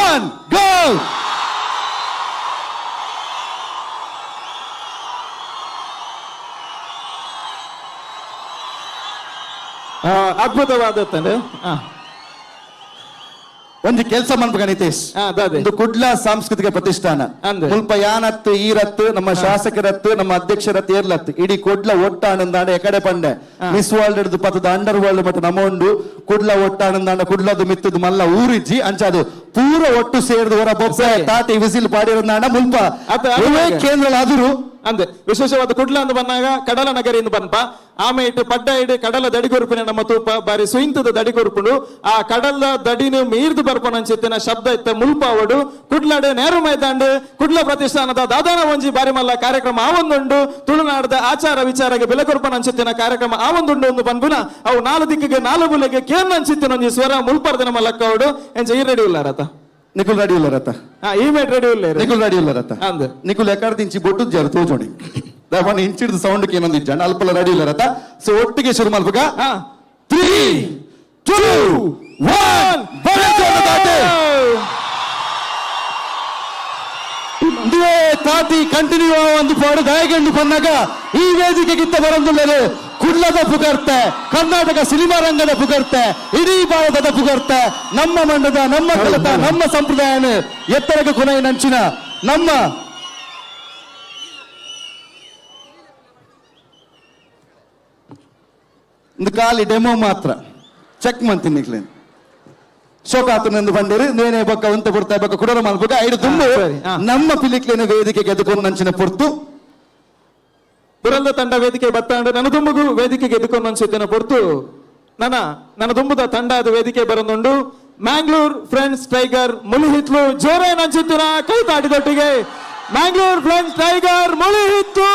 1 ಗೋ. ಅದ್ಭುತವಾದ ಒಂದು ಕೆಲಸ ಮನ್ಪುಗ ನಿತೇಶ್, ಒಂದು ಕುಡ್ಲ ಸಾಂಸ್ಕೃತಿಕ ಪ್ರತಿಷ್ಠಾನ ಮುಲ್ಪ ಯಾನತ್ತು ಈರತ್ತು ನಮ್ಮ ಶಾಸಕರತ್ತು ನಮ್ಮ ಅಧ್ಯಕ್ಷರತ್ತು ಏರ್ಲತ್ತು ಇಡೀ ಕುಡ್ಲ ಒಟ್ಟಾನಂದಾಂಡ ಎಕಡೆ ಪಂಡೆ ಮಿಸ್ ವರ್ಲ್ಡ್ ಹಿಡಿದು ಪತ್ತದ ಅಂಡರ್ ವರ್ಲ್ಡ್ ಮಟ್ಟ ನಮ್ಮ ಉಂಡು ಕುಡ್ಲ ಒಟ್ಟಾನಂದಾಂಡ ಕುಡ್ಲದು ಮಿತ್ತದು ಮಲ್ಲ ಊರಿಜ್ಜಿ ಅಂಚಾದು ಪೂರ ಒಟ್ಟು ಸೇರಿದು ಹೊರ ಬೊಬ್ಬೆ ತಾಟಿ ವಿಸಿಲ್ ಪಾಡಿರಂದಾಂಡ ಮುಲ್ಪ ಕೇಂದ್ರ ಅದುರು ಅಂದೆ ವಿಶೇಷವಾದ ಕುಡ್ಲ ಅಂದ್ ಬಂದಾಗ ಕಡಲ ನಗರಿ ಬನ್ಪ ಆಮೆ ಇಟ್ಟು ಪಡ್ಡ ಇಡು ಕಡಲ ದಡಿಗೊರುಪಿನ ನಮ್ಮ ತೂಪ ಬಾರಿ ಸುಯಿಂತದ ದಡಿಗೊರುಪುಂಡು ಆ ಕಡಲ ದಡಿನ ಮೀರ್ದು ಬರ್ಪನಂಚಿತ್ತಿನ ಶಬ್ದ ಇತ್ತ ಮುಲ್ಪಾವಡು ಕುಡ್ಲಾಡು ನೇರು ಮೈದಾಂಡು ಕುಡ್ಲ ಪ್ರತಿಷ್ಠಾನದ ದಾದಾನ ಒಂಜಿ ಬಾರಿ ಮಲ್ಲ ಕಾರ್ಯಕ್ರಮ ಆ ಒಂದುಂಡು ತುಳುನಾಡದ ಆಚಾರ ವಿಚಾರಕ್ಕೆ ಬೆಲೆಕೊರ್ಪನಂಚಿತ್ತಿನ ಕಾರ್ಯಕ್ರಮ ಆ ಒಂದುಂಡು ಒಂದು ಬನ್ಪುನ ಅವು ನಾಲು ದಿಕ್ಕಿಗೆ ನಾಲು ಬುಲೆಗೆ ಕೇನ್ ಅಂಚಿತ್ತಿನ ಒಂಜಿ ಸ್ವರ ಮುಲ್ಪರ್ದಿನ ಮಲ್ಲಕ್ಕವಡು ಎಂಚ ಈ ರೆಡಿ ಇಲ್ಲ ರಥ ನಿಖುಲ್ ರೆಡಿ ಇಲ್ಲ ರಥ ಈ ಮೇಟ್ ರೆಡಿ ಇಲ್ಲ ನಿಖುಲ್ ರೆಡಿ ಇಲ್ಲ ರಥ ನಿಖುಲ್ ಎಕಡ್ದು ಇಂಚಿ ಬೊಟ್ಟು ಜರ ತೋಜೋಣಿ ದಾಪನ ಇಂಚಿಡ್ದು ಸೌಂಡ್ ಏನೊಂದು ಇಜ್ಜಾಂಡ ಅಲ್ಪಲ ರೆಡಿ ಇಲ್ಲ ರಥ. ಸೊ ಒಟ್ಟಿಗೆ ಶುರು ಮಲ್ಪಗ 3 2 1 ತಾತಿ ಕಂಟಿನ್ಯೂ ಒಂದು ಪಾಡು ದಾಯಗಂಡು ಬಂದಾಗ ಈ ವೇದಿಕೆಗಿಂತ ಬರಂದುಳ್ಳದು ಕುಡ್ಲದ ಪುಗರ್ತೆ, ಕರ್ನಾಟಕ ಸಿನಿಮಾ ರಂಗದ ಪುಗರ್ತೆ, ಇಡೀ ಭಾರತದ ಪುಗರ್ತೆ, ನಮ್ಮ ಮಂಡದ ನಮ್ಮ ಕಲತ ನಮ್ಮ ಸಂಪ್ರದಾಯನ ಎತ್ತರಕ್ಕೆ ಕೊನೆಯ ನಂಚಿನ ನಮ್ಮ ಒಂದು ಖಾಲಿ ಡೆಮೋ ಮಾತ್ರ ಚೆಕ್ ಮಂತೀನಿ ನಿಕ್ಲೇನು ಶೋಕಾತನೆಂದು ಬಂದಿರಿ ನೇನೆ ಬೊಕ್ಕ ಉಂತ ಪುರ್ತ ಬೊಕ್ಕ ಕುಡರ ಮಲ್ಪುಗ ಐದು ತುಂಬ ನಮ್ಮ ಪಿಲಿಕ್ಲೇನ ವೇದಿಕೆಗೆ ಎದುಕೊಂಡು ನಂಚಿನ ಪುರ್ತು ಪುರಂದ ತಂಡ ವೇದಿಕೆ ಬತ್ತಾಂಡ ನನ್ನ ದುಂಬುಗು ವೇದಿಕೆಗೆ ಎದುಕೊಂಡು ಅನ್ಸುತ್ತೇನೆ ಪೊರ್ತು ನನ್ನ ನನ್ನ ದುಂಬುದ ತಂಡ ಅದು ವೇದಿಕೆ ಬರಂದುಂಡು ಮ್ಯಾಂಗ್ಳೂರ್ ಫ್ರೆಂಡ್ಸ್ ಟೈಗರ್ ಮುಳಿಹಿತ್ಲು ಜೋರೇ ನಂಚುತ್ತಿನ ಕೈ ತಾಟಿದೊಟ್ಟಿಗೆ ಮ್ಯಾಂಗ್ಳೂರ್ ಫ್ರೆಂಡ್ಸ್ ಟೈಗರ್ ಮುಳಿಹಿತ್ಲು.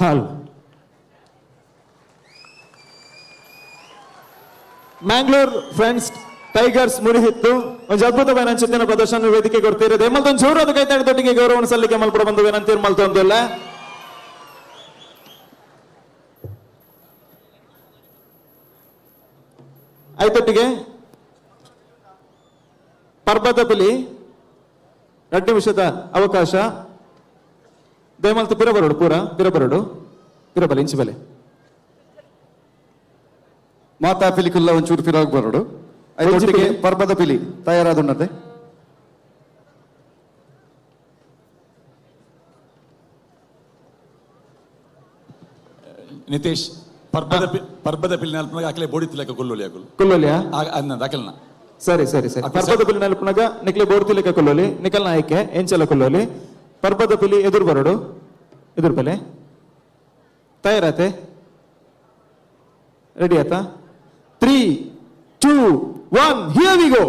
ಹಾಲ್. ಮ್ಯಾಂಗ್ಳೂರ್ ಫ್ರೆಂಡ್ಸ್ ಟೈಗರ್ಸ್ ಮುರಿಹಿತ್ತು ಒಂದು ಅದ್ಭುತವಾದ ಚಿತ್ತಿನ ಪ್ರದರ್ಶನ ವೇದಿಕೆ ಕೊಡ್ತಿರೋದು. ಎಮ್ಮಲ್ತೊಂದು ಜೋರಾದ ಕೈತಾಡಿ ಗೌರವವನ್ನು ಸಲ್ಲಿಕೆ ಮಲ್ಪಡ ಬಂದು ಏನಂತ ಮಲ್ತೊಂದಿಲ್ಲ. ಐತೊಟ್ಟಿಗೆ ಪರ್ಬದ ಪಿಲಿ 2 ನಿಮಿಷದ ಅವಕಾಶ. ದಯಮಲ್ತು ಪಿರಬರೋಡು, ಪೂರ ಪಿರಬರೋಡು, ಪಿರಬಲೆ ಇಂಚು ಬಲೆ. ಮಾತಾ ಪಿಲಿಕುಲ್ಲ ಒಂಚೂರು ಫಿರಾಗ್ ಬರೋಡು. ಐತೊಟ್ಟಿಗೆ ಪರ್ಬದ ಪಿಲಿ ತಯಾರಾದುಣ್ಣತೆ. ನಿತೇಶ್, ಪರ್ಬದ ಪರ್ಬದ ಪಿಲಿ ನಲ್ಪನಾಗ ಅಕಲೆ ಬೋಡಿ ತಿಲಕ ಕೊಲ್ಲೊಲಿ ಅಕುಲು. ಕೊಲ್ಲೊಲಿಯಾ? ಅನ್ನ ಅಕಲ್ನ. ಸರಿ ಸರಿ ಸರಿ. ಪರ್ಬದ ಪಿಲಿ ನಲ್ಪನಾಗ ನಿಕ್ಲೆ ಬೋಡಿ ತಿಲಕ ಕೊಲ್ಲೊಲಿ, ನಿಕಲ್ ನಾಯಕೆ ಎಂಚಲ ಕೊಲ್ಲೊಲಿ. ಪರ್ಬದ ಪಿಲಿ ಎದುರು ಬರೋಡು, ಎದುರು ಬಲೆ. ತಯಾರಾತೆ? ರೆಡಿ ಆತಾ? 3 2 1 here we go.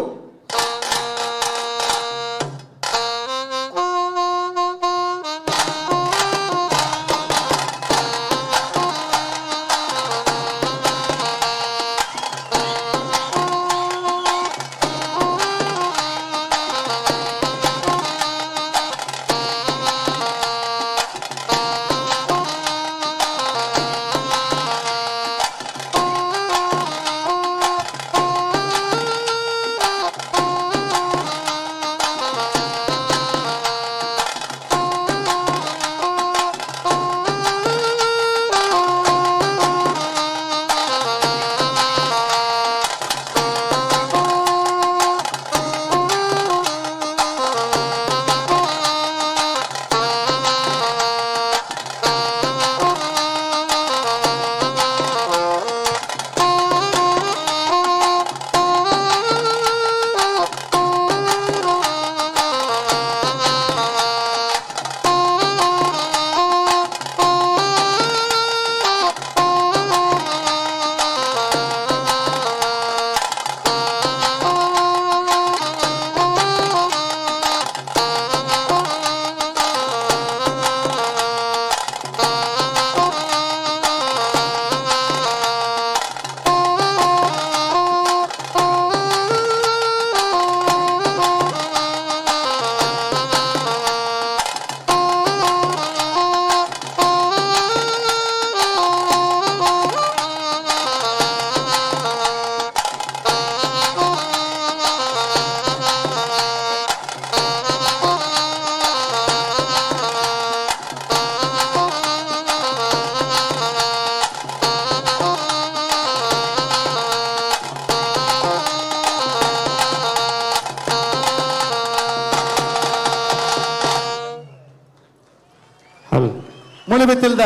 ಮುಳಿಬಿತ್ತಿಲ್ದ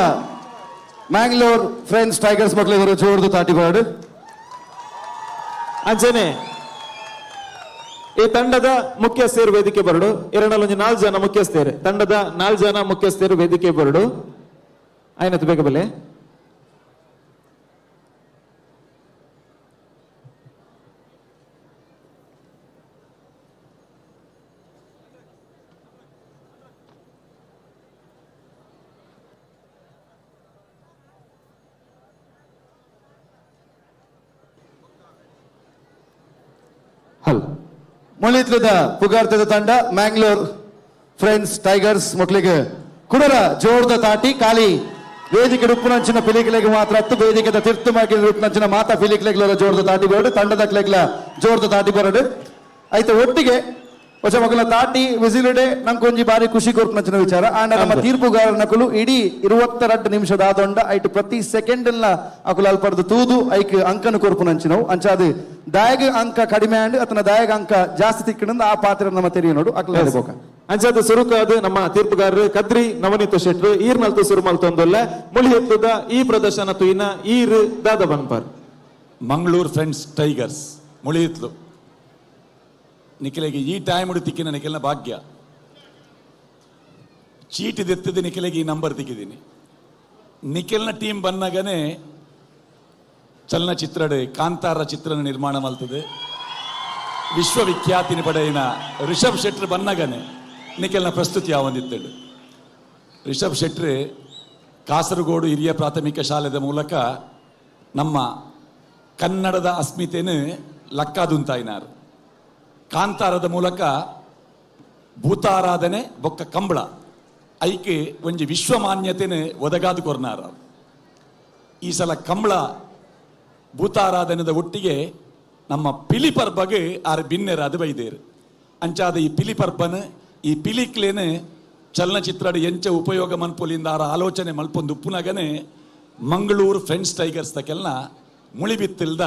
ಮ್ಯಾಂಗ್ಳೂರ್ ಫ್ರೆಂಡ್ಸ್ ಟೈಗರ್ಸ್ ಮಕ್ಕಳಿಗೆ ಜೋರ್ದು ತಾಟಿ ಬಾಡು. ಅಂಚನೆ ಈ ತಂಡದ ಮುಖ್ಯಸ್ಥರು ವೇದಿಕೆ ಬರಡು. ಎರಡಲ್ಲೊಂದು 4 ಜನ ಮುಖ್ಯಸ್ಥರು, ತಂಡದ 4 ಜನ ಮುಖ್ಯಸ್ಥರು ವೇದಿಕೆ ಬರಡು. ಆಯ್ನತ್ ಬೇಗ ಬಲೆ. ಹಲ್ ಮುಳಿತ್ಲದ ಪುಗಾರ್ತದ ತಂಡ ಮ್ಯಾಂಗ್ಳೂರ್ ಫ್ರೆಂಡ್ಸ್ ಟೈಗರ್ಸ್ ಮಕ್ಕಳಿಗೆ ಕುಡರ ಜೋರ್ದ ತಾಟಿ. ಖಾಲಿ ವೇದಿಕೆ ಉಪ್ಪುನಂಚಿನ ಪಿಲಿಕಲೆಗೆ ಮಾತ್ರ ಹತ್ತು ವೇದಿಕೆದ ತಿರ್ತು ಮಾಕಿದ ಉಪ್ಪುನಂಚಿನ ಮಾತಾ ಪಿಲಿಕಲೆಗ್ಲ ಜೋರ್ದ ತಾಟಿ ಬರಡು, ತಂಡದ ಕ್ಲೆಗ್ಲ ಜೋರ್ದ ತಾಟಿ ಬರಡು. ಆಯ್ತು ಒಟ್ಟಿಗೆ ಹೊಸ ಮಕ್ಕಳ ತಾಟಿ ವಿಸಿಲುಡೆ ನಂಗೊಂಜಿ ಬಾರಿ ಖುಷಿ ಕೊರ್ಪುನಂಚಿನ ವಿಚಾರ. ಆಂಡ ನಮ್ಮ ತೀರ್ಪುಗಾರನ ನಕಲು ಇಡೀ 22 ನಿಮಿಷದ ಆದೊಂಡ ಐಟು ಪ್ರತಿ ಸೆಕೆಂಡ್ ಅಕುಲು ಅಲ್ಪರ್ದು ತೂದು ಐಕ್ ಅಂಕನು ಕೊರ್ಪುನಂಚಿನವು. ಅಂಚಾದ ದಾಯಗ ಅಂಕ ಕಡಿಮೆ ಆಂಡ್ ಅತನ ದಾಯಗ ಅಂಕ ಜಾಸ್ತಿ ತಿಕ್ಕಣಂದು ಆ ಪಾತ್ರ ನಮ್ಮ ತೆರಿಯ ನೋಡು ಅಕುಲು ಬೋಕ. ಅಂಚಾದ ಸುರುಕಾದ ನಮ್ಮ ತೀರ್ಪುಗಾರರು ಕದ್ರಿ ನವನೀತ ಶೆಟ್ರು ಈರ್ ಮಲ್ತು ಸುರು ಮಲ್ತೊಂದೊಲ್ಲ ಮುಳಿ ಎತ್ತುದ ಈ ಪ್ರದರ್ಶನ ತುಯಿನ ಈರ್ ದಾದ ಬನ್ಪರ್. ಮಂಗಳೂರು ಫ್ರೆಂಡ್ಸ್ ಟೈಗರ್ಸ್ ಮುಳಿಯಿತ್ಲು ನಿಖಿಲೆಗೆ ಈ ಟೈಮ್ ತಿಕ್ಕಿನ ನಿಖಿಲ್ನ ಭಾಗ್ಯ. ಚೀಟಿ ದೆತ್ತದೆ ನಿಖಿಲೆಗೆ ಈ ನಂಬರ್ ತಿಕ್ಕಿದ್ದೀನಿ. ನಿಖಿಲ್ನ ಟೀಮ್ ಬಂದಾಗನೇ ಚಲನಚಿತ್ರಡೆ ಕಾಂತಾರ ಚಿತ್ರನ ನಿರ್ಮಾಣ ಮಲ್ತದೆ. ವಿಶ್ವವಿಖ್ಯಾತಿನ ಪಡೆಯಿನ ರಿಷಬ್ ಶೆಟ್ರ್ ಬನ್ನಗನೆ ನಿಖಿಲ್ನ ಪ್ರಸ್ತುತಿ ಯಾವೊಂದಿತ್ತಡು. ರಿಷಬ್ ಶೆಟ್ರ್ ಕಾಸರಗೋಡು ಹಿರಿಯ ಪ್ರಾಥಮಿಕ ಶಾಲೆದ ಮೂಲಕ ನಮ್ಮ ಕನ್ನಡದ ಅಸ್ಮಿತೆನು ಲಕ್ಕಾದುಂತಾಯಿನಾರ್. ಕಾಂತಾರದ ಮೂಲಕ ಭೂತಾರಾಧನೆ ಬೊಕ್ಕ ಕಂಬಳ ಐಕೆ ಒಂಜಿ ವಿಶ್ವಮಾನ್ಯತೆನು ಒದಗಾದು ಕೊರ್ನಾರ. ಈ ಸಲ ಕಂಬಳ ಭೂತಾರಾಧನೆದ ಒಟ್ಟಿಗೆ ನಮ್ಮ ಪಿಲಿ ಪರ್ಬಗ್ ಆರ್ ಬಿನ್ನೆರಾದ ಬೈದೇರು. ಅಂಚಾದ ಈ ಪಿಲಿ ಪರ್ಬನ್, ಈ ಪಿಲಿಕ್ಲೇನು ಚಲನಚಿತ್ರದ ಎಂಚ ಉಪಯೋಗ ಮನ್ಪೊಲಿಂದ ಆರ ಆಲೋಚನೆ ಮಲ್ಪೊಂದು ಉಪ್ಪುನಗನೆ ಮಂಗಳೂರು ಫ್ರೆಂಡ್ಸ್ ಟೈಗರ್ಸ್ ತಕೆಲ್ನ ಮುಳಿಬಿತ್ತಿಲ್ದ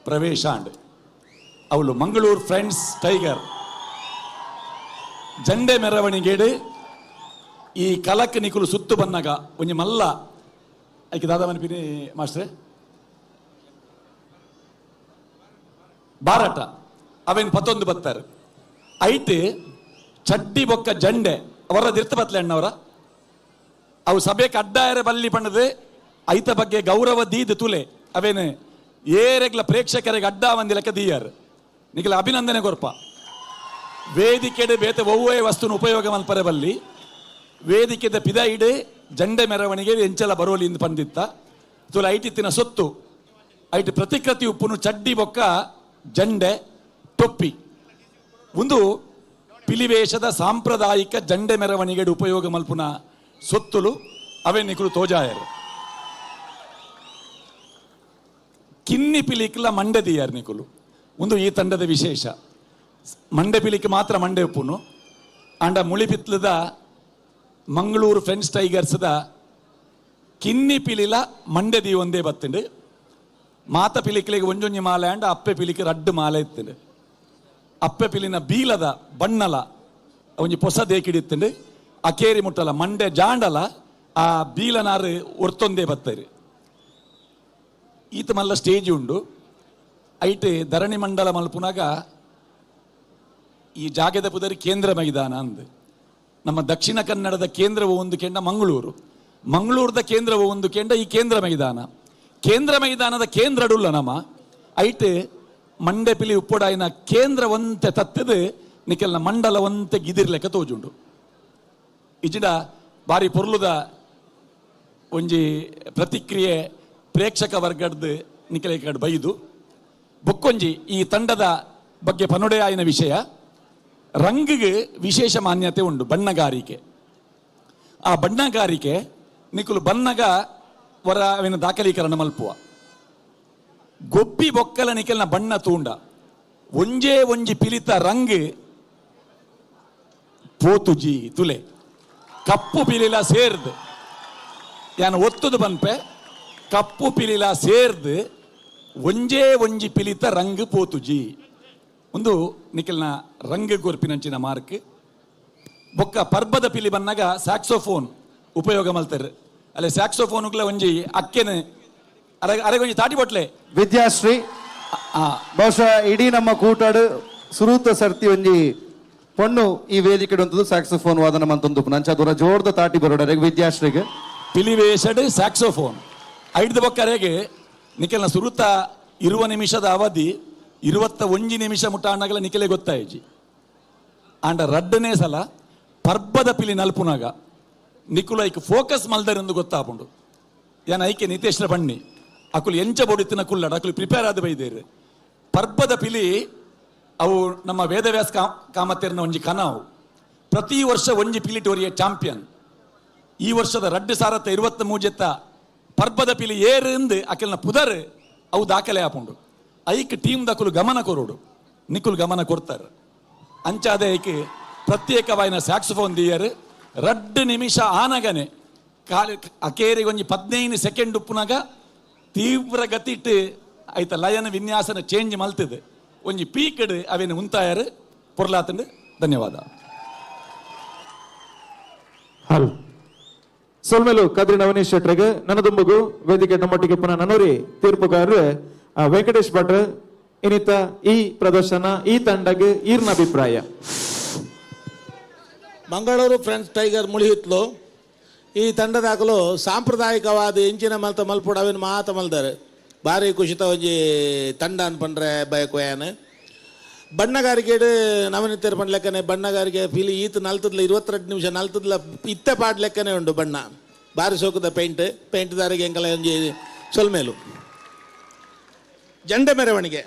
ಪ್ರವೇಶ ಅಂಡ್ ಅವಳು ಮಂಗಳೂರು ಫ್ರೆಂಡ್ಸ್ ಟೈಗರ್ ಜಂಡೆ ಮೆರವಣಿಗೆಡು ಈ ಕಲಕ್ ನಿಕುಲು ಸುತ್ತು ಬನ್ನಗ ಒಂಜಿ ಮಲ್ಲ ಐಕೆ ದಾದಾ ಮನ್ಪಿನಿ ಮಾಸ್ಟ್ರೆ ಬಾರಾಟ ಅವೇನು ಪತ್ತೊಂದು ಬತ್ತಾರೆ. ಐಟ್ ಚಡ್ಡಿ ಬೊಕ್ಕ ಜಂಡೆ ಅವರ ದಿರ್ತ ಬತ್ಲೆ ಅಣ್ಣವರ ಅವು ಸಭೆ ಕಡ್ಡಾಯರ ಬಲ್ಲಿ ಪಣ್ಣದು ಐತ ಬಗ್ಗೆ ಗೌರವ ದೀದ್ ತುಲೆ ಅವೇನು ಏರೆಗ್ಲ ಪ್ರೇಕ್ಷಕರಿಗೆ ಅಡ್ಡ ಒಂದಿ ಲೆಕ್ಕ ದೀಯಾರ್. ನಿಖಲ ಅಭಿನಂದನೆ ಕೊರ್ಪ. ವೇದಿಕೆಡೆ ಬೇತೆ ಒವ್ವೇ ವಸ್ತುನ ಉಪಯೋಗ ಮಲ್ಪರೆ ಬಲ್ಲಿ ವೇದಿಕೆದ ಪಿದ ಇಡೆ ಜಂಡೆ ಮೆರವಣಿಗೆ ಎಂಚಲ ಬರೋಲಿ ಇಂದು ಪಂದಿತ್ತ ತುಲ ಐಟಿತ್ತಿನ ಸೊತ್ತು ಐಟ್ ಪ್ರತಿಕೃತಿ ಉಪ್ಪುನು ಚಡ್ಡಿ ಬೊಕ್ಕ ಜಂಡೆ ಟೊಪ್ಪಿ ಒಂದು ಪಿಲಿವೇಶದ ಸಾಂಪ್ರದಾಯಿಕ ಜಂಡೆ ಮೆರವಣಿಗೆ ಉಪಯೋಗ ಮಲ್ಪುನ ಸೊತ್ತುಲು ಅವೇ ನಿಕುಲು ತೋಜಾಯರು. ಕಿನ್ನಿ ಪಿಲಿಕ್ಲ ಮಂಡೆ ದಿಯಾರ್ ನಿಕುಲು ಒಂದು ಈ ತಂಡದ ವಿಶೇಷ. ಮಂಡೆ ಪಿಲಿಕ್ ಮಾತ್ರ ಮಂಡೆ ಉಪ್ಪುನು ಆಂಡ ಮುಳಿಪಿತ್ಲದ ಮಂಗಳೂರು ಫ್ರೆಂಡ್ಸ್ ಟೈಗರ್ಸ್ದ ಕಿನ್ನಿ ಪಿಲಿಲ ಮಂಡೆ the ಒಂದೇ ಬತ್ತುಂಡು. ಮಾತ ಪಿಲಿಕ್ಲಿಗೆ ಒಂಜೊಂಜಿ ಮಾಲೆ ಅಂಡ ಅಪ್ಪೆ ಪಿಲಿಕ್ ರಡ್ಡು ಮಾಲೆ ಇತ್ತುಂಡು. ಅಪ್ಪೆ ಪಿಲಿನ ಬೀಲದ ಬಣ್ಣಲ ಒಂಜಿ ಪೊಸ ದೇಕಿಡಿತ್ತುಂಡು. ಅಕೇರಿ ಮುಟ್ಟಲ ಮಂಡೆ ಜಾಂಡಲ ಆ ಬೀಲನಾರು ಒರ್ತೊಂದೇ ಬತ್ತರು. ಈತ ಮಲ್ಲ ಸ್ಟೇಜ್ ಉಂಡು. ಐಟ್ ಧರಣಿ ಮಂಡಲ ಮಲ್ಪುನಾಗ ಈ ಜಾಗದ ಪುದರಿ ಕೇಂದ್ರ ಮೈದಾನ ಅಂದ್. ನಮ್ಮ ದಕ್ಷಿಣ ಕನ್ನಡದ ಕೇಂದ್ರವು ಒಂದು ಕೆಂಡ ಮಂಗಳೂರು, ಮಂಗಳೂರದ ಕೇಂದ್ರವು ಒಂದು ಕೆಂಡ ಈ ಕೇಂದ್ರ ಮೈದಾನ. ಕೇಂದ್ರ ಮೈದಾನದ ಕೇಂದ್ರಡುಲ್ಲ ನಮ್ಮ ಐಟ್ ಮಂಡೆ ಪಿಲಿ ಉಪ್ಪೊಡಾಯಿನ ಕೇಂದ್ರ ಒಂತೆ ತತ್ತದು ನಿಕೆಲ್ನ ಮಂಡಲ ಒಂತೆ ಗಿದಿರ್ಲೆಕ್ಕ ತೋಜುಂಡು. ಇಜಿಡ ಬಾರಿ ಪೊರ್ಲುದ ಒಂಜಿ ಪ್ರತಿಕ್ರಿಯೆ ಪ್ರೇಕ್ಷಕ ವರ್ಗಡ್ದು ನಿಕೆಲ ಕಡೆ ಬೈದು. ಬೊಕ್ಕೊಂಜಿ ಈ ತಂಡದ ಬಗ್ಗೆ ಪನುಡೆಯಾಯಿನ ವಿಷಯ, ರಂಗಿಗೆ ವಿಶೇಷ ಮಾನ್ಯತೆ ಉಂಡು ಬಣ್ಣಗಾರಿಕೆ. ಆ ಬಣ್ಣಗಾರಿಕೆ ನಿಕುಲು ಬನ್ನಗ ವರ ಅವಿನ ದಾಖಲೀಕರಣ ಮಲ್ಪುವ ಗೊಬ್ಬಿ ಬೊಕ್ಕಲ ನಿಕೆಲ್ನ ಬಣ್ಣ ತೂಂಡ ಒಂಜೇ ಒಂಜಿ ಪಿಲಿತ ರಂಗ್ ಪೋತುಜಿ ತುಲೆ ಕಪ್ಪು ಪಿಲಿಲ ಸೇರ್ದು ಯಾನ್ ಒತ್ತುದು ಬನ್ಪೆ ಕಪ್ಪು ಪಿಲಿಲ ಸೇರ್ದು ಒಂಜೇ ಒಂಜಿ ಪಿಲಿತ ರಂಗ್ ಪೋತುಜಿ ಒಂದು ನಿಖಲ್ನ ರಂಗ್ ಕೊರ್ಪಿನಂಚಿನ ಮಾರ್ಕ್. ಬೊಕ್ಕ ಪರ್ಬದ ಪಿಲಿ ಬನ್ನಾಗ ಸ್ಯಾಕ್ಸೋಫೋನ್ ಉಪಯೋಗ ಮಲ್ತಾರೆ. ಅಲ್ಲೇ ಸ್ಯಾಕ್ಸೋಫೋನ್ಗಳ ಒಂಜಿ ಅಕ್ಕೆನ ಅರೆ ಅರೆ ಒಂಜಿ ತಾಟಿ ಬೊಟ್ಲೆ. ವಿದ್ಯಾಶ್ರೀ ಬಹುಶಃ ಇಡೀ ನಮ್ಮ ಕೂಟಾಡು ಸುರೂತ ಸರ್ತಿ ಒಂಜಿ ಪೊಣ್ಣು ಈ ವೇದಿಕೆ ಉಂಟು ಸ್ಯಾಕ್ಸೋಫೋನ್ ವಾದನ ಮಂತೊಂದು ನಂಚ ದೂರ ಜೋರ್ದ ತಾಟಿ ಬರೋಡರೆ ವಿದ್ಯಾಶ್ರೀಗೆ. ಪಿಲಿವೇಶಡ್ ಸ್ಯಾಕ್ಸೋಫೋನ್ ಐಡ್ದ ಬೊಕ್ಕರೆಗೆ ನಿಖಲ್ನ ಸುರುತ ಇರುವ ನಿಮಿಷದ ಅವಧಿ 21 ನಿಮಿಷ ಮುಟ್ಟ ಅಣ್ಣಗಲ ನಿಖಲೆ ಗೊತ್ತಾಯಿಜಿ. ಆಂಡ ರಡ್ಡನೇ ಸಲ ಪರ್ಬದ ಪಿಲಿ ನಲ್ಪುನಾಗ ನಿಕುಲು ಐಕ್ ಫೋಕಸ್ ಮಲ್ದರೆಂದು ಗೊತ್ತಾಪುಂಡು. ಯಾನ್ ಐಕೆ ನಿತೇಶ್ರ ಬಣ್ಣಿ ಅಕುಲು ಎಂಚ ಬೊಡಿತ್ತಿನ ಕುಲ್ಲಡ ಅಕುಲು ಪ್ರಿಪೇರ್ ಆದ ಬೈದೇರು. ಪರ್ಬದ ಪಿಲಿ ಅವು ನಮ್ಮ ವೇದವ್ಯಾಸ ಕಾಮತ್ತೇರ್ನ ಒಂಜಿ ಕನಾವು. ಪ್ರತಿ ವರ್ಷ ಒಂಜಿ ಪಿಲಿಟೋರಿಯ ಚಾಂಪಿಯನ್. ಈ ವರ್ಷದ ರಡ್ಡು ಸಾರತ್ತ ಇರುವತ್ತ ಮೂಜೆತ್ತ ಪರ್ಬದ ಪಿಲಿ ಏರಿಂದು ಅಕೆಲ್ನ ಪುದರ್ ಅವು ದಾಖಲೆ ಆಪುಂಡು. ಐಕ್ ಟೀಮ್ ದಕುಲು ಗಮನ ಕೊರೋಡು, ನಿಕುಲು ಗಮನ ಕೊಡ್ತಾರೆ. ಅಂಚಾದೆ ಐಕ್ ಪ್ರತ್ಯೇಕವಾಯಿನ ಸ್ಯಾಕ್ಸೋಫೋನ್ ದಿಯರ್. ರಡ್ಡು ನಿಮಿಷ ಆನಗನೆ ಕಾಲಿ ಅಕೇರಿಗೆ ಒಂಜಿ 15 ಸೆಕೆಂಡ್ ಉಪ್ಪುನಾಗ ತೀವ್ರ ಗತಿಟ್ ಐತ ಲಯನ ವಿನ್ಯಾಸನ ಚೇಂಜ್ ಮಲ್ತದೆ ಒಂಜಿ ಪೀಕಡ್ ಅವೇನು ಉಂತಾಯರು ಪೊರ್ಲಾತಂಡು. ಧನ್ಯವಾದ. ಹಲ್ ಸೊಲ್ಮೆಲು ಕದ್ರಿ ನವನೀಶ್ ಶೆಟ್ರಿಗೆ. ನನದುಂಬಗು ವೇದಿಕೆ ನಮ್ಮೊಟ್ಟಿಗೆ ಪುನಃ ನನೋರಿ ತೀರ್ಪುಗಾರರು ವೆಂಕಟೇಶ್ ಭಟ್. ಇನ್ನಿತ ಈ ಪ್ರದರ್ಶನ ಈ ತಂಡಗೆ ಈರ್ನ ಅಭಿಪ್ರಾಯ. ಮಂಗಳೂರು ಫ್ರೆಂಡ್ಸ್ ಟೈಗರ್ ಮುಳಿಹಿತ್ಲು ಈ ತಂಡದಾಗಲು ಸಾಂಪ್ರದಾಯಿಕವಾದ ಎಂಚಿನ ಮಲ್ತ ಮಲ್ಪುಡ ಅವಿನ ಮಾತ ಮಲ್ದಾರೆ. ಭಾರಿ ಖುಷಿತ ಒಂಜಿ ತಂಡ ಅನ್ಪಂಡ್ರೆ ಬಯಕೋಯಾನ. ಬಣ್ಣಗಾರಿಕೆಡು ನವನಿತ್ಯರ ಪಂಡ್ ಲೆಕ್ಕನೆ ಬಣ್ಣಗಾರಿಕೆ ಫಿಲಿ ಈತ ನಲ್ತದ್ಲ 22 ನಿಮಿಷ ನಲ್ತದ್ಲ ಇತ್ತೆ ಪಾಡ್ ಲೆಕ್ಕನೆ ಉಂಡು ಬಣ್ಣ. ಬಾರಿ ಸೋಕದ ಪೇಂಟ್ ಪೇಂಟ್ದಾರಿಗೆ ಎಂಕಲ ಒಂಜಿ ಸೊಲ್ಮೇಲು. ಜಂಡೆ ಮೆರವಣಿಗೆ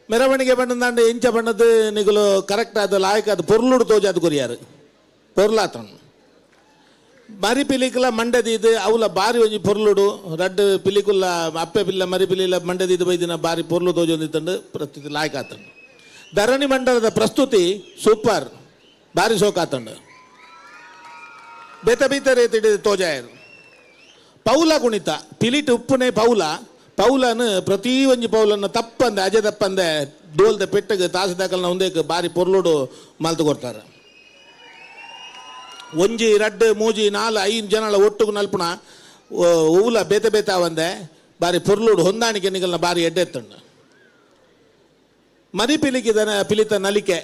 ಮೆರವಣಿಗೆ ಬಣ್ಣದಾಂಡ ಎಂಚ ಬಣ್ಣದ ನಿಗುಲು ಕರೆಕ್ಟ್ ಆದ ಲಾಯಕ್ ಅದು ಪೊರ್ಲುಡು ತೋಜಾದ ಕೊರಿಯಾರು ಪೊರ್ಲಾತನು. ಮರಿ ಪಿಲಿಕುಲ ಮಂಡದೀದು ಅವಲ ಬಾರಿ ಒಂಜಿ ಪೊರ್ಲುಡು ರಡ್ಡ್ ಪಿಲಿಕುಲ್ಲ ಅಪ್ಪೆ ಪಿಲ್ಲ ಮರಿ ಪಿಲಿಲ ಮಂಡದೀದು ಬೈದಿನ ಬಾರಿ ಪೊರ್ಲು ತೋಜೊಂದಿತ್ತಂಡು ಪ್ರಸ್ತುತಿ ಲಾಯಕಾತಂಡು. ಧರಣಿ ಮಂಡಲದ ಪ್ರಸ್ತುತಿ ಸೂಪರ್ ಬಾರಿ ಸೋಕಾತಂಡು. ಬೇತ ಬೇತ ರೀತಿ ತೋಜಾಯರು. ಪೌಲ ಕುಣಿತ ಪಿಲಿಟ್ ಉಪ್ಪುನೆ ಪೌಲ ಪೌಲನು ಪ್ರತಿ ಒಂಜಿ ಪೌಲನ್ನು ತಪ್ಪಂದೆ ಅಜೆ ತಪ್ಪಂದೆ ಡೋಲ್ದ ಪೆಟ್ಟಗೆ ತಾಸು ದಾಕಲ್ನ ಒಂದೇಕ್ ಬಾರಿ ಪೊರ್ಲುಡು ಮಲ್ತು ಕೊಡ್ತಾರೆ. ಒಂಜಿ ರಡ್ಡ್ ಮೂಜಿ ನಾಲ್ ಐದು ಜನಲ ಒಟ್ಟುಗು ನಲ್ಪುಣ ಓವುಲ ಬೇತೆ ಬೇತೆ ಆವಂದೆ ಬಾರಿ ಪೊರ್ಲುಡು ಹೊಂದಾಣಿಕೆ ನಿಗಲ್ನ ಬಾರಿ ಎಡ್ಡೆತ್ತಂಡು. ಮರಿ ಪಿಲಿಕಿದನ ಪಿಲಿತ ನಲಿಕೆ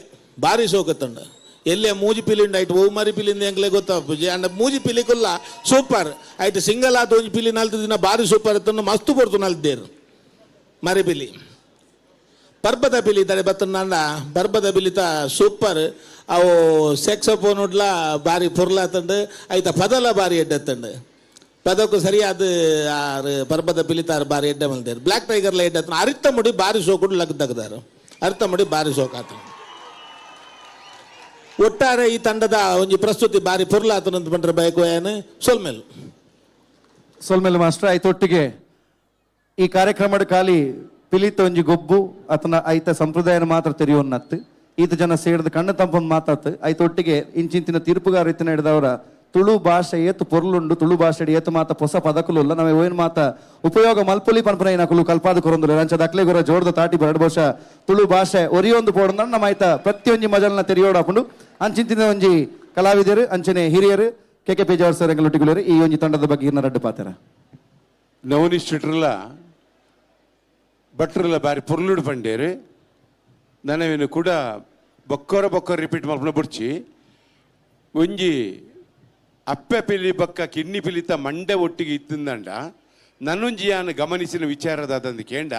ಬಾರಿ ಸೋಕತ್ತಂಡು. ಎಲ್ಲೇ ಮೂಜಿ ಪಿಲಿಂಡ ಐಟ್ ಓವು ಮರಿ ಪಿಲಿಂದ ಎಂಕ್ಲೆ ಗೊತ್ತಾಪುಜಿ ಅಂಡ ಮೂಜಿ ಪಿಲಿಕುಲ್ಲ ಸೂಪರ್ ಐಟ್ ಸಿಂಗಲ್ ಆದ ಒಂಜಿ ಪಿಲಿ ನಲ್ತು ದಿನ ಬಾರಿ ಸೂಪರ್ ಇತ್ತಂಡು ಮಸ್ತು ಪೊರ್ತು ನಲ್ತೇರು ಮರಿ ಪಿಲಿ. ಪರ್ಬದ ಪಿಲಿ ತಡೆ ಬತ್ತಂಡ ಪರ್ಬದ ಪಿಲಿತ ಸೂಪರ್ ಅವು ಸೆಕ್ಸೋಫೋನ್ ಬಾರಿ ಪೊರ್ಲಾತಂಡು ಐತ ಪದಲ ಬಾರಿ ಎಡ್ಡೆತ್ತಂಡು. ಪದಕ್ಕೂ ಸರಿಯಾದ ಆರು ಪರ್ಬದ ಪಿಲಿತಾರು ಬಾರಿ ಎಡ್ಡೆ ಮಲ್ತೇರು. ಬ್ಲ್ಯಾಕ್ ಟೈಗರ್ಲ ಎಡ್ಡೆ ಅರಿತ ಮುಡಿ ಬಾರಿ ಸೋಕುಡು ಲಗ್ ತಗದಾರು ಅರಿತ ಮುಡಿ ಬಾರಿ ಸೋಕಾತ. ಒಟ್ಟಾರೆ ಈ ತಂಡದ ಒಂಜಿ ಪ್ರಸ್ತುತಿ ಬಾರಿ ಪೊರ್ಲಾತನಂತ ಪಂಡ್ರೆ ಬಯಕು ಏನು ಸೊಲ್ಮೇಲು. ಸೊಲ್ಮೇಲು ಮಾಸ್ಟರ್. ಆಯ್ತು ಒಟ್ಟಿಗೆ ಈ ಕಾರ್ಯಕ್ರಮದ ಖಾಲಿ ಪಿಲಿತ ಒಂಜಿ ಗೊಬ್ಬು ಅತನ ಐತ ಸಂಪ್ರದಾಯನ ಮಾತ್ರ ತೆರೆಯೋನ್ನತ್ತು ಈತ ಜನ ಸೇರ್ದ ಕಣ್ಣು ತಂಪೊಂದು ಮಾತಾತು ಐತ ಒಟ್ಟಿಗೆ ಇಂಚಿಂಚಿನ ತೀರ್ಪುಗಾರ ಇತ್ತಿನ ಹಿಡಿದವರ ತುಳು ಭಾಷೆ ಏತು ಪೊರ್ಲುಂಡು ತುಳು ಭಾಷೆ ಏತು ಮಾತ ಹೊಸ ಪದಕುಲುಲ್ಲ ನಾವೇ ಓನ್ ಮಾತ ಉಪಯೋಗ ಮಲ್ಪುಲಿ ಪನ್ಪುನ ನಕಲು ಕಲ್ಪಾದ ಕೊರೊಂದುಲ್ಲ ರಂಚ ದಕ್ಲೆ ಗುರ ಜೋರ್ದ ತಾಟಿ ಬರಡ್ ಬಹುಶಃ ತುಳು ಭಾಷೆ ಒರಿಯೊಂದು ಪೋಡಂದ ನಮ್ಮ ಆಯ್ತ ಪ್ರತಿಯೊಂಜಿ ಮಜಲ್ನ ತೆರಿಯೋಡಾಪುಂಡು. ಅಂಚಿಂಚಿನ ಒಂಜಿ ಕಲಾವಿದರು ಅಂಚನೆ ಹಿರಿಯರು K K Pejawar sir ಎಂಗಲೊಟ್ಟಿಗುಲರು ಈ ಒಂಜಿ ತಂಡದ ಬಗ್ಗೆ ಇನ್ನ ರಡ್ಡು ಪಾತೆರ. ನವನೀಶ್ ಶೆಟ್ರಲ್ಲ ಭಟ್ರಲ್ಲ ಬಾರಿ ಪೊರ್ಲುಡು ಪಂಡೇರು ನನವೇನು ಕೂಡ ಬೊಕ್ಕೊರ ಬೊಕ್ಕೊರ ರಿಪೀಟ್ ಮಲ್ಪುನ ಬುಡ್ಚಿ ಒಂಜಿ ಅಪ್ಪೆ ಪಿಲಿ ಬಕ್ಕ ಕಿನ್ನಿ ಪಿಲಿತ ಮಂಡೆ ಒಟ್ಟಿಗೆ ಇತ್ತಿಂದಂಡ ನನ್ನೊಂಜಿ ಯಾನ್ ಗಮನಿಸಿನ ವಿಚಾರದಾದಂದು ಕೇಂಡ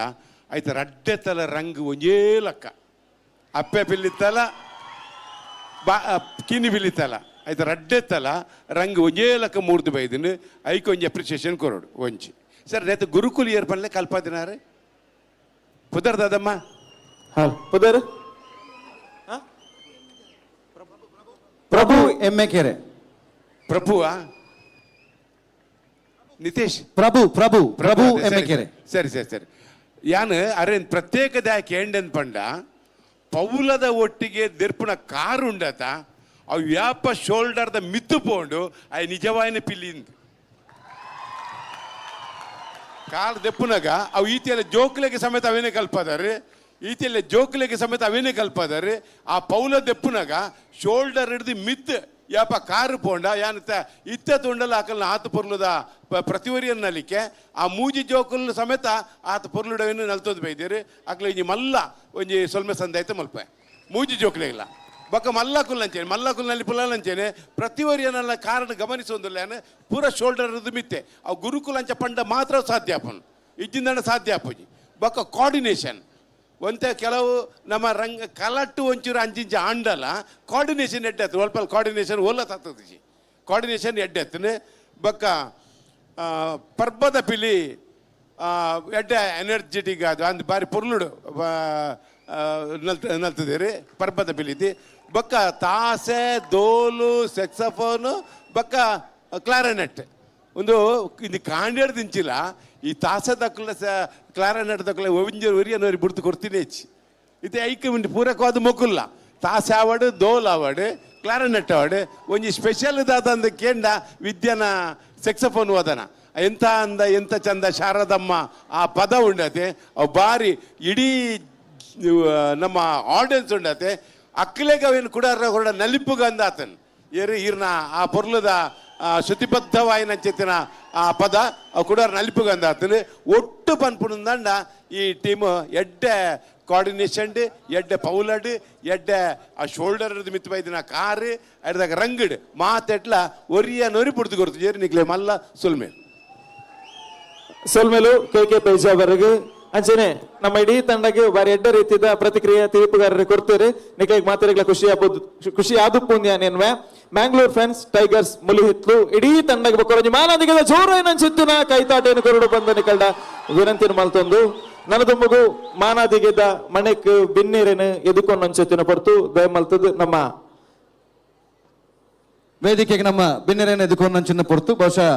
ಆಯ್ತ ರಡ್ಡೆ ತಲ ರಂಗು ಒಂಜೇ ಲಕ್ಕ ಅಪ್ಪೆ ಪಿಲಿತಲ ಬಾ ಕಿನ್ನಿ ಪಿಲಿತಲ ಆಯ್ತ ರಡ್ಡೆ ತಲ ರಂಗು ಒಂಜೇ ಲಕ್ಕ ಮೂರ್ದು ಬೈದಿನ ಐಕ್ ಒಂಜಿ ಅಪ್ರಿಸಿಯೇಷನ್ ಕೊರೋಡು ಒಂಜಿ ಸರ್ ನೇತ ಗುರುಕುಲ್ ಏರ್ಪನ್ಲೆ ಕಲ್ಪಾದಿನಾರೆ ಪುದರ್ ದಾದಮ್ಮ ಹಾಲ್ ಪುದರ್ ಪ್ರಭು ಎಂ ಎ ಕೆರೆ. ಪ್ರಭುವಾ ನಿತೇಶ್ ಪ್ರಭು ಪ್ರಭು ಪ್ರಭು ಎಂ ಎ ಕೆರೆ. ಸರಿ ಸರಿ ಸರಿ ಯಾನ್ ಅರೆ ಪ್ರತ್ಯೇಕ ದ್ಯಾಕೆ ಪಂಡ ಪೌಲದ ಒಟ್ಟಿಗೆ ದೆರ್ಪುನ ಕಾರು ಉಂಡತ ಅವು ವ್ಯಾಪ ಶೋಲ್ಡರ್ದ ಮಿತ್ತು ಪೋಂಡು ಅಯ್ ನಿಜವಾಯಿನ ಪಿಲ್ಲಿಂದು ಕಾರ್ ದೆಪ್ಪುನಾಗ ಅವು ಈತಿಯಲ್ಲ ಜೋಕ್ಲೆಗೆ ಸಮೇತ ಅವೇನೇ ಕಲ್ಪದಾರೆ ಈತಿಯಲ್ಲ ಜೋಕ್ಲೆಗೆ ಸಮೇತ ಅವೇನೇ ಕಲ್ಪದಾರೆ ಆ ಪೌಲ ದೆಪ್ಪುನಾಗ ಶೋಲ್ಡರ್ ಹಿಡ್ದು ಮಿತ್ ಯಾಪ ಕಾರು ಪೋಂಡ ಯಾನ್ ಇತ್ತ ತುಂಡಲ ಆಕಲ್ನ ಆತ ಪೊರ್ಲುದ ಪ್ರತಿವರಿಯನ್ನ ನಲಿಕೆ ಆ ಮೂಜಿ ಜೋಕುಲ್ ಸಮೇತ ಆತ ಪೊರ್ಲುಡವೇನು ನಲ್ತೋದು ಬೈದೇರು ಅಕ್ಲ ಒಂಜಿ ಮಲ್ಲ ಒಂಜಿ ಸೊಲ್ಮೆ ಸಂದಾಯ್ತ ಮಲ್ಪೆ ಮೂಜಿ ಜೋಕ್ಲೆ ಇಲ್ಲ ಬೊಕ್ಕ ಮಲ್ಲ ಕುಲ್ ಅಂಚೇನೆ ಮಲ್ಲ ಕುಲ್ನಲ್ಲಿ ಪುಲ್ಲಂಚೇನೆ ಪ್ರತಿವರಿಯನ್ನೆಲ್ಲ ಕಾರಣ ಗಮನಿಸೊಂದಿಲ್ಲ ಪೂರ ಶೋಲ್ಡರ್ ಹಿಡ್ದು ಮಿತ್ತೆ ಆ ಗುರುಕುಲ ಅಂಚ ಪಂಡ ಮಾತ್ರ ಸಾಧ್ಯ ಆಪುನು ಇಜ್ಜಿಂದಣ ಸಾಧ್ಯ ಆಪುಜಿ ಬೊಕ್ಕ ಕೋಆರ್ಡಿನೇಷನ್ ಒಂತೆ ಕೆಲವು ನಮ್ಮ ರಂಗ ಕಲಟ್ಟು ಒಂಚೂರು ಅಂಚಿಂಚ ಆಂಡಲ ಕೋಆರ್ಡಿನೇಷನ್ ಎಡ್ಡೆ ಆತು ಒಲ್ಪ ಕೋಆರ್ಡಿನೇಷನ್ ಓಲ ತತ್ತದಿಜಿ ಕೋಆರ್ಡಿನೇಷನ್ ಎಡ್ಡೆ ಆತನೆ ಬೊಕ್ಕ ಪರ್ಬದ ಪಿಲಿ ಎಡ್ಡೆ ಎನರ್ಜೆಟಿಕ್ ಅದು ಅಂದ್ ಬಾರಿ ಪೊರ್ಲುಡು ನಲ್ತದೇರಿ ಪರ್ಬದ ಪಿಲಿತಿ ಬೊಕ್ಕ ತಾಸೆ ದೋಲು ಸೆಕ್ಸಫೋನು ಬೊಕ್ಕ ಕ್ಲಾರನೆಟ್ ಒಂದು ಇದು ಕಾಂಡೇಡ್ ದಿಂಚಿಲ್ಲ ಈ ತಾಸೆ ದಕ್ಕಲ ಕ್ಲಾರನೆಟ್ ದಕ್ಕಲ ಒಂಜಿ ಒರಿಯನವರಿ ಬುಡ್ತು ಕೊಡ್ತೀನಿ ಹೆಚ್ಚು ಇದು ಐಕ್ ಉಂಟು ಪೂರಕವಾದ ಮೊಕ್ಕುಲ್ಲ ತಾಸೆ ಆವಡು ದೋಲ್ ಆವಡು ಕ್ಲಾರನೆಟ್ ಆವಡು ಒಂಜಿ ಸ್ಪೆಷಲ್ ದಾದಂದು ಕೇಂಡ ವಿದ್ಯನ ಸೆಕ್ಸಫೋನ್ ವಾದನ ಎಂಥ ಅಂದ ಎಂಥ ಚಂದ ಶಾರದಮ್ಮ ಆ ಪದ ಉಂಡತೆ ಅವು ಬಾರಿ ಇಡೀ ನಮ್ಮ ಆಡಿಯನ್ಸ್ ಉಂಡತೆ ಅಕ್ಕಲೆಗೆ ಅವೇನು ಕೂಡ ಹೊರಡ ನಲಿಪುಗಂದ ಆತನ್ ಏರು ಈರ್ನ ಆ ಪೊರ್ಲದ ಶ್ರುತಿಬದ್ಧವಾಯಿನ ಚೇತನ ಆ ಪದ ಅವು ಕೂಡ ನಲಿಪುಗಂದ ಆತನ್ ಒಟ್ಟು ಪನ್ಪುಣಂದಂಡ ಈ ಟೀಮ್ ಎಡ್ಡೆ ಕೋಆರ್ಡಿನೇಷನ್ ಎಡ್ಡೆ ಪೌಲಡ್ ಎಡ್ಡೆ ಆ ಶೋಲ್ಡರ್ ಮಿತ್ತು ಬೈದಿನ ಕಾರ್ ಎಡ್ದಾಗ ರಂಗಡ್ ಮಾತೆಟ್ಲ ಒರಿಯ ನೊರಿ ಪುಡ್ದು ಕೊಡ್ತು ಜೇರಿ ನಿಕ್ಲೆ ಮಲ್ಲ ಸುಲ್ಮೇಲ್ ಸೊಲ್ಮೇಲು ಕೆ ಕೆ ಪೇಜಾವರೆಗೆ. ಅಂಚನೆ ನಮ್ಮ ಇಡೀ ತಂಡಗೆ ಬಾರಿ ಎಡ್ಡ ರೀತಿಯ ಪ್ರತಿಕ್ರಿಯೆ ತೀರ್ಪುಗಾರರು ಕೊಡ್ತಾರೆ. ನಿಕ್ಲೆಗ್ ಮಾತೆರೆಗ್ಲ ಖುಷಿ ಆಪುದು, ಖುಷಿ ಆದುಪ್ಪುಂದ್ಯ ನೆನ್ವೆ. ಮ್ಯಾಂಗ್ಳೂರ್ ಫ್ರೆಂಡ್ಸ್ ಟೈಗರ್ಸ್ ಮುಲಿಹಿತ್ಲು ಇಡೀ ತಂಡಗೆ ಬೊಕ್ಕ ಮಾನಾದಿಗದ ಜೋರಾಯಿನ ಚಿತ್ತುನ ಕೈತಾಟೆಯನ್ನು ಕೊರಡು ಬಂದ ನಿಕಲ್ಡ ವಿನಂತಿನ ಮಲ್ತೊಂದು ನನದುಂಬಗು ಮಾನಾದಿಗೆದ ಮಣೆಕ್ ಬಿನ್ನೇರೇನು ಎದುಕೊಂಡು ಅಂಚೆತ್ತಿನ ಪೊರ್ತು ದಯಮಲ್ತದ್ದು ನಮ್ಮ ವೇದಿಕೆಗೆ ನಮ್ಮ ಬಿನ್ನೆರೇನು ಎದುಕೊಂಡು ಅಂಚಿನ ಪೊರ್ತು. ಬಹುಶಃ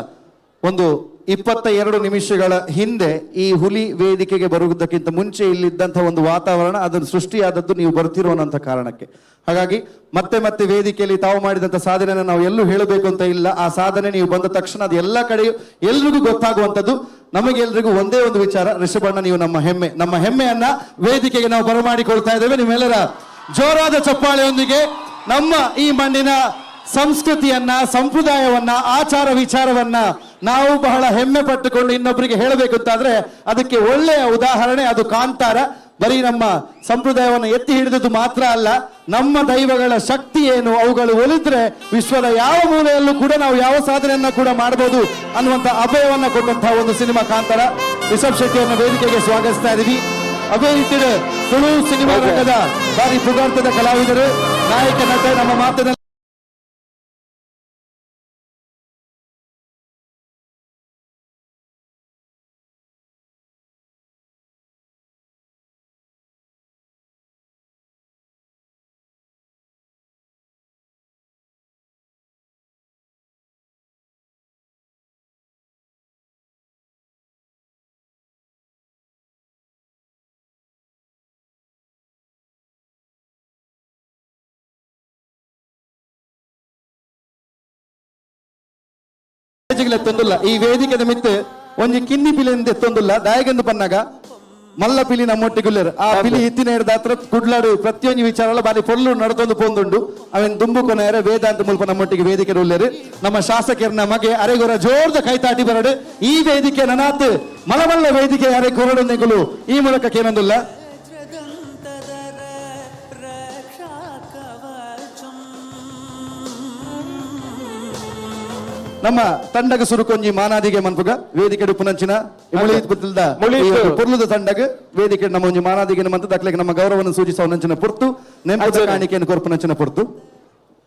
ಒಂದು 22 ನಿಮಿಷಗಳ ಹಿಂದೆ ಈ ಹುಲಿ ವೇದಿಕೆಗೆ ಬರುವುದಕ್ಕಿಂತ ಮುಂಚೆ ಇಲ್ಲಿದ್ದಂತಹ ಒಂದು ವಾತಾವರಣ ಅದನ್ನು ಸೃಷ್ಟಿಯಾದದ್ದು ನೀವು ಬರ್ತಿರುವಂತ ಕಾರಣಕ್ಕೆ. ಹಾಗಾಗಿ ಮತ್ತೆ ಮತ್ತೆ ವೇದಿಕೆಯಲ್ಲಿ ತಾವು ಮಾಡಿದಂಥ ಸಾಧನೆಯನ್ನು ನಾವು ಎಲ್ಲೂ ಹೇಳಬೇಕು ಅಂತ ಇಲ್ಲ. ಆ ಸಾಧನೆ ನೀವು ಬಂದ ತಕ್ಷಣ ಅದು ಎಲ್ಲ ಕಡೆಯೂ ಎಲ್ರಿಗೂ ಗೊತ್ತಾಗುವಂಥದ್ದು. ನಮಗೆಲ್ರಿಗೂ ಒಂದೇ ಒಂದು ವಿಚಾರ, ರಿಷಭಣ್ಣ ನೀವು ನಮ್ಮ ಹೆಮ್ಮೆ. ನಮ್ಮ ಹೆಮ್ಮೆಯನ್ನ ವೇದಿಕೆಗೆ ನಾವು ಬರಮಾಡಿಕೊಳ್ತಾ ಇದ್ದೇವೆ ನಿಮ್ಮೆಲ್ಲರ ಜೋರಾದ ಚಪ್ಪಾಳೆಯೊಂದಿಗೆ. ನಮ್ಮ ಈ ಮಣ್ಣಿನ ಸಂಸ್ಕೃತಿಯನ್ನ, ಸಂಪ್ರದಾಯವನ್ನ, ಆಚಾರ ವಿಚಾರವನ್ನ ನಾವು ಬಹಳ ಹೆಮ್ಮೆ ಪಟ್ಟುಕೊಂಡು ಇನ್ನೊಬ್ಬರಿಗೆ ಹೇಳಬೇಕು ಅಂತಾದ್ರೆ ಅದಕ್ಕೆ ಒಳ್ಳೆಯ ಉದಾಹರಣೆ ಅದು ಕಾಂತಾರ. ಬರೀ ನಮ್ಮ ಸಂಪ್ರದಾಯವನ್ನು ಎತ್ತಿ ಹಿಡಿದದ್ದು ಮಾತ್ರ ಅಲ್ಲ, ನಮ್ಮ ದೈವಗಳ ಶಕ್ತಿ ಏನು, ಅವುಗಳು ಒಲಿದ್ರೆ ವಿಶ್ವದ ಯಾವ ಮೂಲೆಯಲ್ಲೂ ಕೂಡ ನಾವು ಯಾವ ಸಾಧನೆಯನ್ನ ಕೂಡ ಮಾಡಬಹುದು ಅನ್ನುವಂಥ ಅಭಯವನ್ನ ಕೊಟ್ಟಂತಹ ಒಂದು ಸಿನಿಮಾ ಕಾಂತಾರ. ರಿಷಬ್ ಶೆಟ್ಟಿಯನ್ನು ವೇದಿಕೆಗೆ ಸ್ವಾಗತಿಸ್ತಾ ಇದೀವಿ. ಅದೇ ರೀತಿ ತುಳು ಸಿನಿಮಾ ರಂಗದ ಭಾರಿ ಪುಗಾರ್ತದ ಕಲಾವಿದರು, ನಾಯಕ ನಟ, ನಮ್ಮ ಮಾತಿನ ಎತ್ತೊಂದುಲ್ಲ. ಈ ವೇದಿಕೆದ ಮಿತ್ತು ಒಂಜಿ ಕಿನ್ನಿ ಪಿಲಿಯಿಂದ ಎತ್ತೊಂದುಲ್ಲ. ದಾಯಗೆಂದು ಪನ್ನಾಗ ಮಲ್ಲ ಪಿಲಿ ನಮ್ಮೊಟ್ಟಿಗುಲ್ಲೇರು. ಆ ಪಿಲಿ ಇತ್ತಿನ ಹಿಡ್ದಾತ್ರ ಕುಡ್ಲಾಡು ಪ್ರತಿಯೊಂದು ವಿಚಾರ ಬಾರಿ ಪೊರ್ಲು ನಡ್ತೊಂದು ಪೊಂದುಂಡು. ಅವೆನ್ ದುಂಬು ಕೊನೆಯರೆ ವೇದಾಂತ ಮುಲ್ಪ ನಮ್ಮೊಟ್ಟಿಗೆ ವೇದಿಕೆ ಉಲ್ಲೇರು. ನಮ್ಮ ಶಾಸಕರನ್ನ ಮಗೆ ಅರೆಗೊರ ಜೋರ್ದ ಕೈತಾಟಿ ಬರಡು. ಈ ವೇದಿಕೆ ನನಾತ್ ಮಲಮಲ್ಲ ವೇದಿಕೆ ಅರೆ ಕೊರಡು ನೆಗುಲು ಈ ಮೂಲಕ ಕೇನೊಂದುಲ್ಲ. ನಮ್ಮ ತಂಡಗ ಸುರುಕೊಂಜಿ ಮಾನಾದಿಗೆ ಮನ್ಪುಗ ವೇದಿಕೆ ಪುನಂಚಿನ ಪೊರ್ಲುದ ತಂಡಗ ವೇದಿಕೆ ನಮ್ಮ ಒಂಜಿ ಮಾನಾದಿಗೆ ಮಂತ ದಕ್ಲೆಗೆ ನಮ್ಮ ಗೌರವವನ್ನು ಸೂಚಿಸುವ ಪೊರ್ತು ನೆನಪು ಕಾಣಿಕೆಯನ್ನು ಕೊರ್ಪುನಂಚಿನ ಪೊರ್ತು.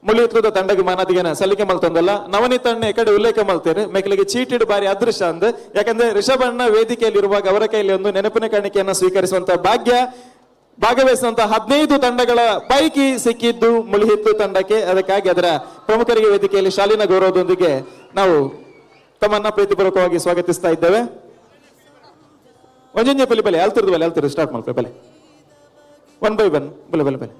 ಮುಳಿಯುತ್ತದ ತಂಡಗ ಮಾನಾದಿಗೆನ ಸಲ್ಲಿಕೆ ಮಲ್ತೊಂದಲ್ಲ. ನವನೀತ ಅಣ್ಣ ಕಡೆ ಉಲ್ಲೇಖ ಮಲ್ತೇನೆ ಮೇಕಲಿಗೆ ಚೀಟಿಡು ಬಾರಿ ಅದೃಷ್ಟ ಅಂದ್. ಯಾಕಂದ್ರೆ ರಿಷಬ್ ಅಣ್ಣ ವೇದಿಕೆಯಲ್ಲಿರುವಾಗ ಅವರ ಕೈಯಲ್ಲಿ ಒಂದು ನೆನಪಿನ ಕಾಣಿಕೆಯನ್ನು ಸ್ವೀಕರಿಸುವಂತ ಭಾಗ್ಯ ಭಾಗವಹಿಸುವಂತಹ 15 ತಂಡಗಳ ಪೈಕಿ ಸಿಕ್ಕಿದ್ದು ಮುಳಿಹಿತ್ತು ತಂಡಕ್ಕೆ. ಅದಕ್ಕಾಗಿ ಅದರ ಪ್ರಮುಖರಿಗೆ ವೇದಿಕೆಯಲ್ಲಿ ಶಾಲೀನ ಗೌರವದೊಂದಿಗೆ ನಾವು ತಮ್ಮನ್ನ ಪ್ರೀತಿಪೂರ್ವಕವಾಗಿ ಸ್ವಾಗತಿಸ್ತಾ ಇದ್ದೇವೆ. ಒಂಜೊಂಜೆ ಪಲಿ ಬಲೆ ಅಲ್ತಿರ್ದು ಬಲೆ ಅಲ್ತಿರ್ದು ಸ್ಟಾರ್ಟ್ ಮಾಡ್ಬೇಕು ಬಲೆ ಒನ್ ಬೈ ಒನ್ ಬಲೆ ಬಲೆ ಬಲೆ.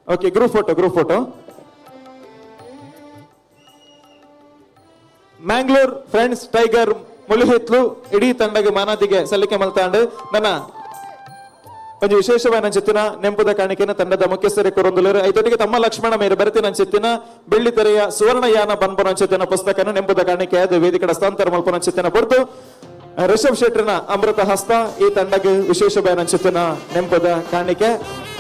Okay, group photo, group photo. Mangalore Friends Tiger ಮುಳಿಹಿತ್ಲು ಇಡೀ ತಂಡಗೆ ಮಾನಾದಿಗೆ ಸಲ್ಲಿಕೆ ಮಲ್ತಾಂಡ್. ನನ್ನ ಒಂಜಿ ವಿಶೇಷವಾದ ನಂಚಿತ್ತಿನ ನೆಂಪುದ ಕಾಣಿಕೆನ ತಂಡದ ಮುಖ್ಯಸ್ಥರೇ ಕೊರೊಂದುಲೇರು. ಐತೊಟ್ಟಿಗೆ ತಮ್ಮ ಲಕ್ಷ್ಮಣ ಮೇರು ಬರೆತಿ ನಂಚಿತ್ತಿನ ಬೆಳ್ಳಿತೆರೆಯ ಸುವರ್ಣಯಾನ ಪನ್ಪುನ ಅಂಚಿತ್ತಿನ ಪುಸ್ತಕನ ನೆಂಪುದ ಕಾಣಿಕೆ ಅದು ವೇದಿಕೆಡ ಹಸ್ತಾಂತರ ಮಲ್ಪುನ ಅಂಚಿತ್ತಿನ ಪೊರ್ತು. ರಿಷಬ್ ಶೆಟ್ಟರ್ನ ಅಮೃತ ಹಸ್ತ ಈ ತಂಡಗೆ ವಿಶೇಷ ನಂಚಿತ್ತಿನ ನೆಂಪುದ ಕಾಣಿಕೆ.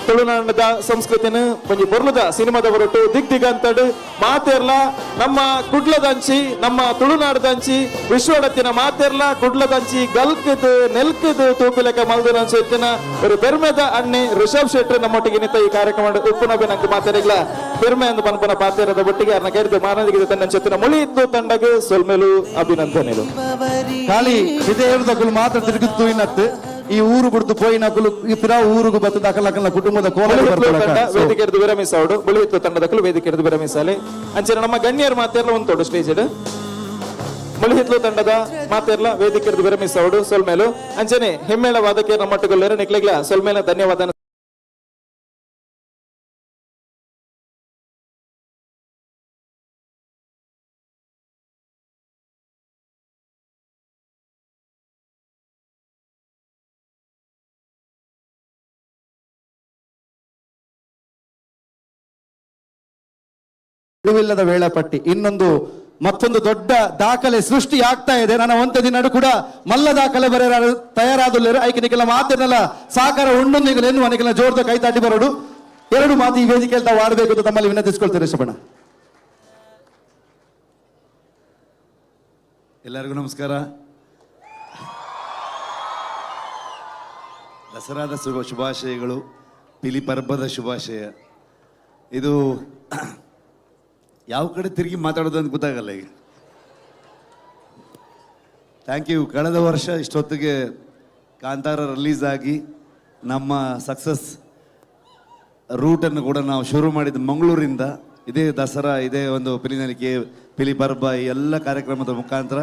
ತುಳುನಾಡದ ಸಂಸ್ಕೃತಿನ ಒಂಜಿ ಪೊರ್ಲುದ ಸಿನಿಮಾದ ಹೊರಟು ದಿಗ್ ದಿಗಂತಡ್ ಮಾತೆರ್ಲ ನಮ್ಮ ಕುಡ್ಲದಂಚಿ, ನಮ್ಮ ತುಳುನಾಡದಂಚಿ ವಿಶ್ವಡತ್ತಿನ ಮಾತೆರ್ಲ ಕುಡ್ಲದಂಚಿ ಗಲ್ಕದ್ ನೆಲ್ಕದ್ ತೂಪಿಲೆಕ ಮಲ್ದಿನ ಒಂದು ಪೆರ್ಮೆದ ಅಣ್ಣೆ ರಿಷಬ್ ಶೆಟ್ಟರ್ ನಮ್ಮೊಟ್ಟಿಗೆ ನಿಂತ ಈ ಕಾರ್ಯಕ್ರಮ ಉಪ್ಪುನ ನಂಗೆ ಮಾತೆರಿಗ್ಲ ಪೆರ್ಮೆ ಅಂದು ಪನ್ಪುನ ಪಾತೆರದ ಒಟ್ಟಿಗೆ ಅರ್ನ ಕೈದು ಮಾನದಿಗೆ ತನ್ನ ಚೆತ್ತಿನ ಮುಳಿ ಇತ್ತು ತಂಡಗ್ ಸೊಲ್ಮೆಲು ಅಭಿನಂದನೆಲು. ಖಾಲಿ ವಿಧೇಯದಕುಲು ಮಾತ್ರ ತಿರುಗುತ್ತು ಇನ್ನತ್ತು ಈ ಊರು ಬಿಡ್ತು ಪೋಯಿನಕುಲು ಈ ಪಿರಾ ಊರುಗು ಬತ್ತದ ಅಕಲ ಕುಟುಂಬದ ಕೋಲ ತಂಡ ವೇದಿಕೆ ಎಡ್ದು ವಿರಮಿಸಾವಡು. ಬುಳಿಹಿತ್ಲು ತಂಡದಕಲು ವೇದಿಕೆ ಎಡ್ದು ವಿರಮಿಸಾಲೆ. ಅಂಚನೆ ನಮ್ಮ ಗಣ್ಯರು ಮಾತೆರ್ಲ ಉಂತೋಡು ಸ್ಟೇಜ್. ಮುಳಿಹಿತ್ಲು ತಂಡದ ಮಾತೆರ್ಲ ವೇದಿಕೆ ಎಡ್ದು ವಿರಮಿಸಾವಡು ಸೊಲ್ಮೇಲು. ಅಂಚನೆ ಹಿಮ್ಮೇಳ ವಾದಕ್ಕೆ ನಮ್ಮೊಟ್ಟುಗೊಲ್ಲೇರು ನಿಕ್ಲೆಗ್ಲ ಸೊಲ್ಮೇಲ ಧನ್ಯವಾದ. ಬಿಡುವಿಲ್ಲದ ವೇಳಾಪಟ್ಟಿ ಇನ್ನೊಂದು ಮತ್ತೊಂದು ದೊಡ್ಡ ದಾಖಲೆ ಸೃಷ್ಟಿ ಆಗ್ತಾ ಇದೆ. ನನ್ನ ಒಂತ ದಿನ ಕೂಡ ಮಲ್ಲ ದಾಖಲೆ ಬರೆಯ ತಯಾರಾದುಲ್ಲೇರು. ಐಕೆ ನಿಖಲ ಮಾತಿನಲ್ಲ ಸಾಕಾರ ಉಂಡು ನಿಗಲೇನು ಅನಿಕೆಲ್ಲ ಜೋರ್ದ ಕೈ ತಾಟಿ ಬರೋಡು. ಎರಡು ಮಾತು ಈ ವೇದಿಕೆಯಲ್ಲಿ ತಾವು ಆಡಬೇಕು ಅಂತ ತಮ್ಮಲ್ಲಿ ವಿನಂತಿಸಿಕೊಳ್ತೇನೆ ಶಬಣ. ಎಲ್ಲರಿಗೂ ನಮಸ್ಕಾರ. ದಸರಾದ ಶುಭಾಶಯಗಳು, ಪಿಲಿ ಪರ್ಬದ ಶುಭಾಶಯ. ಇದು ಯಾವ ಕಡೆ ತಿರುಗಿ ಮಾತಾಡೋದು ಅಂತ ಗೊತ್ತಾಗಲ್ಲ ಈಗ. Thank you. ಕಳೆದ ವರ್ಷ ಇಷ್ಟೊತ್ತಿಗೆ ಕಾಂತಾರ ರಿಲೀಸ್ ಆಗಿ ನಮ್ಮ ಸಕ್ಸಸ್ ರೂಟನ್ನು ಕೂಡ ನಾವು ಶುರು ಮಾಡಿದ್ದು ಮಂಗಳೂರಿಂದ. ಇದೇ ದಸರಾ, ಇದೇ ಒಂದು ಪಿಲಿನಲಿಕೆ, ಪಿಲಿ ಪರ್ಬ, ಈ ಎಲ್ಲ ಕಾರ್ಯಕ್ರಮದ ಮುಖಾಂತರ.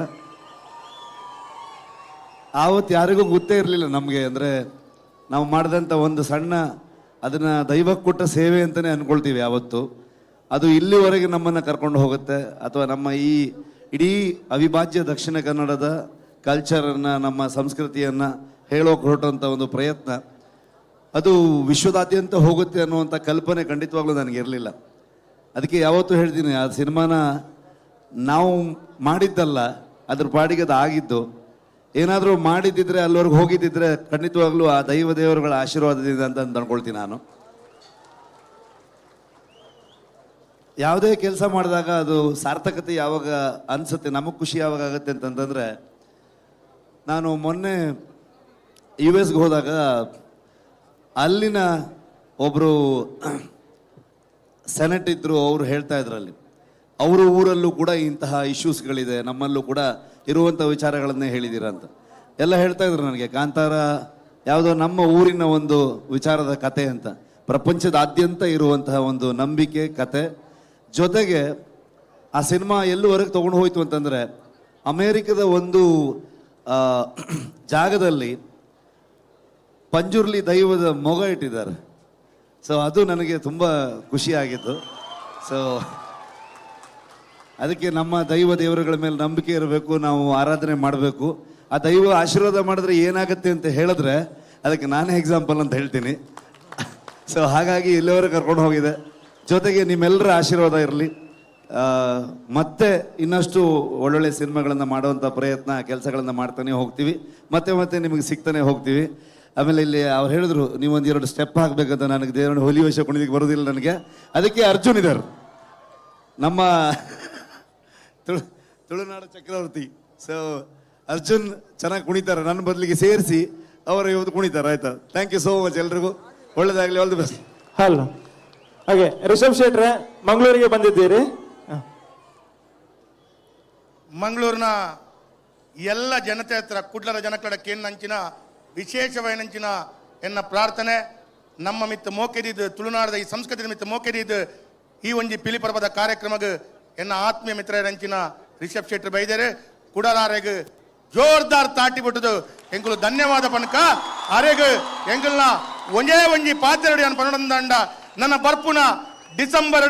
ಆವತ್ತು ಯಾರಿಗೂ ಗೊತ್ತೇ ಇರಲಿಲ್ಲ ನಮಗೆ. ಅಂದರೆ ನಾವು ಮಾಡಿದಂಥ ಒಂದು ಸಣ್ಣ ಅದನ್ನು ದೈವಕ್ಕೆ ಕೊಟ್ಟ ಸೇವೆ ಅಂತಲೇ ಅಂದ್ಕೊಳ್ತೀವಿ ಯಾವತ್ತು. ಅದು ಇಲ್ಲಿವರೆಗೆ ನಮ್ಮನ್ನು ಕರ್ಕೊಂಡು ಹೋಗುತ್ತೆ. ಅಥವಾ ನಮ್ಮ ಈ ಇಡೀ ಅವಿಭಾಜ್ಯ ದಕ್ಷಿಣ ಕನ್ನಡದ ಕಲ್ಚರನ್ನು, ನಮ್ಮ ಸಂಸ್ಕೃತಿಯನ್ನು ಹೇಳೋಕೆ ಹೊರಟಂಥ ಒಂದು ಪ್ರಯತ್ನ ಅದು ವಿಶ್ವದಾದ್ಯಂತ ಹೋಗುತ್ತೆ ಅನ್ನುವಂಥ ಕಲ್ಪನೆ ಖಂಡಿತವಾಗ್ಲೂ ನನಗಿರಲಿಲ್ಲ. ಅದಕ್ಕೆ ಯಾವತ್ತೂ ಹೇಳ್ತೀನಿ, ಆ ಸಿನಿಮಾನ ನಾವು ಮಾಡಿದ್ದಲ್ಲ, ಅದ್ರ ಪಾಡಿಗೆ ಅದು ಆಗಿದ್ದು. ಏನಾದರೂ ಮಾಡಿದ್ದಿದ್ರೆ, ಅಲ್ಲಿವರೆಗೆ ಹೋಗಿದ್ದಿದ್ರೆ ಖಂಡಿತವಾಗ್ಲೂ ಆ ದೈವ ದೇವರುಗಳ ಆಶೀರ್ವಾದದಿಂದ ಅಂತ ಅಂದ್ಕೊಳ್ತೀನಿ ನಾನು. ಯಾವುದೇ ಕೆಲಸ ಮಾಡಿದಾಗ ಅದು ಸಾರ್ಥಕತೆ ಯಾವಾಗ ಅನಿಸುತ್ತೆ, ನಮಗೆ ಖುಷಿ ಯಾವಾಗ ಆಗುತ್ತೆ ಅಂತಂತಂದರೆ, ನಾನು ಮೊನ್ನೆ you ಎಸ್ಗೆ ಹೋದಾಗ ಅಲ್ಲಿನ ಒಬ್ಬರು ಸೆನೆಟ್ ಇದ್ದರು, ಅವರು ಹೇಳ್ತಾ ಇದ್ರು ಅಲ್ಲಿ ಅವರ ಊರಲ್ಲೂ ಕೂಡ ಇಂತಹ ಇಶ್ಯೂಸ್ಗಳಿದೆ, ನಮ್ಮಲ್ಲೂ ಕೂಡ ಇರುವಂಥ ವಿಚಾರಗಳನ್ನೇ ಹೇಳಿದ್ದೀರ ಅಂತ ಎಲ್ಲ ಹೇಳ್ತಾ ಇದ್ರು ನನಗೆ. ಕಾಂತಾರ ಯಾವುದೋ ನಮ್ಮ ಊರಿನ ಒಂದು ವಿಚಾರದ ಕತೆ ಅಂತ, ಪ್ರಪಂಚದಾದ್ಯಂತ ಇರುವಂತಹ ಒಂದು ನಂಬಿಕೆ ಕತೆ. ಜೊತೆಗೆ ಆ ಸಿನಿಮಾ ಎಲ್ಲಿವರೆಗೆ ತೊಗೊಂಡು ಹೋಯ್ತು ಅಂತಂದರೆ, ಅಮೇರಿಕದ ಒಂದು ಜಾಗದಲ್ಲಿ ಪಂಜುರ್ಲಿ ದೈವದ ಮೊಗ ಇಟ್ಟಿದ್ದಾರೆ. ಸೊ ಅದು ನನಗೆ ತುಂಬ ಖುಷಿಯಾಗಿತ್ತು. ಸೊ ಅದಕ್ಕೆ ನಮ್ಮ ದೈವ ದೇವರುಗಳ ಮೇಲೆ ನಂಬಿಕೆ ಇರಬೇಕು, ನಾವು ಆರಾಧನೆ ಮಾಡಬೇಕು. ಆ ದೈವ ಆಶೀರ್ವಾದ ಮಾಡಿದ್ರೆ ಏನಾಗುತ್ತೆ ಅಂತ ಹೇಳಿದ್ರೆ ಅದಕ್ಕೆ ನಾನೇ ಎಕ್ಸಾಂಪಲ್ ಅಂತ ಹೇಳ್ತೀನಿ. ಸೊ ಹಾಗಾಗಿ ಇಲ್ಲಿವರೆಗೆ ಕರ್ಕೊಂಡು ಹೋಗಿದೆ. ಜೊತೆಗೆ ನಿಮ್ಮೆಲ್ಲರ ಆಶೀರ್ವಾದ ಇರಲಿ. ಮತ್ತೆ ಇನ್ನಷ್ಟು ಒಳ್ಳೊಳ್ಳೆ ಸಿನಿಮಾಗಳನ್ನು ಮಾಡುವಂಥ ಪ್ರಯತ್ನ, ಕೆಲಸಗಳನ್ನು ಮಾಡ್ತಾನೆ ಹೋಗ್ತೀವಿ. ಮತ್ತೆ ಮತ್ತೆ ನಿಮಗೆ ಸಿಗ್ತಾನೆ ಹೋಗ್ತೀವಿ. ಆಮೇಲೆ ಇಲ್ಲಿ ಅವ್ರು ಹೇಳಿದ್ರು, ನೀವೊಂದು ಎರಡು ಸ್ಟೆಪ್ ಹಾಕಬೇಕಂತ. ನನಗೆ ದೇವರನ್ನು ಹುಲಿ ವೇಷ ಕುಣಿಲಿಕ್ಕೆ ಬರೋದಿಲ್ಲ ನನಗೆ. ಅದಕ್ಕೆ ಅರ್ಜುನ್ ಇದ್ದಾರೆ, ನಮ್ಮ ತುಳುನಾಡು ಚಕ್ರವರ್ತಿ. ಸೊ ಅರ್ಜುನ್ ಚೆನ್ನಾಗಿ ಕುಣಿತಾರೆ, ನನ್ನ ಬದಲಿಗೆ ಸೇರಿಸಿ ಅವರು ಇವತ್ತು ಕುಣಿತಾರೆ. ಆಯ್ತಾ? Thank you so much, ಎಲ್ರಿಗೂ ಒಳ್ಳೇದಾಗಲಿ, all the best. Hello, ಹಾಗೆ ರಿಷಬ್ ಶೆಟ್ರೆ, ಮಂಗಳೂರಿಗೆ ಬಂದಿದ್ದೀರಿ. ಮಂಗಳೂರಿನ ಎಲ್ಲ ಜನತೆ ಹತ್ರ, ಕುಡ್ಲದ ಜನಕಡ ಕೇಂದ್ರ ವಿಶೇಷವೈನಂಚಿನ ಎನ್ನ ಪ್ರಾರ್ಥನೆ. ನಮ್ಮ ಮಿತ್ತ ಮೋಕೆದಿದ್ದು, ತುಳುನಾಡದ ಈ ಸಂಸ್ಕೃತಿ ಮಿತ್ತ ಮೋಕೆದಿದ್ದು ಈ ಒಂಜಿ ಪಿಲಿ ಪರ್ವದ ಕಾರ್ಯಕ್ರಮಗ್ ಎನ್ನ ಆತ್ಮೀಯ ಮಿತ್ರರಂಚಿನ ರಿಷಬ್ ಶೆಟ್ಟರ್ ಬೈದರೆ ಕುಡಲಾರೆಗ್ ಜೋರ್ದಾರ್ ತಾಟಿ ಬಿಟ್ಟದು ಎಂಕುಲು ಧನ್ಯವಾದ ಪಣಕ. ಅರೆಗ್ ಎಂಕಲ್ನ ಒಂಜೇ ಒಂಜಿ ಪಾತ್ರೆಡಿ ಪನ್ನೊಂದಂಡ ನನ್ನ ಬರ್ಪುನ ಡಿಸೆಂಬರ್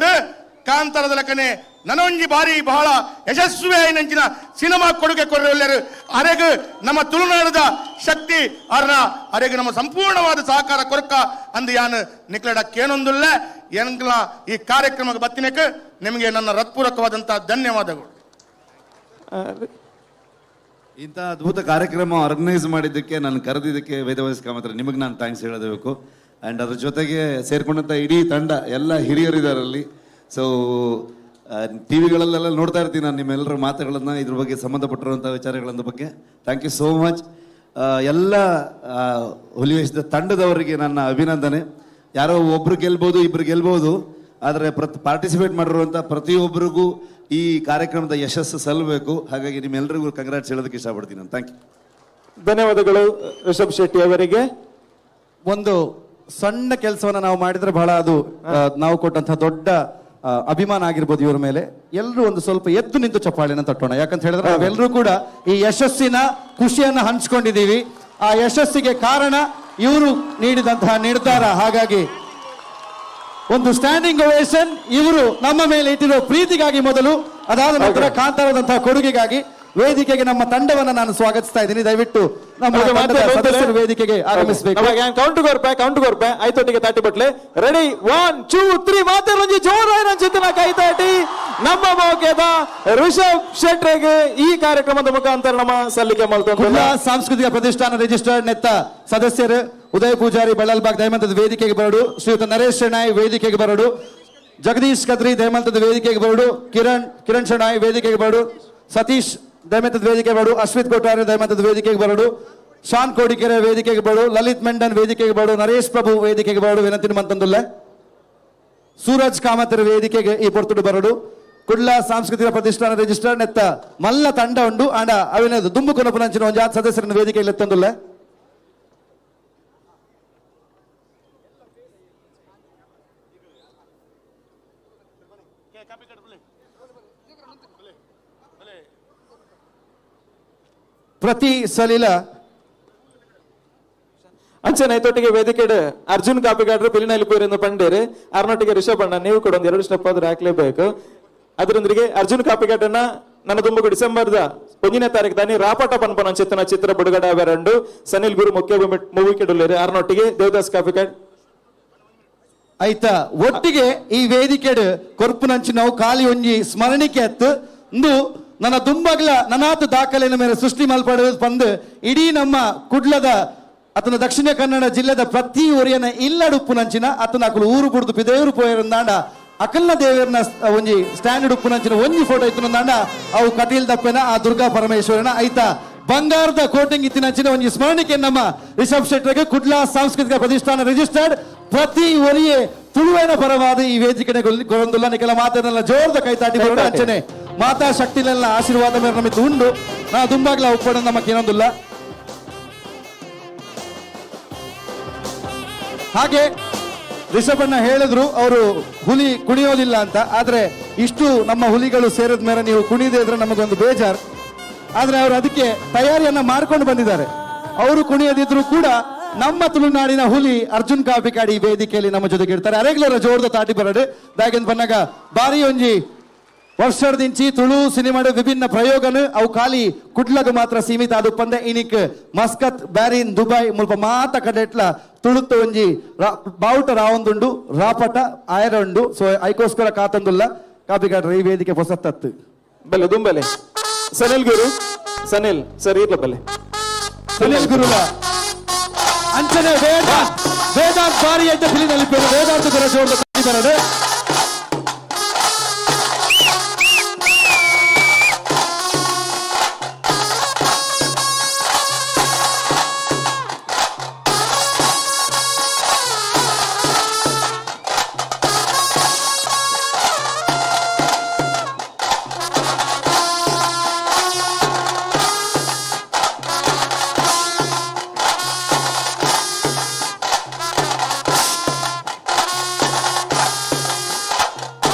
ಕಾಂತಾರದ ಲೆಕ್ಕನೆ ನನೊಂಜಿ ಬಾರಿ ಬಹಳ ಯಶಸ್ವಿ ಆಯಿನಂಚಿನ ಸಿನಿಮಾ ಕೊಡುಗೆ ಕೊರೊಲ್ಲೆರು. ಅರೆಗ್ ನಮ್ಮ ತುಳುನಾಡದ ಶಕ್ತಿ ಅರ್ನ ಅರೆಗ್ ನಮ್ಮ ಸಂಪೂರ್ಣವಾದ ಸಹಕಾರ ಕೊರಕ ಅಂದು ಯಾನ್ ನಿಕ್ಲಡ ಕೇನೊಂದುಲ್ಲ. ಎಂಗ್ಲ ಈ ಕಾರ್ಯಕ್ರಮಕ್ಕೆ ಬತ್ತಿನಕ್ಕೆ ನಿಮಗೆ ನನ್ನ ಹೃತ್ಪೂರ್ವಕವಾದಂತಹ ಧನ್ಯವಾದಗಳು. ಇಂಥ ಅದ್ಭುತ ಕಾರ್ಯಕ್ರಮ ಆರ್ಗನೈಸ್ ಮಾಡಿದ್ದಕ್ಕೆ, ನಾನು ಕರೆದಿದ್ದಕ್ಕೆ ವೇದವ್ಯಾಸ್ ಕಾಮತ್ರ ನಿಮಗೆ ನಾನು thanks ಹೇಳಬೇಕು. ಆ್ಯಂಡ್ ಅದ್ರ ಜೊತೆಗೆ ಸೇರ್ಕೊಂಡಂಥ ಇಡೀ ತಂಡ, ಎಲ್ಲ ಹಿರಿಯರಿದ್ದಾರಲ್ಲಿ. ಸೊ ಟಿವಿಗಳಲ್ಲೆಲ್ಲ ನೋಡ್ತಾ ಇರ್ತೀನಿ ನಾನು ನಿಮ್ಮೆಲ್ಲರ ಮಾತುಗಳನ್ನು, ಇದ್ರ ಬಗ್ಗೆ ಸಂಬಂಧಪಟ್ಟಿರುವಂಥ ವಿಚಾರಗಳ ಬಗ್ಗೆ. Thank you so much. ಎಲ್ಲ ಹುಲಿವೇಷದ ತಂಡದವರಿಗೆ ನನ್ನ ಅಭಿನಂದನೆ. ಯಾರೋ ಒಬ್ರು ಗೆಲ್ಬೋದು, ಇಬ್ರು ಗೆಲ್ಬೋದು, ಆದರೆ ಪಾರ್ಟಿಸಿಪೇಟ್ ಮಾಡಿರುವಂಥ ಪ್ರತಿಯೊಬ್ಬರಿಗೂ ಈ ಕಾರ್ಯಕ್ರಮದ ಯಶಸ್ಸು ಸಲ್ಲಬೇಕು. ಹಾಗಾಗಿ ನಿಮ್ಮೆಲ್ಲರಿಗೂ ಕಂಗ್ರಾಟ್ಸ್ ಹೇಳೋದಕ್ಕೆ ಇಷ್ಟಪಡ್ತೀನಿ ನಾನು. Thank you. ಧನ್ಯವಾದಗಳು ರಿಷಬ್ ಶೆಟ್ಟಿ ಅವರಿಗೆ. ಒಂದು ಸಣ್ಣ ಕೆಲಸವನ್ನ ನಾವು ಮಾಡಿದ್ರೆ ಬಹಳ ಅದು ನಾವು ಕೊಟ್ಟಂತಹ ದೊಡ್ಡ ಅಭಿಮಾನ ಆಗಿರ್ಬೋದು ಇವರ ಮೇಲೆ. ಎಲ್ಲರೂ ಒಂದು ಸ್ವಲ್ಪ ಎದ್ದು ನಿಂತು ಚಪ್ಪಾಳೆನ ತಟ್ಟೋಣ. ಯಾಕಂತ ಹೇಳಿದ್ರೆ ನಾವೆಲ್ಲರೂ ಕೂಡ ಈ ಯಶಸ್ಸಿನ ಖುಷಿಯನ್ನ ಹಂಚ್ಕೊಂಡಿದ್ದೀವಿ. ಆ ಯಶಸ್ಸಿಗೆ ಕಾರಣ ಇವರು ನೀಡಿದಂತಹ ನಿರ್ಧಾರ. ಹಾಗಾಗಿ ಒಂದು ಸ್ಟ್ಯಾಂಡಿಂಗ್ ಒವೇಷನ್ ಇವರು ನಮ್ಮ ಮೇಲೆ ಇಟ್ಟಿರೋ ಪ್ರೀತಿಗಾಗಿ ಮೊದಲು, ಅದಾದ ನಂತರ ಕಾಂತಾರದಂತಹ ಕೊಡುಗೆಗಾಗಿ ವೇದಿಕೆಗೆ ನಮ್ಮ ತಂಡವನ್ನ ನಾನು ಸ್ವಾಗತಿಸ್ತಾ ಇದ್ದೀನಿ. ದಯವಿಟ್ಟು ನಮ್ಮ ತಂಡದ ಸದಸ್ಯರು ವೇದಿಕೆಗೆ ಆಗಮಿಸಬೇಕು. ಕೌಂಟ್ ಕೊರ್ಪೆ, ಕೌಂಟ್ ಕೊರ್ಪೆ, ಐತೊಟ್ಟಿಗೆ ತಾಟಿ ಬಟ್ಲೆ. ರೆಡಿ, 1 2 3. ಮಾತಾಡೊಂಜಿ ಜೋರಾಯಿನ ಚಿತ್ತನ ಕೈತಾಟಿ ನಮ್ಮ ಮೌಕ್ಯದ ರಿಷಬ್ ಶೆಟ್ರಿಗೆ ಈ ಕಾರ್ಯಕ್ರಮದ ಮುಖಾಂತರ ನಮ್ಮ ಸಲ್ಲಿಕೆ ಕುಡ್ಲ ಮಾಡ್ತಾ ಸಾಂಸ್ಕೃತಿಕ ಪ್ರತಿಷ್ಠಾನ ರಿಜಿಸ್ಟರ್ಡ್ ನೆತ್ತ ಸದಸ್ಯರು ಉದಯ ಪೂಜಾರಿ ಬಳ್ಳಲ್ಬಾಗ್ ದಯಮಂತದ ವೇದಿಕೆಗೆ ಬರಡು, ಶ್ರೀಯುತ ನರೇಶ್ ಶೆಣಾಯ್ ವೇದಿಕೆಗೆ ಬರಡು, ಜಗದೀಶ್ ಕದ್ರಿ ದಯಮಂತದ ವೇದಿಕೆಗೆ ಬರಡು, ಕಿರಣ್ ಕಿರಣ್ ಶೆಣಾಯ್ ವೇದಿಕೆಗೆ ಬರಡು, ಸತೀಶ್ ದಯಮಂತದ ವೇದಿಕೆ ಬರಡು, ಅಶ್ವಿತ್ ಕೊಟ್ಟಾರಿ ದಯಮಂತದ ವೇದಿಕೆಗೆ ಬರಡು, ಶಾನ್ ಕೋಡಿಕೆರೆ ವೇದಿಕೆಗೆ ಬರಡು, ಲಲಿತ್ ಮೆಂಡನ್ ವೇದಿಕೆಗೆ ಬರಡು, ನರೇಶ್ ಪ್ರಭು ವೇದಿಕೆಗೆ ಬರಡು, ವಿನಂತಿ ಮಂತಂದುಲ್ಲ ಸೂರಜ್ ಕಾಮತರ ವೇದಿಕೆಗೆ ಈ ಪೊರ್ತುಡು ಬರಡು. ಕುಡ್ಲ ಸಾಂಸ್ಕೃತಿಕ ಪ್ರತಿಷ್ಠಾನ ರಿಜಿಸ್ಟರ್ ನೆತ್ತ ಮಲ್ಲ ತಂಡ ಉಂಡು ಆಂಡ ಅವಿನ ದುಂಬು ಕೊನಪುನಂಚಿನ ಒಂಜಾತ್ ಸದಸ್ಯರನ್ನು ವೇದಿಕೆಯಲ್ಲಿ ಎತ್ತೊಂದುಲ್ಲ. ಪ್ರತಿ ಸಲಿಲ ಅಂಚನೆ ಐತೊಟ್ಟಿಗೆ ವೇದಿಕೆ ಅರ್ಜುನ್ ಕಾಪಿಗಾಡ್ರು ಪಿಲಿನಲ್ಲಿ ಪೂರಿಂದ ಪಂಡೇರು ಅರ್ನೊಟ್ಟಿಗೆ ರಿಷಬ್ ಅಣ್ಣ ನೀವು ಕೂಡ ಒಂದು 2 ಸ್ಟೆಪ್ ಆದ್ರೂ ಹಾಕ್ಲೇಬೇಕು. ಅದರೊಂದಿಗೆ ಅರ್ಜುನ್ ಕಾಪಿಗಾಟನ್ನ ನನ್ನ ದುಂಬಗು ಡಿಸೆಂಬರ್ದ 1ನೇ ತಾರೀಕು ದಾನಿ ರಾಪಟ ಪನ್ಪನ ಚಿತ್ರನ ಚಿತ್ರ ಬಿಡುಗಡೆ ಅವರಂಡು ಸನಿಲ್ ಗುರು ಮುಖ್ಯ ಮೂವಿ ಕೆಡುಲ್ಲೇರು ಅರ್ನೊಟ್ಟಿಗೆ ದೇವದಾಸ್ ಕಾಪಿಕಾಡ್. ಆಯ್ತಾ ಒಟ್ಟಿಗೆ ಈ ವೇದಿಕೆಡ್ ಕೊರ್ಪುನಂಚಿನವು ಖಾಲಿ ಒಂಜಿ ಸ್ಮರಣಿಕೆ ಅತ್ತು ಇಂದು ನನ್ನ ದುಂಬಗ್ಲ ನನಾತು ದಾಖಲೆಯ ಮೇಲೆ ಸೃಷ್ಟಿ ಮಲ್ಪಡುವುದು ಬಂದು ಇಡೀ ನಮ್ಮ ಕುಡ್ಲದ ಅತನ ದಕ್ಷಿಣ ಕನ್ನಡ ಜಿಲ್ಲೆದ ಪ್ರತಿ ಊರಿನ ಇಲ್ಲಡುಪ್ಪುನಂಚಿನ ಅತನ ಅಕುಲು ಊರು ಬುಡ್ದು ಪಿದೇವರು ಪೋಯರಂದಾಂಡ ಅಕಲ್ನ ದೇವರನ ಒಂಜಿ ಸ್ಟ್ಯಾಂಡರ್ಡ್ ಉಪ್ಪುನಂಚಿನ ಒಂಜಿ ಫೋಟೋ ಇತ್ತು ಅವು ಕಟೀಲ್ ದಪ್ಪೆನ ಆ ದುರ್ಗಾ ಪರಮೇಶ್ವರನ ಐತಾ ಬಂಗಾರದ ಕೋಟಿಂಗ್ ಇತ್ತಿನಂಚಿನ ಒಂಜಿ ಸ್ಮರಣಿಕೆ ನಮ್ಮ ರಿಷಬ್ ಶೆಟ್ಟರ್ಗೆ ಕುಡ್ಲ ಸಾಂಸ್ಕೃತಿಕ ಪ್ರತಿಷ್ಠಾನ ರಿಜಿಸ್ಟರ್ಡ್ ಪ್ರತಿ ಒರಿಯೇ ತುಳುವೇನ ಪರವಾದ ಈ ವೇದಿಕೆ ಕೊರೊಂದುಲ್ಲ. ನಿಕೆಲ ಮಾತನ್ನೆಲ್ಲ ಜೋರದ ಕೈತಾಟಿ ಬರೋಣ. ಅಂಚನೆ ಮಾತಾ ಶಕ್ತಿಲೆಲ್ಲ ಆಶೀರ್ವಾದ ಮೇಲೆ ನಮಗೆ ಉಂಡು. ನಾ ದುಂಬಾಗ್ಲ ಉಪ್ಪಡ ನಮಕ್ ಏನೊಂದುಲ್ಲ. ಹಾಗೆ ರಿಷಭಣ್ಣ ಹೇಳಿದ್ರು ಅವರು ಹುಲಿ ಕುಣಿಯೋದಿಲ್ಲ ಅಂತ, ಆದ್ರೆ ಇಷ್ಟು ನಮ್ಮ ಹುಲಿಗಳು ಸೇರಿದ ಮೇಲೆ ನೀವು ಕುಣಿದೇ ಇದ್ರೆ ನಮಗೊಂದು ಬೇಜಾರ್. ಆದ್ರೆ ಅವರು ಅದಕ್ಕೆ ತಯಾರಿಯನ್ನ ಮಾಡ್ಕೊಂಡು ಬಂದಿದ್ದಾರೆ. ಅವರು ಕುಣಿಯದಿದ್ರು ಕೂಡ ನಮ್ಮ ತುಳುನಾಡಿನ ಹುಲಿ ಅರ್ಜುನ್ ಕಾಪಿಕಾಡಿ ವೇದಿಕೆಯಲ್ಲಿ ನಮ್ಮ ಜೊತೆಗೆ ಇರ್ತಾರೆ. ಅರೆಗ್ಲರ ಜೋರದ ತಾಟಿ ಬರಡು ದಾಗಿಂದ ಬಂದಾಗ ಬಾರಿ ಒಂಜಿ ವರ್ಷದಿಂಚಿ ತುಳು ಸಿನಿಮಾದ ವಿಭಿನ್ನ ಪ್ರಯೋಗನು ಅವು ಖಾಲಿ ಕುಡ್ಲಗ ಮಾತ್ರ ಸೀಮಿತ ಅದು ಪಂದೆ ಇನಿಕ್ ಮಸ್ಕತ್ ಬ್ಯಾರಿನ್ ದುಬೈ ಮುಲ್ಪ ಮಾತ ಕಡೆಟ್ಲ ತುಳುತ್ತ ಒಂಜಿ ಬಾವುಟ ರಾವೊಂದುಂಡು ರಾಪಟ ಆಯರ ಉಂಡು. ಸೊ ಐಕೋಸ್ಕರ ಕಾತಂದುಲ್ಲ ಕಾಪಿಕಾಡ್ರೆ ಈ ವೇದಿಕೆ ಹೊಸತ್ತತ್ತು. ಬಲೆ ದುಂಬಲೆ ಸನಿಲ್ ಗುರು, ಸನಿಲ್ ಸರ್ ಇರ್ಲ ಬಲೆ ಸುನಿಲ್ ಗುರುಲ ಅಂಚನೆ ವೇದಾಂತ್ ಬಾರಿ ಎಡ್ಡ ಫಿಲಿನಲ್ಲಿ ವೇದಾಂತ ಗುರ ಜೋರದ ತಾಟಿ ಬರಡು.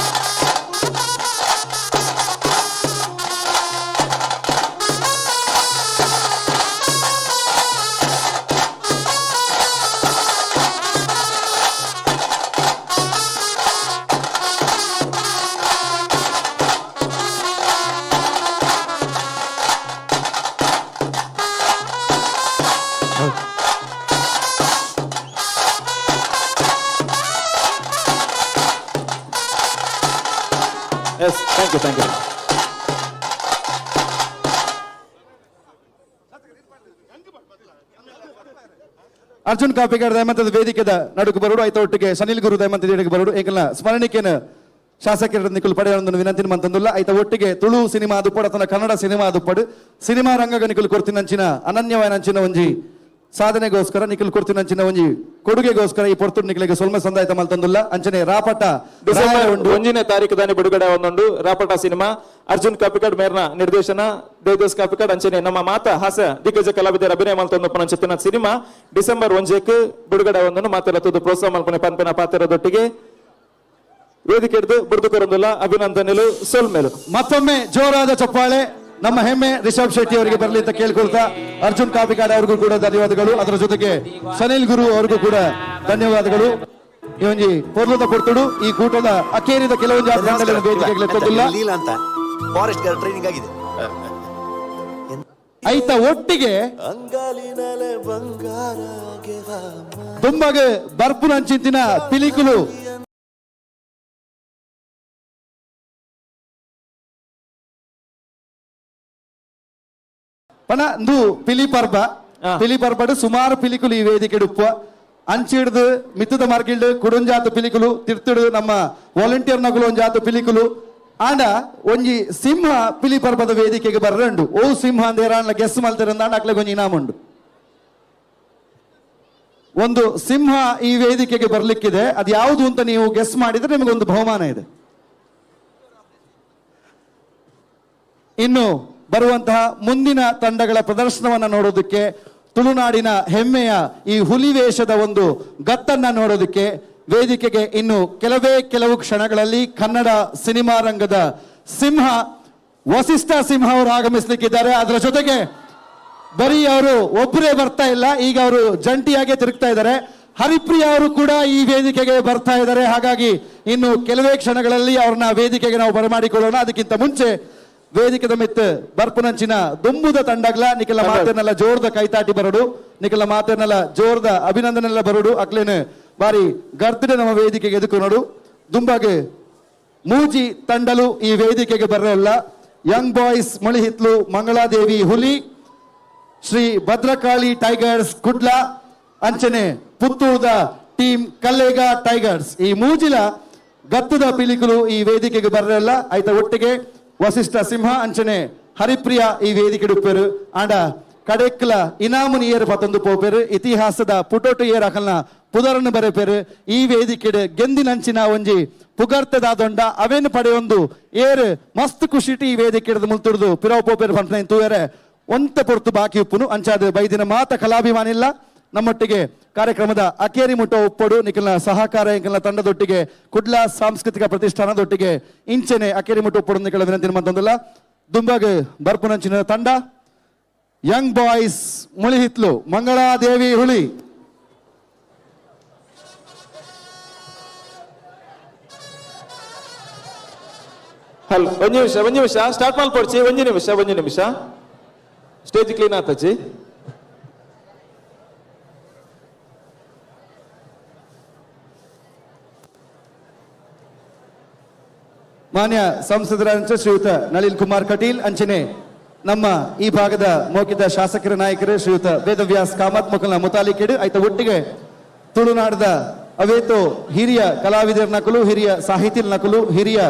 Yes, thank you, thank you. Arjun Kapikad ದಯಮಂತದ ವೇದಿಕೆದ ನಡುಕು ಬರೋಡು ಐತ ಒಟ್ಟಿಗೆ ಸನಿಲ್ ಗುರು ದಯಮಂತದ ಎಡೆಗೆ ಬರೋಡು ಏಕಲ್ಲ ಸ್ಮರಣಿಕೆನ ಶಾಸಕರ ನಿಕುಲ್ ಪಡೆಯೊಂದು ವಿನಂತಿ ಮಂತಂದುಲ್ಲ. ಐತ ಒಟ್ಟಿಗೆ ತುಳು ಸಿನಿಮಾ ದುಪ್ಪಡು ಅಥವಾ ಕನ್ನಡ ಸಿನಿಮಾ ದುಪ್ಪಡು ಸಿನಿಮಾ ರಂಗಗ ನಿಕುಲ್ ಕೊರ್ತಿನಂಚಿನ ಅನನ್ಯವಾಯಿನಂಚಿನ ಒಂಜಿ ಸಾಧನೆಗೋಸ್ಕರ ನಿಖಿಲ್ ಕೊರ್ತಿನಂಚಿನ ಒಂಜಿ ಕೊಡುಗೆಗೋಸ್ಕರ ಈ ಪೊರ್ತುಡು ನಿಖಿಲಿಗೆ ಸೊಲ್ಮೆ ಸಂದಾಯ್ತ ಮಲ್ತಂದುಲ್ಲ. ಅಂಚನೆ ರಾಪಟ ಡಿಸೆಂಬರ್ 1ನೇ ತಾರೀಕು ದಾನಿ ಬಿಡುಗಡೆ ಒಂದೊಂದು ರಾಪಟ ಸಿನಿಮಾ ಅರ್ಜುನ್ ಕಾಪಿಕಾಡ್ ಮೇರ್ನ ನಿರ್ದೇಶನ, ದೇವದಾಸ್ ಕಾಪಿಕಾಡ್ ಅಂಚನೆ ನಮ್ಮ ಮಾತಾ ಹಾಸ ದಿಗ್ಗಜ ಕಲಾವಿದರ ಅಭಿನಯ ಮಲ್ತೊಂದು ಪನಂಚಿತ್ತಿನ ಸಿನಿಮಾ ಡಿಸೆಂಬರ್ 1ಕ್ಕೆ ಬಿಡುಗಡೆ ಒಂದೊಂದು ಮಾತೆಲ್ಲ ತುದು ಪ್ರೋತ್ಸಾಹ ಮಲ್ಪನೆ ಪನ್ಪೆನ ಪಾತ್ರದೊಟ್ಟಿಗೆ ವೇದಿಕೆ ಹಿಡಿದು ಬುರ್ದು ಕೊರಂದುಲ್ಲ. ಅಭಿನಂದನೆಲು ಸೊಲ್ಮೆಲು. ಮತ್ತೊಮ್ಮೆ ಜೋರಾದ ಚಪ್ಪಾಳೆ ನಮ್ಮ ಹೆಮ್ಮೆ ರಿಷಬ್ ಶೆಟ್ಟಿ ಅವರಿಗೆ ಬರಲಿ ಅಂತ ಕೇಳ್ಕೊಳ್ತಾ ಅರ್ಜುನ್ ಕಾಪಿಕಾಡ್ ಅವ್ರಿಗೂ ಕೂಡ ಧನ್ಯವಾದಗಳು. ಅದರ ಜೊತೆಗೆ ಸನಿಲ್ ಗುರು ಅವ್ರಿಗೂ ಕೂಡ ಧನ್ಯವಾದಗಳು. ಈ ಒಂಜಿ ಪೊರ್ಲುದ ಕೊಡ್ತುಡು ಈ ಕೂಟದ ಅಕೇರಿದ ಕೆಲವೊಂದು ವೇದಿಕೆಗಳು ಲೀಲಾ ಅಂತ ಫಾರೆಸ್ಟ್ ಗಾರ್ಡ್ ಟ್ರೈನಿಂಗ್ ಆಗಿದೆ. ಐತ ಒಟ್ಟಿಗೆ ತುಂಬಗೆ ಬರ್ಪುನಂಚಿನ ಪಿಲಿಕುಲು ಪಣ ಇಂದು ಪಿಲಿ ಪರ್ಬ, ಪಿಲಿ ಪರ್ಬಡ್ ಸುಮಾರು ಪಿಲಿಕುಲು ಈ ವೇದಿಕೆ ಉಪ್ಪು ಅಂಚಿಡ್ದು ಮಿತ್ತದ ಮಾರ್ಗಿಲ್ಡ್ ಕುಡುಂಜಾತ ಪಿಲಿಕುಲು ತಿರ್ತುಡು ನಮ್ಮ ವಾಲಂಟಿಯರ್ ನಗುಲು ಒಂಜಾತ ಪಿಲಿಕುಲು ಆಂಡ ಒಂಜಿ ಸಿಂಹ ಪಿಲಿ ಪರ್ಬದ ವೇದಿಕೆಗೆ ಬರ್ರಂಡು. ಓ ಸಿಂಹ ಅಂದೇರಾಂಡ್ಲ ಗೆಸ್ ಮಲ್ತಿರಂದಾಂಡ ಅಕ್ಲೆಗ್ ಒಂಜಿ ಇನಾಮ್ ಉಂಡು. ಒಂದು ಸಿಂಹ ಈ ವೇದಿಕೆಗೆ ಬರ್ಲಿಕ್ಕಿದೆ, ಅದು ಯಾವುದು ಅಂತ ನೀವು ಗೆಸ್ ಮಾಡಿದ್ರೆ ನಿಮಗೊಂದು ಬಹುಮಾನ ಇದೆ. ಇನ್ನು ಬರುವಂತಹ ಮುಂದಿನ ತಂಡಗಳ ಪ್ರದರ್ಶನವನ್ನ ನೋಡೋದಕ್ಕೆ, ತುಳುನಾಡಿನ ಹೆಮ್ಮೆಯ ಈ ಹುಲಿ ವೇಷದ ಒಂದು ಗತ್ತನ್ನ ನೋಡೋದಕ್ಕೆ ವೇದಿಕೆಗೆ ಇನ್ನು ಕೆಲವೇ ಕೆಲವು ಕ್ಷಣಗಳಲ್ಲಿ ಕನ್ನಡ ಸಿನಿಮಾ ರಂಗದ ಸಿಂಹ ವಸಿಷ್ಠ ಸಿಂಹ ಅವರು ಆಗಮಿಸಲಿಕ್ಕಿದ್ದಾರೆ. ಅದರ ಜೊತೆಗೆ ಬರೀ ಅವರು ಒಬ್ಬರೇ ಬರ್ತಾ ಇಲ್ಲ, ಈಗ ಅವರು ಜಂಟಿಯಾಗಿ ತಿರುಗ್ತಾ ಇದ್ದಾರೆ. ಹರಿಪ್ರಿಯ ಅವರು ಕೂಡ ಈ ವೇದಿಕೆಗೆ ಬರ್ತಾ ಇದ್ದಾರೆ. ಹಾಗಾಗಿ ಇನ್ನು ಕೆಲವೇ ಕ್ಷಣಗಳಲ್ಲಿ ಅವ್ರನ್ನ ವೇದಿಕೆಗೆ ನಾವು ಬರಮಾಡಿಕೊಳ್ಳೋಣ. ಅದಕ್ಕಿಂತ ಮುಂಚೆ ವೇದಿಕೆದ ಮಿತ್ ಬರ್ಪುನಂಚಿನ ದುಂಬುದ ತಂಡಗ್ಲ ನಿಖಲ ಮಾತೇನೆಲ್ಲ ಜೋರ್ದ ಕೈತಾಟಿ ಬರಡು, ನಿಖಲ ಮಾತೇನೆಲ್ಲ ಜೋರ್ದ ಅಭಿನಂದನೆಲ್ಲ ಬರಡು. ಅಕ್ಲೇನು ಬಾರಿ ಗರ್ದಿನ ನಮ್ಮ ವೇದಿಕೆಗೆ ಎದುಕು ನೋಡು. ದುಂಬಾಗೆ ಮೂಜಿ ತಂಡಲು ಈ ವೇದಿಕೆಗೆ ಬರಲ್ಲ. ಯಂಗ್ ಬಾಯ್ಸ್ ಮಳಿಹಿತ್ಲು, ಮಂಗಳಾದೇವಿ ಹುಲಿ, ಶ್ರೀ ಭದ್ರಕಾಳಿ ಟೈಗರ್ಸ್ ಕುಡ್ಲ, ಅಂಚನೆ ಪುತ್ತೂರ್ದ ಟೀಮ್ ಕಲ್ಲೇಗ ಟೈಗರ್ಸ್. ಈ ಮೂಜಿಲ ಗತ್ತದ ಪಿಲಿಕುಲು ಈ ವೇದಿಕೆಗೆ ಬರಲ್ಲ. ಆಯ್ತ ಒಟ್ಟಿಗೆ ವಸಿಷ್ಠ ಸಿಂಹ ಅಂಚನೆ ಹರಿಪ್ರಿಯ ಈ ವೇದಿಕೆ ಉಪ್ಪೇರು. ಆಂಡ ಕಡೆಕ್ಲ ಇನಾಮುನಿ ಏರು ಪತ್ತೊಂದು ಪೋಪೇರು, ಇತಿಹಾಸದ ಪುಟೋಟು ಏರ್ ಅಕಲ್ನ ಪುದರನ್ನು ಬರೆಪೇರು. ಈ ವೇದಿಕೆಡ್ ಗೆಂದಿನಂಚಿನ ಒಂಜಿ ಪುಗರ್ತದಾದೊಂಡ ಅವೇನು ಪಡೆಯೊಂದು ಏರು ಮಸ್ತ್ ಖುಷಿಟಿ ಈ ವೇದಿಕೆ ಮುಲ್ತುರ್ದು ಪಿರವ್ ಪೋಪೇರು ಪಂಪನೆ ತೂಯರೆ ಒಂತ ಪೊರ್ತು ಬಾಕಿ ಉಪ್ಪುನು. ಅಂಚಾದ ಬೈದಿನ ಮಾತ ಕಲಾಭಿಮಾನಿಲ್ಲ ನಮ್ಮೊಟ್ಟಿಗೆ ಕಾರ್ಯಕ್ರಮದ ಅಕೇರಿ ಮುಟ್ಟ ಉಪ್ಪಡು ನಿಖಲ್ನ ಸಹಕಾರ ಎಂಕಲ್ನ ತಂಡದೊಟ್ಟಿಗೆ ಕುಡ್ಲ ಸಾಂಸ್ಕೃತಿಕ ಪ್ರತಿಷ್ಠಾನದೊಟ್ಟಿಗೆ ಇಂಚೆನೆ ಅಕೇರಿ ಮುಟ್ಟ ಉಪ್ಪಡು ನಿಖಲ ವಿನಂತಿ ಮಂತಂದುಲ್ಲ. ದುಂಬಾಗ್ ಬರ್ಪುನಂಚಿನ ತಂಡ ಯಂಗ್ ಬಾಯ್ಸ್ ಮುಳಿಹಿತ್ಲು, ಮಂಗಳಾದೇವಿ ಹುಲಿ. ಹಲೋ, ಒಂಜಿ ನಿಮಿಷ, ಒಂಜಿ ನಿಮಿಷ, ಸ್ಟಾರ್ಟ್ ಮಲ್ಪೊಡ್ಚಿ, ಒಂಜಿ ನಿಮಿಷ, ಒಂಜಿ ನಿಮಿಷ, ಸ್ಟೇಜ್ ಕ್ಲೀನ್ ಆತಚಿ. ಮಾನ್ಯ ಸಂಸದರಾದ ಶ್ರೀಯುತ ನಳಿನ್ ಕುಮಾರ್ ಕಟೀಲ್ ಅಂಚನೆ ನಮ್ಮ ಈ ಭಾಗದ ಮೌಖಿತ ಶಾಸಕರ ನಾಯಕರು ಶ್ರೀಯುತ ವೇದವ್ಯಾಸ್ ಕಾಮತ್ ಮೊಕಲ್ನ ಮುತಾಲಿಕೆಡು ಆಯ್ತ ಒಟ್ಟಿಗೆ ತುಳುನಾಡದ ಅವೇತೋ ಹಿರಿಯ ಕಲಾವಿದರ ನಕಲು, ಹಿರಿಯ ಸಾಹಿತಿರ ನಕಲು, ಹಿರಿಯ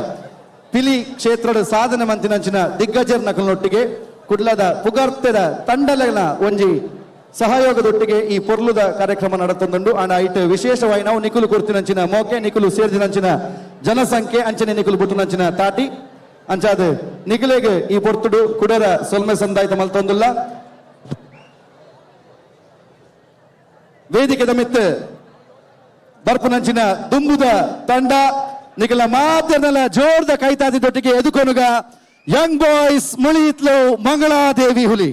ಪಿಲಿ ಕ್ಷೇತ್ರದ ಸಾಧನೆ ಮಂತಿನಂಚಿನ ದಿಗ್ಗಜರ ನಕಲಿನೊಟ್ಟಿಗೆ ಕುಡ್ಲದ ಪುಗರ್ತೆದ ತಂಡಲನ ಒಂಜಿ ಸಹಯೋಗದೊಟ್ಟಿಗೆ ಈ ಪೊರ್ಲುದ ಕಾರ್ಯಕ್ರಮ ನಡತೊಂದುಂಡು. ಆಂಡ ಐಟ್ ವಿಶೇಷವಾಗಿ ನಾವು ನಿಕುಲು ಕೊರ್ತಿನಂಚಿನ ಮೋಕೆ, ನಿಕುಲು ಸೇರ್ದಿನಂಚಿನ ಜನಸಂಖ್ಯೆ, ಅಂಚನೆ ನಿಕುಲು ಬುಟ್ಟುನಂಚಿನ ತಾಟಿ ಅಂಚಾದ ನಿಕುಲೆಗ್ ಈ ಪೊರ್ತುಡು ಕುಡರ ಸೊಲ್ಮೆ ಸಂದಾಯ್ತ ಮಲ್ತೊಂದುಲ್ಲ. ವೇದಿಕೆದ ಮಿತ್ ಬರ್ಪುನಂಚಿನ ದುಂಬುದ ತಂಡ ನಿಕಲ ಮಾತೆರ್ನಲ ಜೋರ್ದ ಕೈತಾದಿದೊಟ್ಟಿಗೆ ಎದುಕೊನುಗ ಯಂಗ್ ಬಾಯ್ಸ್ ಮುಳಿಯಿತ್ಲು, ಮಂಗಳಾದೇವಿ ಹುಲಿ.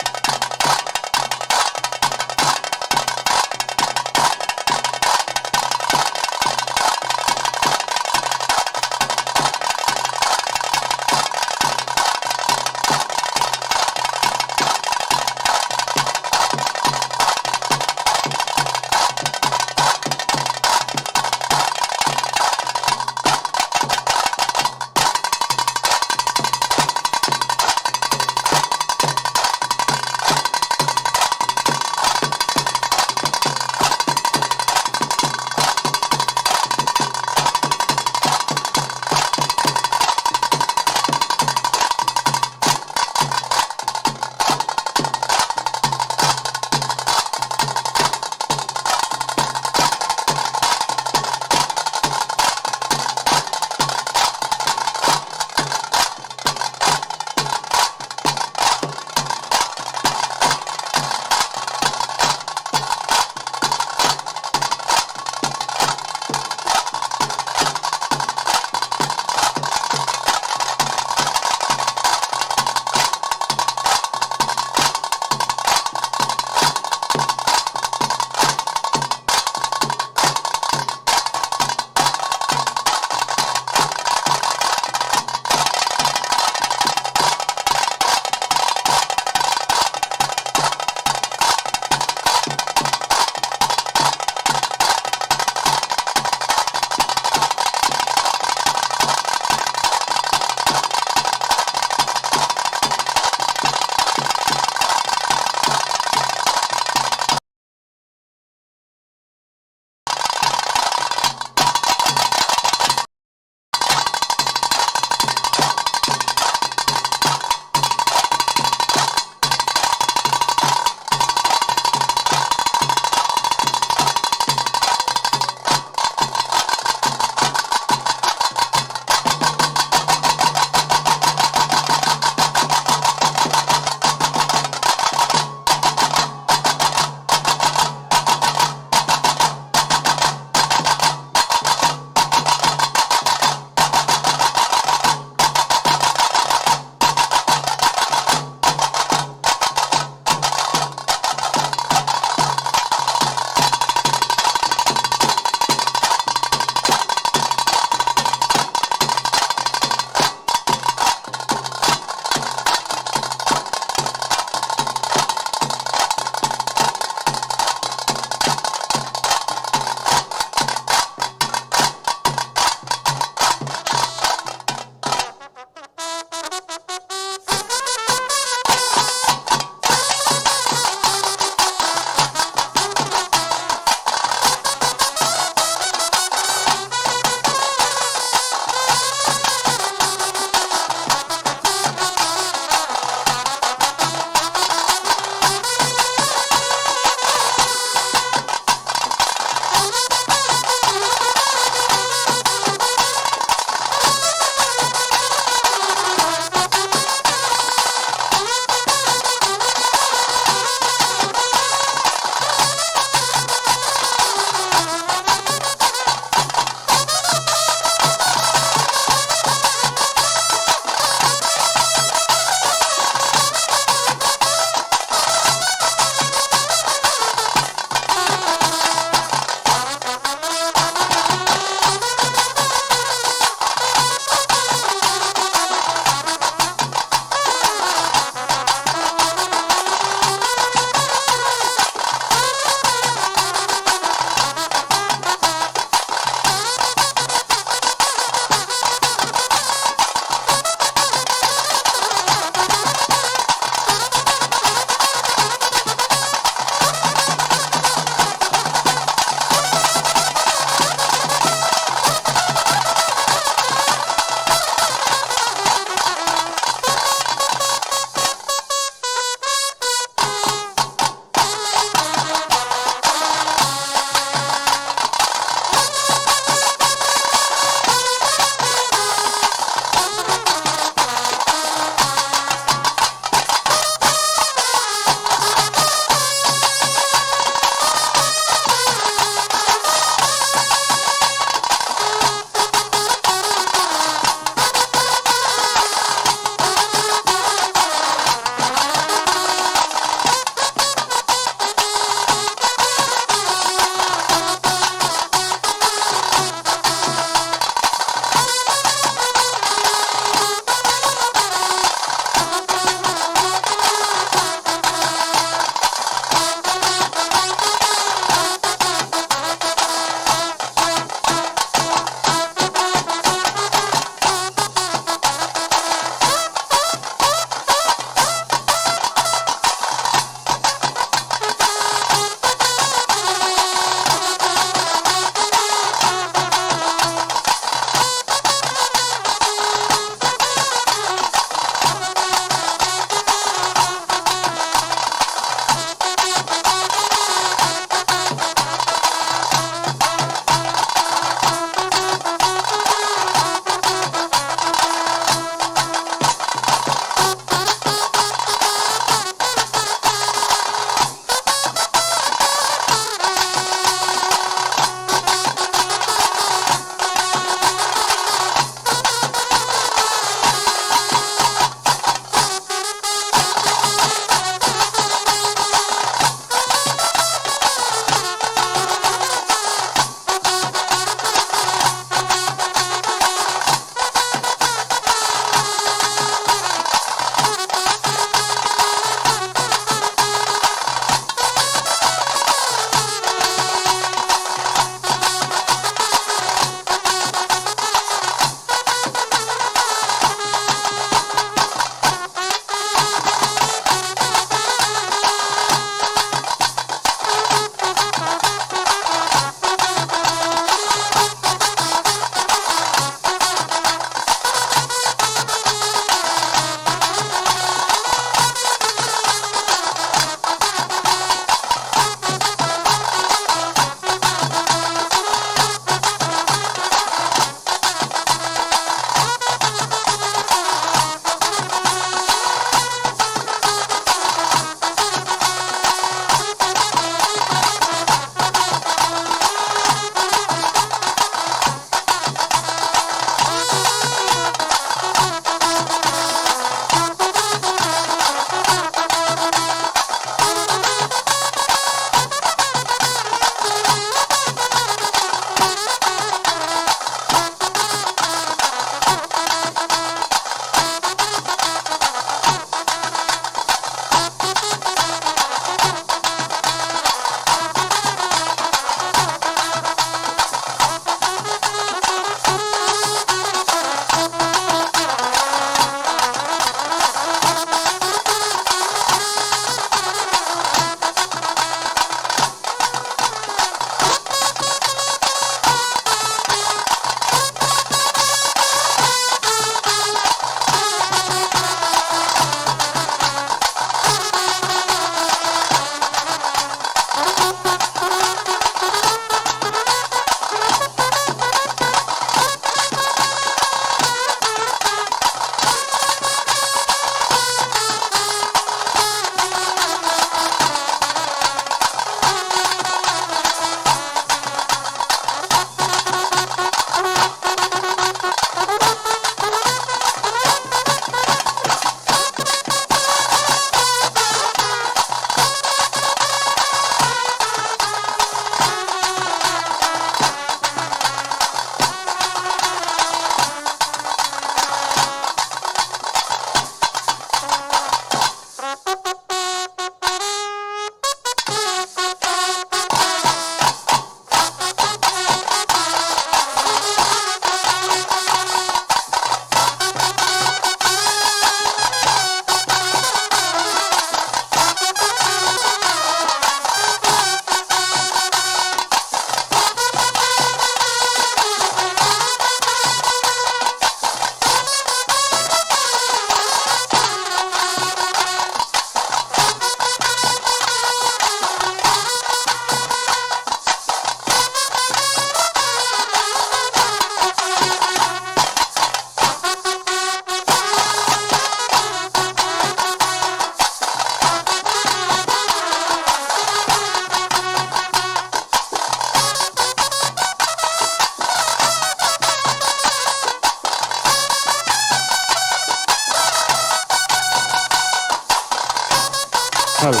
ಹಲ್.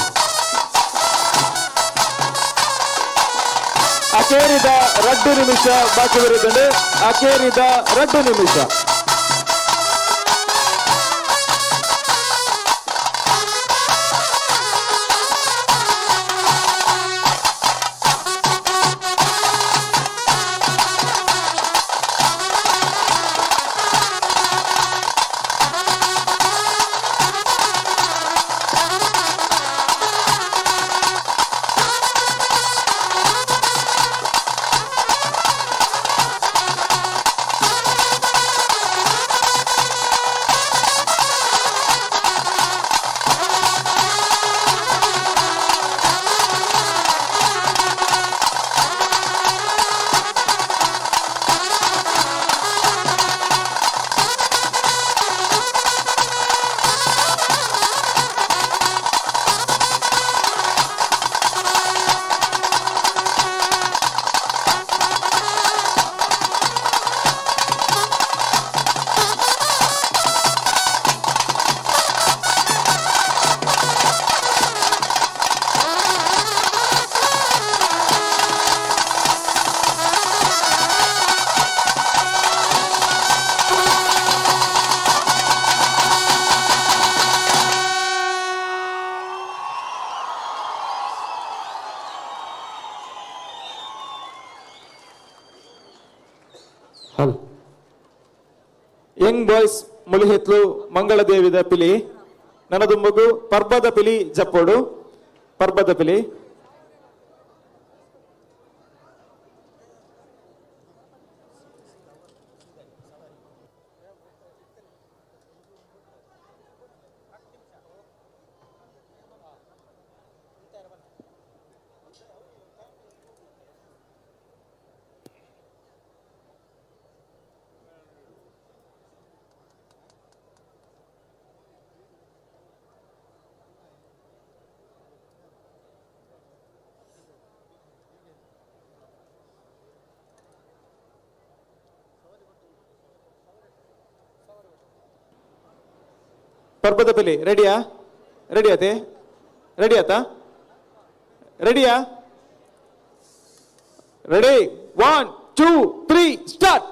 ಅಕೇರಿದ 2 ನಿಮಿಷ ಬಾಕಿ ಬರುತ್ತಂಡು. ಅಕೇರಿದ 2 ನಿಮಿಷ. ಹಲ್. ಯಂಗ್ ಬಾಯ್ಸ್ ಮುಳಿಹಿತ್ಲು ಮಂಗಳದೇವಿದ ಪಿಲಿ. ನನದುಂಬಗು ಪರ್ಬದ ಪಿಲಿ ಜಪ್ಪೋಡು. ಪರ್ಬದ ಪಿಲಿ. ಪರ್ಬದ ಪಿಲಿ ರೆಡಿಯಾ? ರೆಡಿ ಆತೆ? ರೆಡಿ ಆತಾ? ರೆಡಿಯಾ? Ready, 1, 2, 3, start.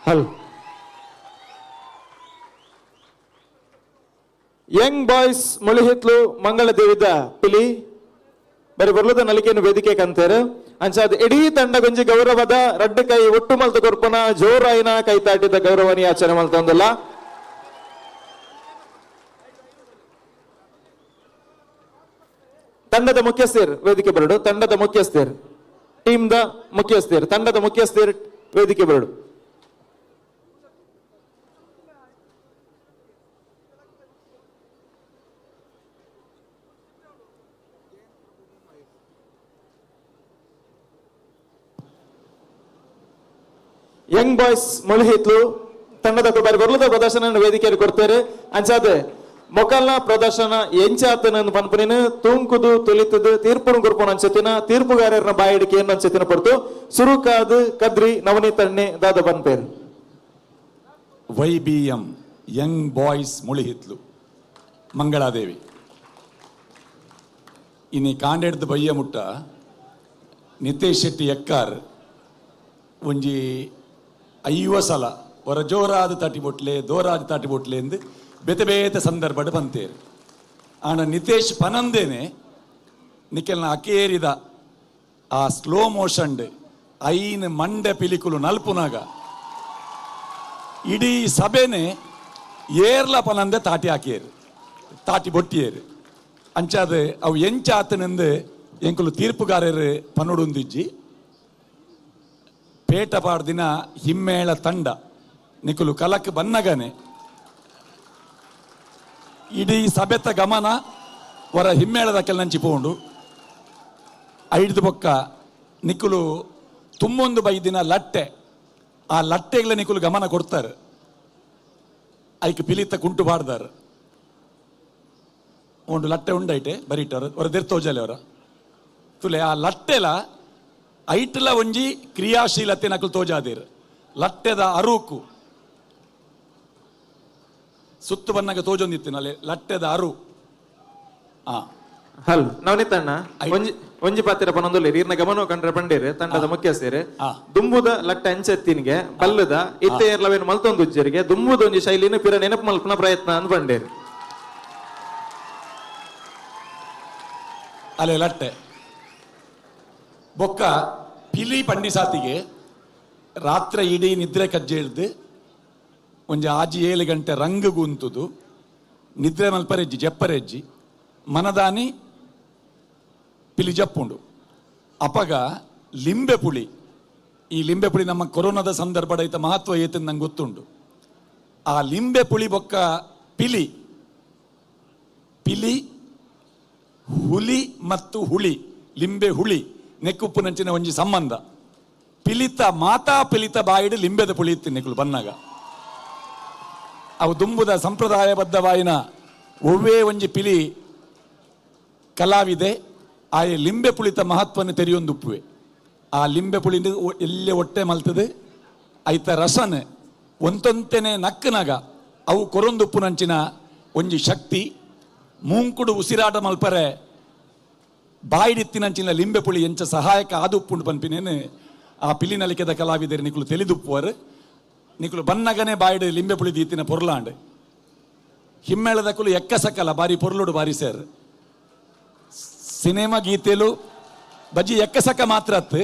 ಹಲ್. ಯಂಗ್ ಬಾಯ್ಸ್ ಮುಳಿಹಿತ್ಲು ಮಂಗಳದೇವಿದ ಪಿಲಿ ಬರಿ ಬರ್ಲದ ನಲಿಕೆಯನ್ನು ವೇದಿಕೆ ಕಂತೇರು. ಅಂಚಾದ್ ಇಡೀ ತಂಡ ಗೊಂಜಿ ಗೌರವದ ರಡ್ಡು ಕೈ ಒಟ್ಟು ಮಲ್ತ ಕೊರ್ಪುನ ಜೋರಾಯಿನ ಕೈ ತಾಟಿದ ಗೌರವನಿ ಆಚರಣೆ ಮಲ್ತೊಂದುಲ್ಲ. ತಂಡದ ಮುಖ್ಯಸ್ಥರು ವೇದಿಕೆ ಬರಡು, ತಂಡದ ಮುಖ್ಯಸ್ಥರು, ಟೀಮ್ the ಮುಖ್ಯಸ್ಥರು, ತಂಡದ ಮುಖ್ಯಸ್ಥರು ವೇದಿಕೆ ಬರಡು. ಯಂಗ್ ಬಾಯ್ಸ್ ಮುಳುಹಿತ್ಲು ತಂಡದ ಬಾರಿ ಬರ್ಲದ ಪ್ರದರ್ಶನ ವೇದಿಕೆಯಲ್ಲಿ ಕೊಡ್ತಾರೆ. ಅಂಚಾದ ಮೊಕಲ್ನ ಪ್ರದರ್ಶನ ಎಂಚಾತನ ಪನ್ಪುನೇನು ತೂಂಕುದು ತುಲಿತದು ತೀರ್ಪುನು ಕೊರ್ಪುನ ಅಂಚತಿನ ತೀರ್ಪುಗಾರರ ಬಾಯಿಡಿಕೆ ಏನು ಅಂಚತಿನ ಪಡ್ತು ಸುರುಕಾದು ಕದ್ರಿ ನವನೀತಣ್ಣೆ ದಾದ ಪನ್ಪೇರು. YBM Young boys Mulihitlu Mangaladevi ಇನಿ ಕಾಂಡೆಡ್ದು ಬಯ್ಯ ಮುಟ್ಟ ನಿತೇಶ್ ಶೆಟ್ಟಿ ಎಕ್ಕಾರ್ ಒಂಜಿ 50 ಸಲ ಹೊರ ಜೋರಾದ ತಾಟಿ ಬೊಟ್ಲೆ ದೋರಾದ ತಾಟಿ ಬೊಟ್ಲೆ ಎಂದು ಬೇತೆ ಬೇತೆ ಸಂದರ್ಭಡ್ ಬಂತೇರು. ಆಂಡ ನಿತೇಶ್ ಪನಂದೇನೆ ನಿಕೆಲ್ನ ಅಕೇರಿದ ಆ ಸ್ಲೋ ಮೋಷನ್ಡ್ ಐನ್ ಮಂಡೆ ಪಿಲಿಕುಲು ನಲ್ಪುನಾಗ ಇಡೀ ಸಭೆನೆ ಏರ್ಲ ಪನಂದೆ ತಾಟಿ ಹಾಕಿಯರು ತಾಟಿ ಬೊಟ್ಟಿಯರು. ಅಂಚಾದ ಅವು ಎಂಚಾತನೆಂದು ಎಂಕುಲು ತೀರ್ಪುಗಾರರು ಪನುಡುಂದಿಜ್ಜಿ. ಪೇಟ ಪಾಡ್ದಿನ ಹಿಮ್ಮೇಳ ತಂಡ ನಿಕುಲು ಕಲಕ್ ಬನ್ನಗನೆ ಇಡೀ ಸಭೆತ ಗಮನ ವರ ಹಿಮ್ಮೇಳದ ಕೆಲ ಪೋಂಡು ಐಡ್ದು ಬೊಕ್ಕ ನಿಕುಲು ತುಮ್ಮೊಂದು ಬೈದಿನ ಲಟ್ಟೆ ಆ ಲಟ್ಟೆಗಳ ನಿಕುಲು ಗಮನ ಕೊಡ್ತಾರೆ. ಐಕ್ ಪಿಲಿತ ಕುಂಟು ಬಾಡ್ದಾರ ಒಂದು ಲಟ್ಟೆ ಉಂಡೈಟೆ ಬರೀಟವ್ರ ಹೊರ ದೆರ್ತೋಜಲೆ ಅವರ ತುಲೆ ಆ ಲಟ್ಟೆಲ ಐಟ್ಲ ಒಂಜಿ ಕ್ರಿಯಾಶೀಲತೆ ನಕಲು ತೋಜಾದಿರ್. ಲಟ್ಟೆದ ಅರೂಕು ಸುತ್ತು ಬನ್ನಗ ತೋಜೊಂದಿತ್ತಿನಲ್ಲಿ ಲಟ್ಟೆದ ಅರು. ಹಲ್ ನವನಿತಣ್ಣ ಒಂಜಿ ಒಂಜಿ ಪಾತ್ರ ಪನೊಂದುಲ್ಲೆ ನೀರ್ನ ಗಮನ ಕಂಡ್ರೆ ಪಂಡೇರು ತಂಡದ ಮುಖ್ಯಸ್ಥರು ದುಂಬುದ ಲಟ್ಟೆ ಅಂಚೆತ್ತಿನ್ಗೆ ಬಲ್ಲದ ಇತ್ತೆ ಏರ್ಲವೇನು ಮಲ್ತೊಂದು ಉಜ್ಜರಿಗೆ ದುಂಬುದ ಒಂಜಿ ಶೈಲಿನ ಪಿರ ನೆನಪು ಮಲ್ಪನ ಪ್ರಯತ್ನ ಅಂದ್ ಪಂಡೇರು. ಅಲೆ ಲಟ್ಟೆ ಬೊಕ್ಕ ಪಿಲಿ ಪಂಡಿಸಾತಿಗೆ ರಾತ್ರಿ ಇಡೀ ನಿದ್ರೆ ಕಜ್ಜೆ ಹಿಡ್ದು ಒಂಜಿ ಆಜಿ 7 ಗಂಟೆ ರಂಗು ಗುಂತುದು ನಿದ್ರೆ ಮಲ್ಪರೆಜ್ಜಿ ಜಪ್ಪರೆಜ್ಜಿ ಮನದಾನಿ ಪಿಲಿ ಜಪ್ಪುಂಡು. ಅಪಗ ಲಿಂಬೆ ಪುಳಿ, ಈ ಲಿಂಬೆ ಪುಳಿ ನಮ್ಮ ಕೊರೋನಾದ ಸಂದರ್ಭದ ಐತ ಮಹತ್ವ ಏತಂದು ನಂಗೆ ಗೊತ್ತುಂಡು. ಆ ಲಿಂಬೆ ಪುಳಿ ಬೊಕ್ಕ ಪಿಲಿ, ಪಿಲಿ ಹುಲಿ ಮತ್ತು ಹುಳಿ, ಲಿಂಬೆ ಹುಳಿ ನೆಕ್ಕುಪ್ಪು ನಂಚಿನ ಒಂಜಿ ಸಂಬಂಧ. ಪಿಲಿತ ಮಾತಾ ಪಿಲಿತ ಬಾಯಿಡು ಲಿಂಬೆದ ಪುಳಿ ಇತ್ತು ನೆಕ್ಕುಲು ಬನ್ನಾಗ. ಅವು ದುಂಬುದ ಸಂಪ್ರದಾಯಬದ್ಧವಾಯಿನ ಒವ್ವೇ ಒಂಜಿ ಪಿಲಿ ಕಲಾವಿದೆ ಆಯೆ ಲಿಂಬೆ ಪುಳಿತ ಮಹತ್ವವನ್ನು ತೆರೆಯೊಂದುಪ್ಪುವೆ. ಆ ಲಿಂಬೆ ಪುಳಿ ಎಲ್ಲೆ ಹೊಟ್ಟೆ ಮಲ್ತದೆ ಐತ ರಸನೆ ಒಂತೊಂತೆನೆ ನಕ್ಕನಾಗ ಅವು ಕೊರೊಂದುಪ್ಪು ನಂಚಿನ ಒಂಜಿ ಶಕ್ತಿ. ಮೂಂಕುಡು ಉಸಿರಾಟ ಮಲ್ಪರೆ ಬಾಯಿಡಿತ್ತಿನಂಚಿನ ಲಿಂಬೆ ಪುಳಿ ಎಂಚ ಸಹಾಯಕ ಆದುಪ್ಪುಂಡು ಪನ್ಪಿನೇನು ಆ ಪಿಲಿನಲಿಕೆದ ಕಲಾವಿದರು ನಿಕುಲು ತಿಳಿದುಪ್ಪುವರು. ನಿಕುಲು ಬನ್ನಗನೆ ಬಾಯಿಡು ಲಿಂಬೆ ಪುಳಿ ದೀತಿನ ಪೊರ್ಲಾಂಡ್ ಹಿಮ್ಮೇಳದಕುಲು ಎಕ್ಕ ಸಕಲ ಬಾರಿ ಪೊರ್ಲುಡು ಬಾರಿ ಸೇರ್ ಸಿನಿಮಾ ಗೀತೆಲು ಬಜ್ಜಿ ಎಕ್ಕಸಕ ಮಾತ್ರ ಅತ್ತು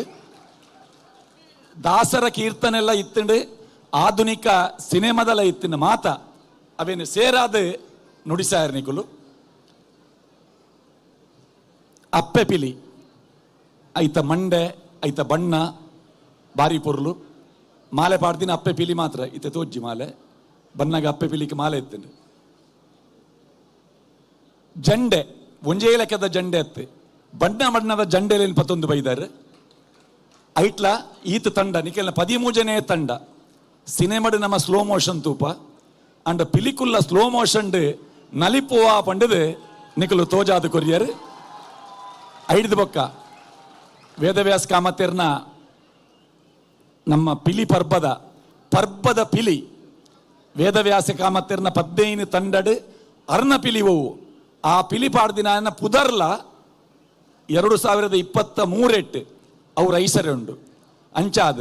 ದಾಸರ ಕೀರ್ತನೆಲ್ಲ ಇತ್ತಂಡು ಆಧುನಿಕ ಸಿನಿಮಾದಲ್ಲ ಇತ್ತಿನ ಮಾತ ಅವೇನು ಸೇರಾದ ನುಡಿಸಾಯರ್ ನಿಕುಲು. ಅಪ್ಪೆ ಪಿಲಿ ಐತ ಮಂಡೆ ಐತ ಬಣ್ಣ ಬಾರಿ ಪೊರ್ಲು ಮಾಲೆ ಪಾಡ್ದಿನ ಅಪ್ಪೆ ಪಿಲಿ ಮಾತ್ರ ಇತ್ತೆ ತೋಜ್ಜಿ ಮಾಲೆ ಬನ್ನಾಗ ಅಪ್ಪೆ ಪಿಲಿಗೆ ಮಾಲೆ ಇತ್ತಂಡು. ಜಂಡೆ ಒಂಜೇ ಲೆಕ್ಕದ ಜಂಡೆ ಅತ್ತೆ ಬಣ್ಣ ಬಣ್ಣದ ಜಂಡೆಲೇನು ಪತ್ತೊಂದು ಬೈದಾರೆ. ಐಟ್ಲ ಈತ ತಂಡ ನಿಕೆಲ್ನ 13ನೇ ತಂಡ ಸಿನಿಮಾಡು ನಮ್ಮ ಸ್ಲೋ ಮೋಷನ್ ತೂಪ ಅಂಡ ಪಿಲಿಕುಲ್ಲ ಸ್ಲೋ ಮೋಷನ್ ನಲಿಪುವ ಪಂಡದು ನಿಕಲು ತೋಜಾದ ಕೊರಿಯರ್. ಐಡ್ದು ಬೊಕ್ಕ ವೇದವ್ಯಾಸ ಕಾಮತೆರ್ನ ನಮ್ಮ ಪಿಲಿ ಪರ್ಬದ ಪರ್ಬದ ಪಿಲಿ ವೇದವ್ಯಾಸ ಕಾಮತೆರ್ನ 15 ತಂಡಡು ಅರ್ನ ಪಿಲಿ ಓವು ಆ ಪಿಲಿ ಪಾಡ್ದಿನ ಪುದರ್ಲ 2023 ಅವ್ರ ಐಸರೆ ಉಂಡು. ಅಂಚಾದ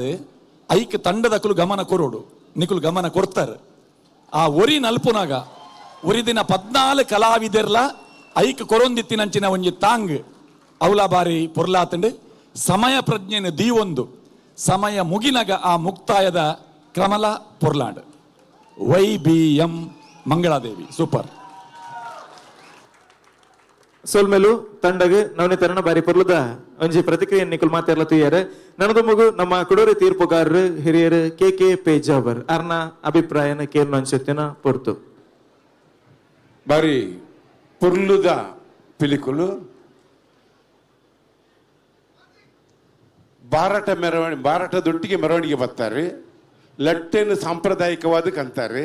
ಐಕ್ ತಂಡದಕುಲು ಗಮನ ಕೊರೋಡು ನಿಕುಲು ಗಮನ ಕೊಡ್ತಾರೆ. ಆ ಒರಿ ನಲ್ಪುನಾಗ ಒರಿ ದಿನ 14 ಕಲಾವಿದೆರ್ಲ ಐಕ್ ಕೊರೊಂದಿತ್ತಿನಂಚಿನ ಒಂಜಿ ತಾಂಗ್ ಅವಲ ಬಾರಿ ಪೊರ್ಲಾತಂಡು. ಸಮಯ ಪ್ರಜ್ಞೆನ ದೀವೊಂದು ಸಮಯ ಮುಗಿನಗ ಆ ಮುಕ್ತಾಯದ ಕ್ರಮಲ ಪೊರ್ಲಾಂಡ್. Y B M Mangaladevi super. ಸೊಲ್ಮೆಲು ತಂಡಗ್ ನವನಿತರಣ ಬಾರಿ ಪೊರ್ಲುದ ಒಂಜಿ ಪ್ರತಿಕ್ರಿಯೆ ನಿಕುಲ್ ಮಾತೆರ್ಲ ತೂಯರೆ. ನನದ ಮಗು ನಮ್ಮ ಕುಡೋರಿ ತೀರ್ಪುಗಾರರು ಹಿರಿಯರು ಕೆ ಕೆ ಪೇಜಾವರ್ ಅರ್ನ ಅಭಿಪ್ರಾಯನ ಕೇರ್ನ ಅನ್ಸುತ್ತಿನ ಪೊರ್ತು. ಬಾರಿ ಪೊರ್ಲುದ ಪಿಲಿಕುಲು ಬಾರಾಟ ಮೆರವಣಿಗೆ, ಬಾರಾಟದೊಟ್ಟಿಗೆ ಮೆರವಣಿಗೆ ಬರ್ತಾರೆ. ಲಟ್ಟೆಯನ್ನು ಸಾಂಪ್ರದಾಯಿಕವಾದ ಕಂತಾರೆ.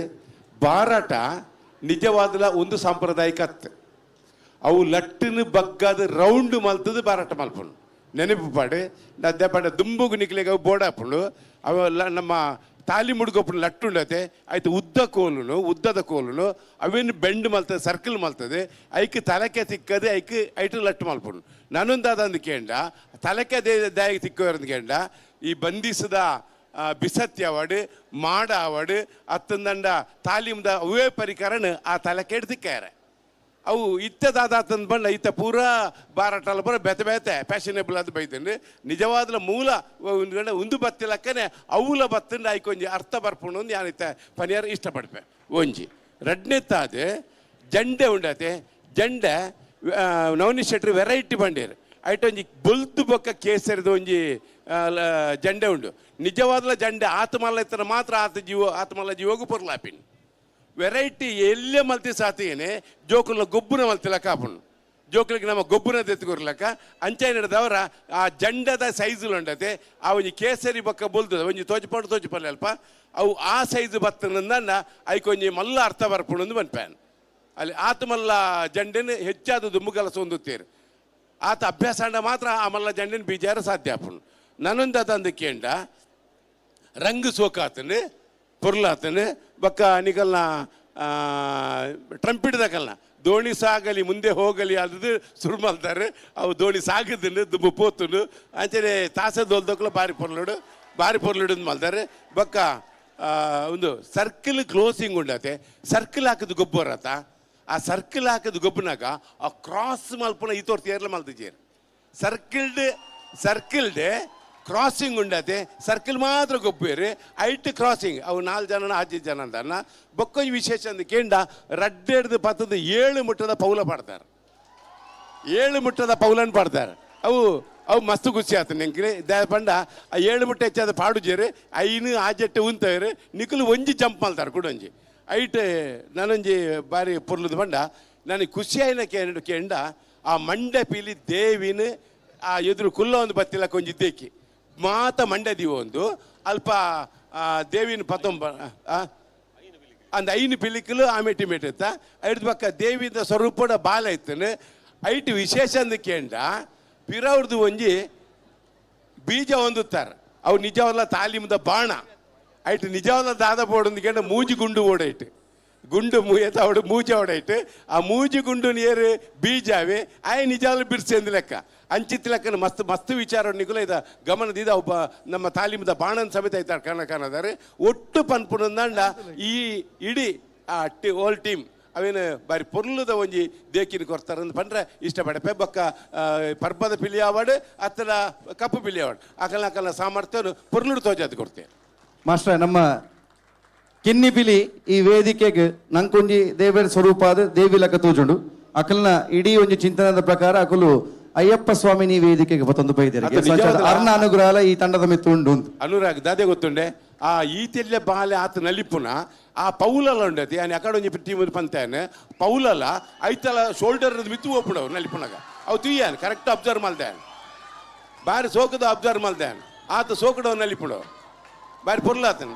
ಬಾರಾಟ ನಿಜವಾದಲ ಒಂದು ಸಾಂಪ್ರದಾಯಿಕ ಅತ್ತೆ. ಅವು ಲಟ್ಟಿನ ಬಗ್ಗಾದ ರೌಂಡ್ ಮಲ್ತದ ಬಾರಾಟ ಮಲ್ಪುಂಡು. ನೆನಪು ಪಾಡು ನದ್ದೆ ಪಾಡ ದುಂಬುಗು ನಿಕ್ಲೆಗ್ ಅವು ಬೋರ್ಡ್ ಹಾಪುಂಡು. ಅವು ನಮ್ಮ ತಾಲಿ ಮುಡುಗೊಪ್ಪುಂಡು ಲಟ್ಟುಂಡತೆ ಆಯ್ತು. ಉದ್ದ ಕೋಲುನು, ಉದ್ದದ ಕೋಲುನು ಅವೇನು ಬೆಂಡ್ ಮಲ್ತದೆ, ಸರ್ಕಲ್ ಮಲ್ತದೆ. ಐಕ್ ತಲಕೆ ತಿಕ್ಕದೆ ಐಕ್ ಐಟು ಲಟ್ಟು ಮಲ್ಪುಂಡು. ನಾನೊಂದಾದ ಕೇಂಡ ತಲಕೆ ದಾಯ ತಿಕ್ಕುವಂದು ಕೇಂಡ ಈ ಬಂಧಿಸಿದ ಬಿಸತ್ತಿ ಅವಾಡು ಮಾಡ ಅವಾಡು ಅತ್ತಂದಂಡ ತಾಲೀಮ್ದ ಅವೇ ಪರಿಕರಣ ಆ ತಲಕೆ ತಿಕ್ಕಾರೆ. ಅವು ಇತ್ತದಾದ ಬಂಡ ಇತ್ತ ಪೂರಾ ಬಾರಾಟಲ್ಲ ಪೂರ ಬೆತೆ ಬೇತೆ ಫ್ಯಾಷನೇಬಲ್ ಅದು ಬೈತಂಡು. ನಿಜವಾದ ಮೂಲ ಒಂದು ಬತ್ತಿಲಕ್ಕನೆ ಅವುಲ ಬತ್ತಂಡು ಐಕೊಂಜಿ ಅರ್ಥ ಬರ್ಪುಂಡು ಯಾನಿತ್ತ ಪನಿಯಾರ ಇಷ್ಟಪಡ್ಪೆ. ಒಂಜಿ ರಡ್ನೆತ್ತಾದೆ ಜಂಡೆ ಉಂಡತೆ. ಜಂಡೆ ನವನೀಶ್ ಶೆಟ್ರು ವೆರೈಟಿ ಬಂಡೇರು. ಐಟ್ ಒಂಜಿ ಬೊಲ್ತು ಬೊಕ್ಕ ಕೇಸರಿದ ಒಂಜಿ ಜಂಡೆ ಉಂಡು. ನಿಜವಾದಲ ಜಂಡೆ ಆತ್ಮಲ್ಲ ಇತ್ತರ ಮಾತ್ರ ಆತ ಜೀವ ಆತ್ಮಲ್ಲ ಜೀವಗೂ ಪೊರ್ಲಾಪಿನ್. ವೆರೈಟಿ ಎಲ್ಲೇ ಮಲ್ತಿ ಸಾತಿಯೇನೆ ಜೋಕುಲ್ನ ಗೊಬ್ಬುನ ಮಲ್ತಿಲಕ್ಕ ಆಪುಂಡು. ಜೋಕುಲಿಗೆ ನಮ್ಮ ಗೊಬ್ಬುನ ತೆತ್ತುಕೊರ್ಲಕ್ಕ ಅಂಚೆ ನಡೆದವರ ಆ ಜಂಡದ ಸೈಜುಲು ಉಂಡತೆ. ಆ ಒಂಜಿ ಕೇಸರಿ ಬೊಕ್ಕ ಬೊಲ್ತದ ಒಂಜಿ ತೋಜಿಪಂಡು ತೋಜಿಪಲ್ಲೆ ಅಲ್ಪ ಅವು ಆ ಸೈಜ್ ಬತ್ತನಂದ ಐಕೊಂಜಿ ಮಲ್ಲ ಅರ್ಥ ಬರ್ಪುಂಡು ಪನ್ಪ್ಯಾನ್. ಅಲ್ಲಿ ಆತ ಮಲ್ಲ ಜಂಡೆನ ಹೆಚ್ಚಾದ ದುಂಬುಗಲಸ ಹೊಂದುತ್ತೀರು. ಆತ ಅಭ್ಯಾಸ ಅಂಡ ಮಾತ್ರ ಆ ಮಲ್ಲ ಜಂಡೆನ ಬೀಜಾರ ಸಾಧ್ಯ ಆಪುಂಡು. ನಾನೊಂದು ಕೇಂಡ ರಂಗು ಸೋಕಾತನು ಪೊರ್ಲಾತನು ಬೊಕ್ಕ ನಿಕಲ್ನ ಟ್ರಂಪಿಡ್ದಕಲ್ನ ದೋಣಿ ಸಾಗಲಿ ಮುಂದೆ ಹೋಗಲಿ ಅದು ಶುರು ಮಲ್ತಾರೆ. ಅವು ದೋಣಿ ಸಾಗದನ್ನು ದುಂಬು ಪೋತುಂಡು. ಅಂಚನೆ ತಾಸೆ ದೋಲ್ದಕ್ಲ ಬಾರಿ ಪೊರ್ಲುಡು ಬಾರಿ ಪೊರ್ಲುಡು ಮಲ್ತಾರೆ. ಬೊಕ್ಕ ಒಂದು ಸರ್ಕಲ್ ಕ್ಲೋಸಿಂಗ್ ಉಂಡತೆ. ಸರ್ಕಲ್ ಹಾಕಿದ ಗೊಬ್ಬರತ ಆ ಸರ್ಕಲ್ ಹಾಕಿದ ಗೊಬ್ಬನಾಗ ಆ ಕ್ರಾಸ್ ಮಲ್ಪುನ ಈ ತೋರ್ತಿ ಏರ್ಲ ಮಲ್ತಿಜೇರು. ಸರ್ಕಲ್ಡ್ ಸರ್ಕಲ್ಡ್ ಕ್ರಾಸಿಂಗ್ ಉಂಡತೆ. ಸರ್ಕಲ್ ಮಾತ್ರ ಗೊಬ್ಬೇರು ಐಟ್ ಕ್ರಾಸಿಂಗ್ ಅವು 4 ಜನ 5 ಜನ ಅಂತಾನ. ಬೊಕ್ಕೊಂಜಿ ವಿಶೇಷ ಅಂದ್ ಕೇಂಡ ರಡ್ಡೆಡ್ದು ಪತ್ತದ 7 ಮುಟ್ಟದ ಪೌಲ ಪಾಡ್ತಾರೆ. 7 ಮುಟ್ಟದ ಪೌಲನ್ ಪಾಡ್ತಾರೆ. ಅವು ಅವು ಮಸ್ತ್ ಖುಷಿ ಆತ ನೆಂಕ್ರೆ ಪಂಡ ಆ 7 ಮುಟ್ಟ ಹೆಚ್ಚಾದ ಪಾಡುಜೇರು ಐನು ಆಜೆಟ್ಟು ಉಂತೇರು ನಿಕುಲು ಒಂಜಿ ಜಂಪ್ ಮಲ್ತಾರೆ ಕುಡೊಂಜಿ ಐಟ್. ನಾನೊಂಜಿ ಬಾರಿ ಪೊರ್ಲುದು ಪಂಡ ನನಗೆ ಖುಷಿ ಆಯ್ನ ಕೇಂಡ ಆ ಮಂಡೆ ಪೀಲಿ ದೇವಿನ ಆ ಎದುರು ಕುಲ್ಲ ಒಂದು ಬತ್ತಿಲಕ್ಕ ಒಂಜಿ ದೇಕಿ ಮಾತ ಮಂಡ್ಯ ದೀವ ಒಂದು ಅಲ್ಪ ದೇವಿನ ಪತ್ತೊಂಬ ಅಂದ 5 ಪಿಲಿಕಲು ಆಮೇಟಿ ಮೇಟಿತ್ತ ಐದು ಪಕ್ಕ ದೇವಿದ ಸ್ವರೂಪದ ಬಾಲ ಇತ್ತನು. ಐಟು ವಿಶೇಷ ಅಂದ ಕೇಂಡ ಪಿರವ್ರದ್ದು ಒಂಜಿ ಬೀಜ ಹೊಂದುತ್ತಾರೆ. ಅವು ನಿಜವಲ್ಲ ತಾಲೀಮ್ದ ಬಾಣ ಐಟು ನಿಜವಲ್ಲ ದಾದ ಬೋಡು ಕೇಂಡ ಮೂಜಿ ಗುಂಡು ಓಡೈಟು ಗುಂಡು ಮೂಯತ ಅವಡು ಮೂಜಿ ಓಡೈಟು ಆ ಮೂಜಿ ಗುಂಡು ನೀರು ಬೀಜಾವೆ ಆಯ್ ನಿಜವಲ್ಲ ಬಿರ್ಸೆಂದು ಲೆಕ್ಕ ಅಂಚಿತ್ ಲೆಕ್ಕನ ಮಸ್ತ್ ಮಸ್ತ್ ವಿಚಾರ ನಿಕುಲ ಇದ ಗಮನದಿದ ಒಬ್ಬ ನಮ್ಮ ತಾಲೀಮ್ದ ಬಾಣನ್ ಸಮೇತ ಐತಾರೆ ಕಣ ಕಾಣದಾರೆ ಒಟ್ಟು ಪನ್ಪುನಂದಂಡ ಈ ಇಡೀ ಆ ಹೋಲ್ ಟೀಮ್ ಅವೇನು ಬಾರಿ ಪೊರ್ಲುದ ಒಂಜಿ ದೇಕಿನ ಕೊರ್ತಾರೆ ಅಂದ್ ಪಂಡ್ರೆ ಇಷ್ಟಪಡಪೆ. ಬೊಕ್ಕ ಪರ್ಬದ ಪಿಲಿ ಅವಾರ್ಡ್ ಅತ್ತಡ ಕಪ್ಪು ಪಿಲಿ ಅವಾರ್ಡ್ ಅಕಲ್ನ ಅಕಲ್ನ ಸಾಮರ್ಥ್ಯವನ್ನು ಪೊರ್ಲುಡು ತೋಜಾದ್ ಕೊಡ್ತೇವೆ. ಮಾಸ್ಟರ್ ನಮ್ಮ ಕಿನ್ನಿ ಪಿಲಿ ಈ ವೇದಿಕೆಗೆ ನಂಕೊಂಜಿ ದೇವರ ಸ್ವರೂಪ ಆದ ದೇವಿ ಲೆಕ್ಕ ತೋಜುಂಡು. ಅಕಲ್ನ ಇಡೀ ಒಂಜಿ ಚಿಂತನದ ಪ್ರಕಾರ ಅಕಲು ಅಯ್ಯಪ್ಪ ಸ್ವಾಮಿ ನೀ ವೇದಿಕೆಗೆ ಬತ್ತೊಂದು ಬೈದೇರೆ. ಅರ್ಣ ಅನುಗ್ರಹ ಈ ತಂಡದ ಮಿತ್ತು ಉಂಡು. ಅನುರಾಗ್ ದಾದೆ ಗೊತ್ತುಂಡೆ ಆ ಈತೆಲ್ಲ ಬಾಲೆ ಆತ ನಲಿಪುನ ಆ ಪೌಲಲ ಉಂಡತಿ ಆನೆ ಅಕಡೆ ಒಂಜಿ ಟೀಮ್ ಪಂತಾನೆ ಪೌಲಲ ಐತಲ ಶೋಲ್ಡರ್ ಮಿತ್ತು ಹೋಗ್ಬಿಡವು ನಲಿಪುನಾಗ ಅವು ತುಯ್ಯಾನ ಕರೆಕ್ಟ್ ಅಬ್ಸರ್ವ್ ಮಲ್ದಾನ್ ಬಾರಿ ಸೋಕದ ಅಬ್ಸರ್ವ್ ಮಲ್ದಾನ್ ಆತ ಸೋಕಡವ್ ನಲಿಪುಡವು ಬಾರಿ ಪೊರ್ಲಾತನ.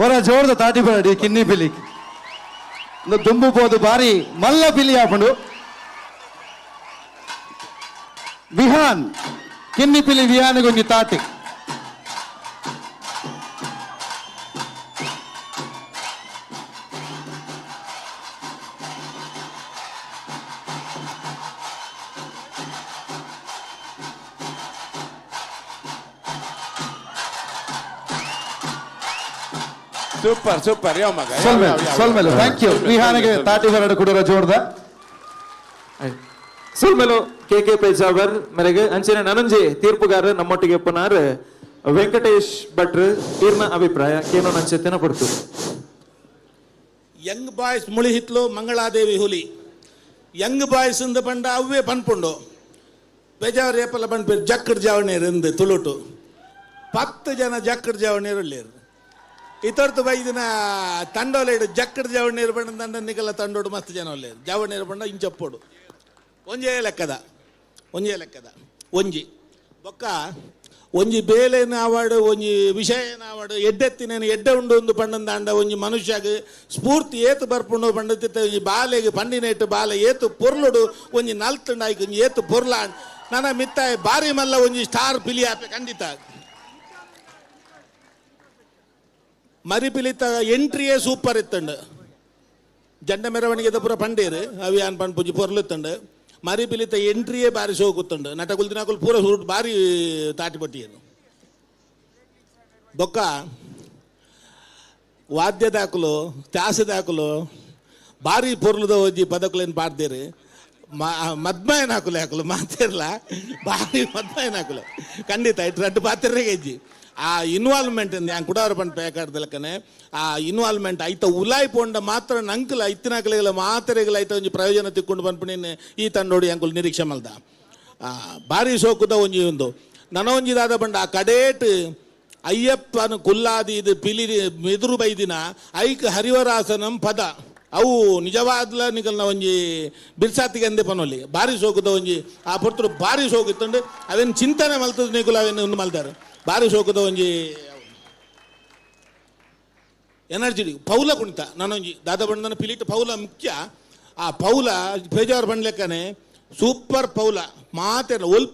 ಒರ ಜೋರ್ದ ತಾಟಿ ಬರಡಿ ಕಿನ್ನಿ ಪಿಲಿ ದುಂಬು ಪೋದು ಬಾರಿ ಮಲ್ಲ ಪಿಲಿ ಆಪುಂಡು. ವಿಹಾನ್ ಕಿನ್ನಿ ಪಿಲಿ ವಿಹಾನ್ಗೊಂಜಿ ತಾಟಿ. ಸೂಪರ್ ಸೂಪರ್ ಯಾವ ಮಗ ಸೊಲ್ಮೆಲು ಸೊಲ್ಮೆಲು thank you. ವಿಹಾನಿಗೆ ತಾಟಿ ಬರಡು ಕುಡರ ಜೋರ್ದ ಸೊಲ್ಮೆಲು. ಕೆ ಕೆ ಪೇಜಾವರ್ ಮೇರೆಗೆ ಅಂಚನೆ ನನಂಜಿ ತೀರ್ಪುಗಾರ ನಮ್ಮೊಟ್ಟಿಗೆ ಪುನಾರ್ ವೆಂಕಟೇಶ್ ಭಟ್ರು ತೀರ್ನ ಅಭಿಪ್ರಾಯ ಕೇನೋ ನಂಚೆತ್ತಿನ ಪಡ್ತು. ಯಂಗ್ ಬಾಯ್ಸ್ ಮುಳಿಹಿತ್ಲು ಮಂಗಳಾದೇವಿ ಹುಲಿ. ಯಂಗ್ ಬಾಯ್ಸ್ ಇಂದ ಪಂಡ ಅವ್ವೇ ಪನ್ಪುಂಡು. ಬೇಜಾರು ಏಪಲ್ಲ ಪನ್ಪೇರು ಜಕ್ಕಡ್ ಜಾವಣೇರು ಇಂದು ತುಳುಟು. 10 ಜನ ಜಕ್ಕಡ್ ಜಾವಣೇರು ಉಳ್ಳೇರು. ಇತರ್ತು ಬೈದಿನ ತಂಡೋಲೇಡು ಜಕ್ಕಡ್ ಜಾವಣೇರು ಪಂಡ ತಂಡ ನಿಕಲ ತಂಡೋಡು ಮಸ್ತ್ ಜನ ಒಲ್ಲೇರು. ಜಾವಣೇರು ಪಂಡ ಇಂಚಪ್ಪೋಡು. ಒಂಜೇ ಲೆಕ್ಕದ, ಒಂಜೇ ಲೆಕ್ಕದ ಒಂಜಿ ಬೊಕ್ಕ ಒಂಜಿ ಬೇಲೆನ ಆವಾಡು, ಒಂಜಿ ವಿಷಯನ ಆವಾಡು, ಎಡ್ಡೆತ್ತಿನೇನು ಎಡ್ಡೆ ಉಂಡು ಒಂದು ಪಂಡಂದಾಂಡ ಒಂಜಿ ಮನುಷ್ಯಗ್ ಸ್ಫೂರ್ತಿ ಏತು ಬರ್ಪುಂಡು ಪಂಡತಿತ್ತ ಒಂಜಿ ಬಾಲೆಗೆ ಪಂಡಿನೇಟು ಬಾಲೆ ಏತು ಪೊರ್ಲುಡು ಒಂಜಿ ನಲ್ತುಂಡಾಯ್ಕ ಒಂಜಿ ಏತು ಪೊರ್ಲ ನನ್ನ ಮಿತ್ತಾಯ ಬಾರಿ ಮಲ್ಲ ಒಂಜಿ ಸ್ಟಾರ್ ಪಿಲಿ ಆಪೆ ಖಂಡಿತ. ಮರಿಪಿಲಿತ ಎಂಟ್ರಿಯೇ ಸೂಪರ್ ಇತ್ತಂಡು. ಜಂಡ ಮೆರವಣಿಗೆದ ಪೂರ ಪಂಡೇರು ಅವಿಯಾನ್ ಪಂಡ್ ಪೂಜಿ ಪೊರ್ಲುತ್ತಂಡು. ಮರಿಪಿಲಿತ ಎಂಟ್ರಿಯೇ ಬಾರಿ ಸೋಕುತ್ತಂಡು. ನಟಕುಲ್ ದಿನಕುಲ್ ಪೂರ ಸುರುಟ್ ಬಾರಿ ತಾಟಿ ಪಟ್ಟಿಯರು. ಬೊಕ್ಕ ವಾದ್ಯದಾಕುಲು ತ್ಯಾಸದಾಕುಲು ಬಾರಿ ಪೊರ್ಲುದ ಒಂಜಿ ಪದಕುಲೇನು ಪಾಡ್ದೇರು. ಮದ್ಮಯನ ಹಾಕುಲೆ ಹಾಕಲು ಮಾತಿರ್ಲ ಬಾರಿ ಮದ್ಮಯನ ಹಾಕುಲೆ ಖಂಡಿತ ಇಟ್ಟು ರಡ್ಡು ಪಾತ್ರೆಗೆ ಇಜ್ಜಿ. ಆ ಇನ್ವಾಲ್ವ್ಮೆಂಟ್ ಯಾನ್ ಕುಡಾರ ಪಂಡ್ ಪೇಕಾಡ್ದಲಕ್ಕನೆ ಆ ಇನ್ವಾಲ್ವ್ಮೆಂಟ್ ಐತ ಉಲಾಯ್ ಪೋಂಡ ಮಾತ್ರ ನಂಕುಲ ಇತ್ತಿನಕಲೆಗಳ ಮಾತೆರೆಗಳ ಐತ ಒಂಜಿ ಪ್ರಯೋಜನ ತಿಕ್ಕೊಂಡು ಪನ್ಪಿನ ಈ ತಂಡೋಡಿ ಅಂಕುಲು ನಿರೀಕ್ಷೆ ಮಲ್ದ. ಬಾರಿ ಸೋಕುದ ಒಂಜಿ ಒಂದು ನನೊಂಜಿ ದಾದ ಪಂಡ ಆ ಕಡೇಟ್ ಅಯ್ಯಪ್ಪನ ಕುಲ್ಲಾದಿ ಇದು ಪಿಲಿ ಮೆದುರು ಬೈದಿನ ಐಕ್ ಹರಿವರಾಸನಂ ಪದ ಅವು ನಿಜವಾದ್ಲ ನಿಕಲ್ನ ಒಂಜಿ ಬಿರ್ಸಾತಿಗೆ ಅಂದೆ ಪನೊಲಿ ಬಾರಿ ಸೋಕುದ ಒಂಜಿ ಆ ಪೊರ್ತುಡು ಬಾರಿ ಸೋಕಿತ್ತಂಡು ಅವೇನು ಚಿಂತನೆ ಮಲ್ತದ ನಿಕುಲು ಅವೇನು ಒಂದು ಮಲ್ತಾರ ಬಾರಿ ಸೋಕುದ ಒಂಜಿ ಎನರ್ಜಿ ಪೌಲ ಕುಣಿತ ನಾನೊಂಜಿ ದಾದ ಬಣ್ಣನ ಪಿಲಿಟ್ ಪೌಲ ಮುಖ್ಯ. ಆ ಪೌಲ ಬೇಜಾರು ಬಂಡ್ಲೆಕ್ಕನೆ ಸೂಪರ್ ಪೌಲ ಮಾತೆಲ್ಲ ಒಲ್ಪ.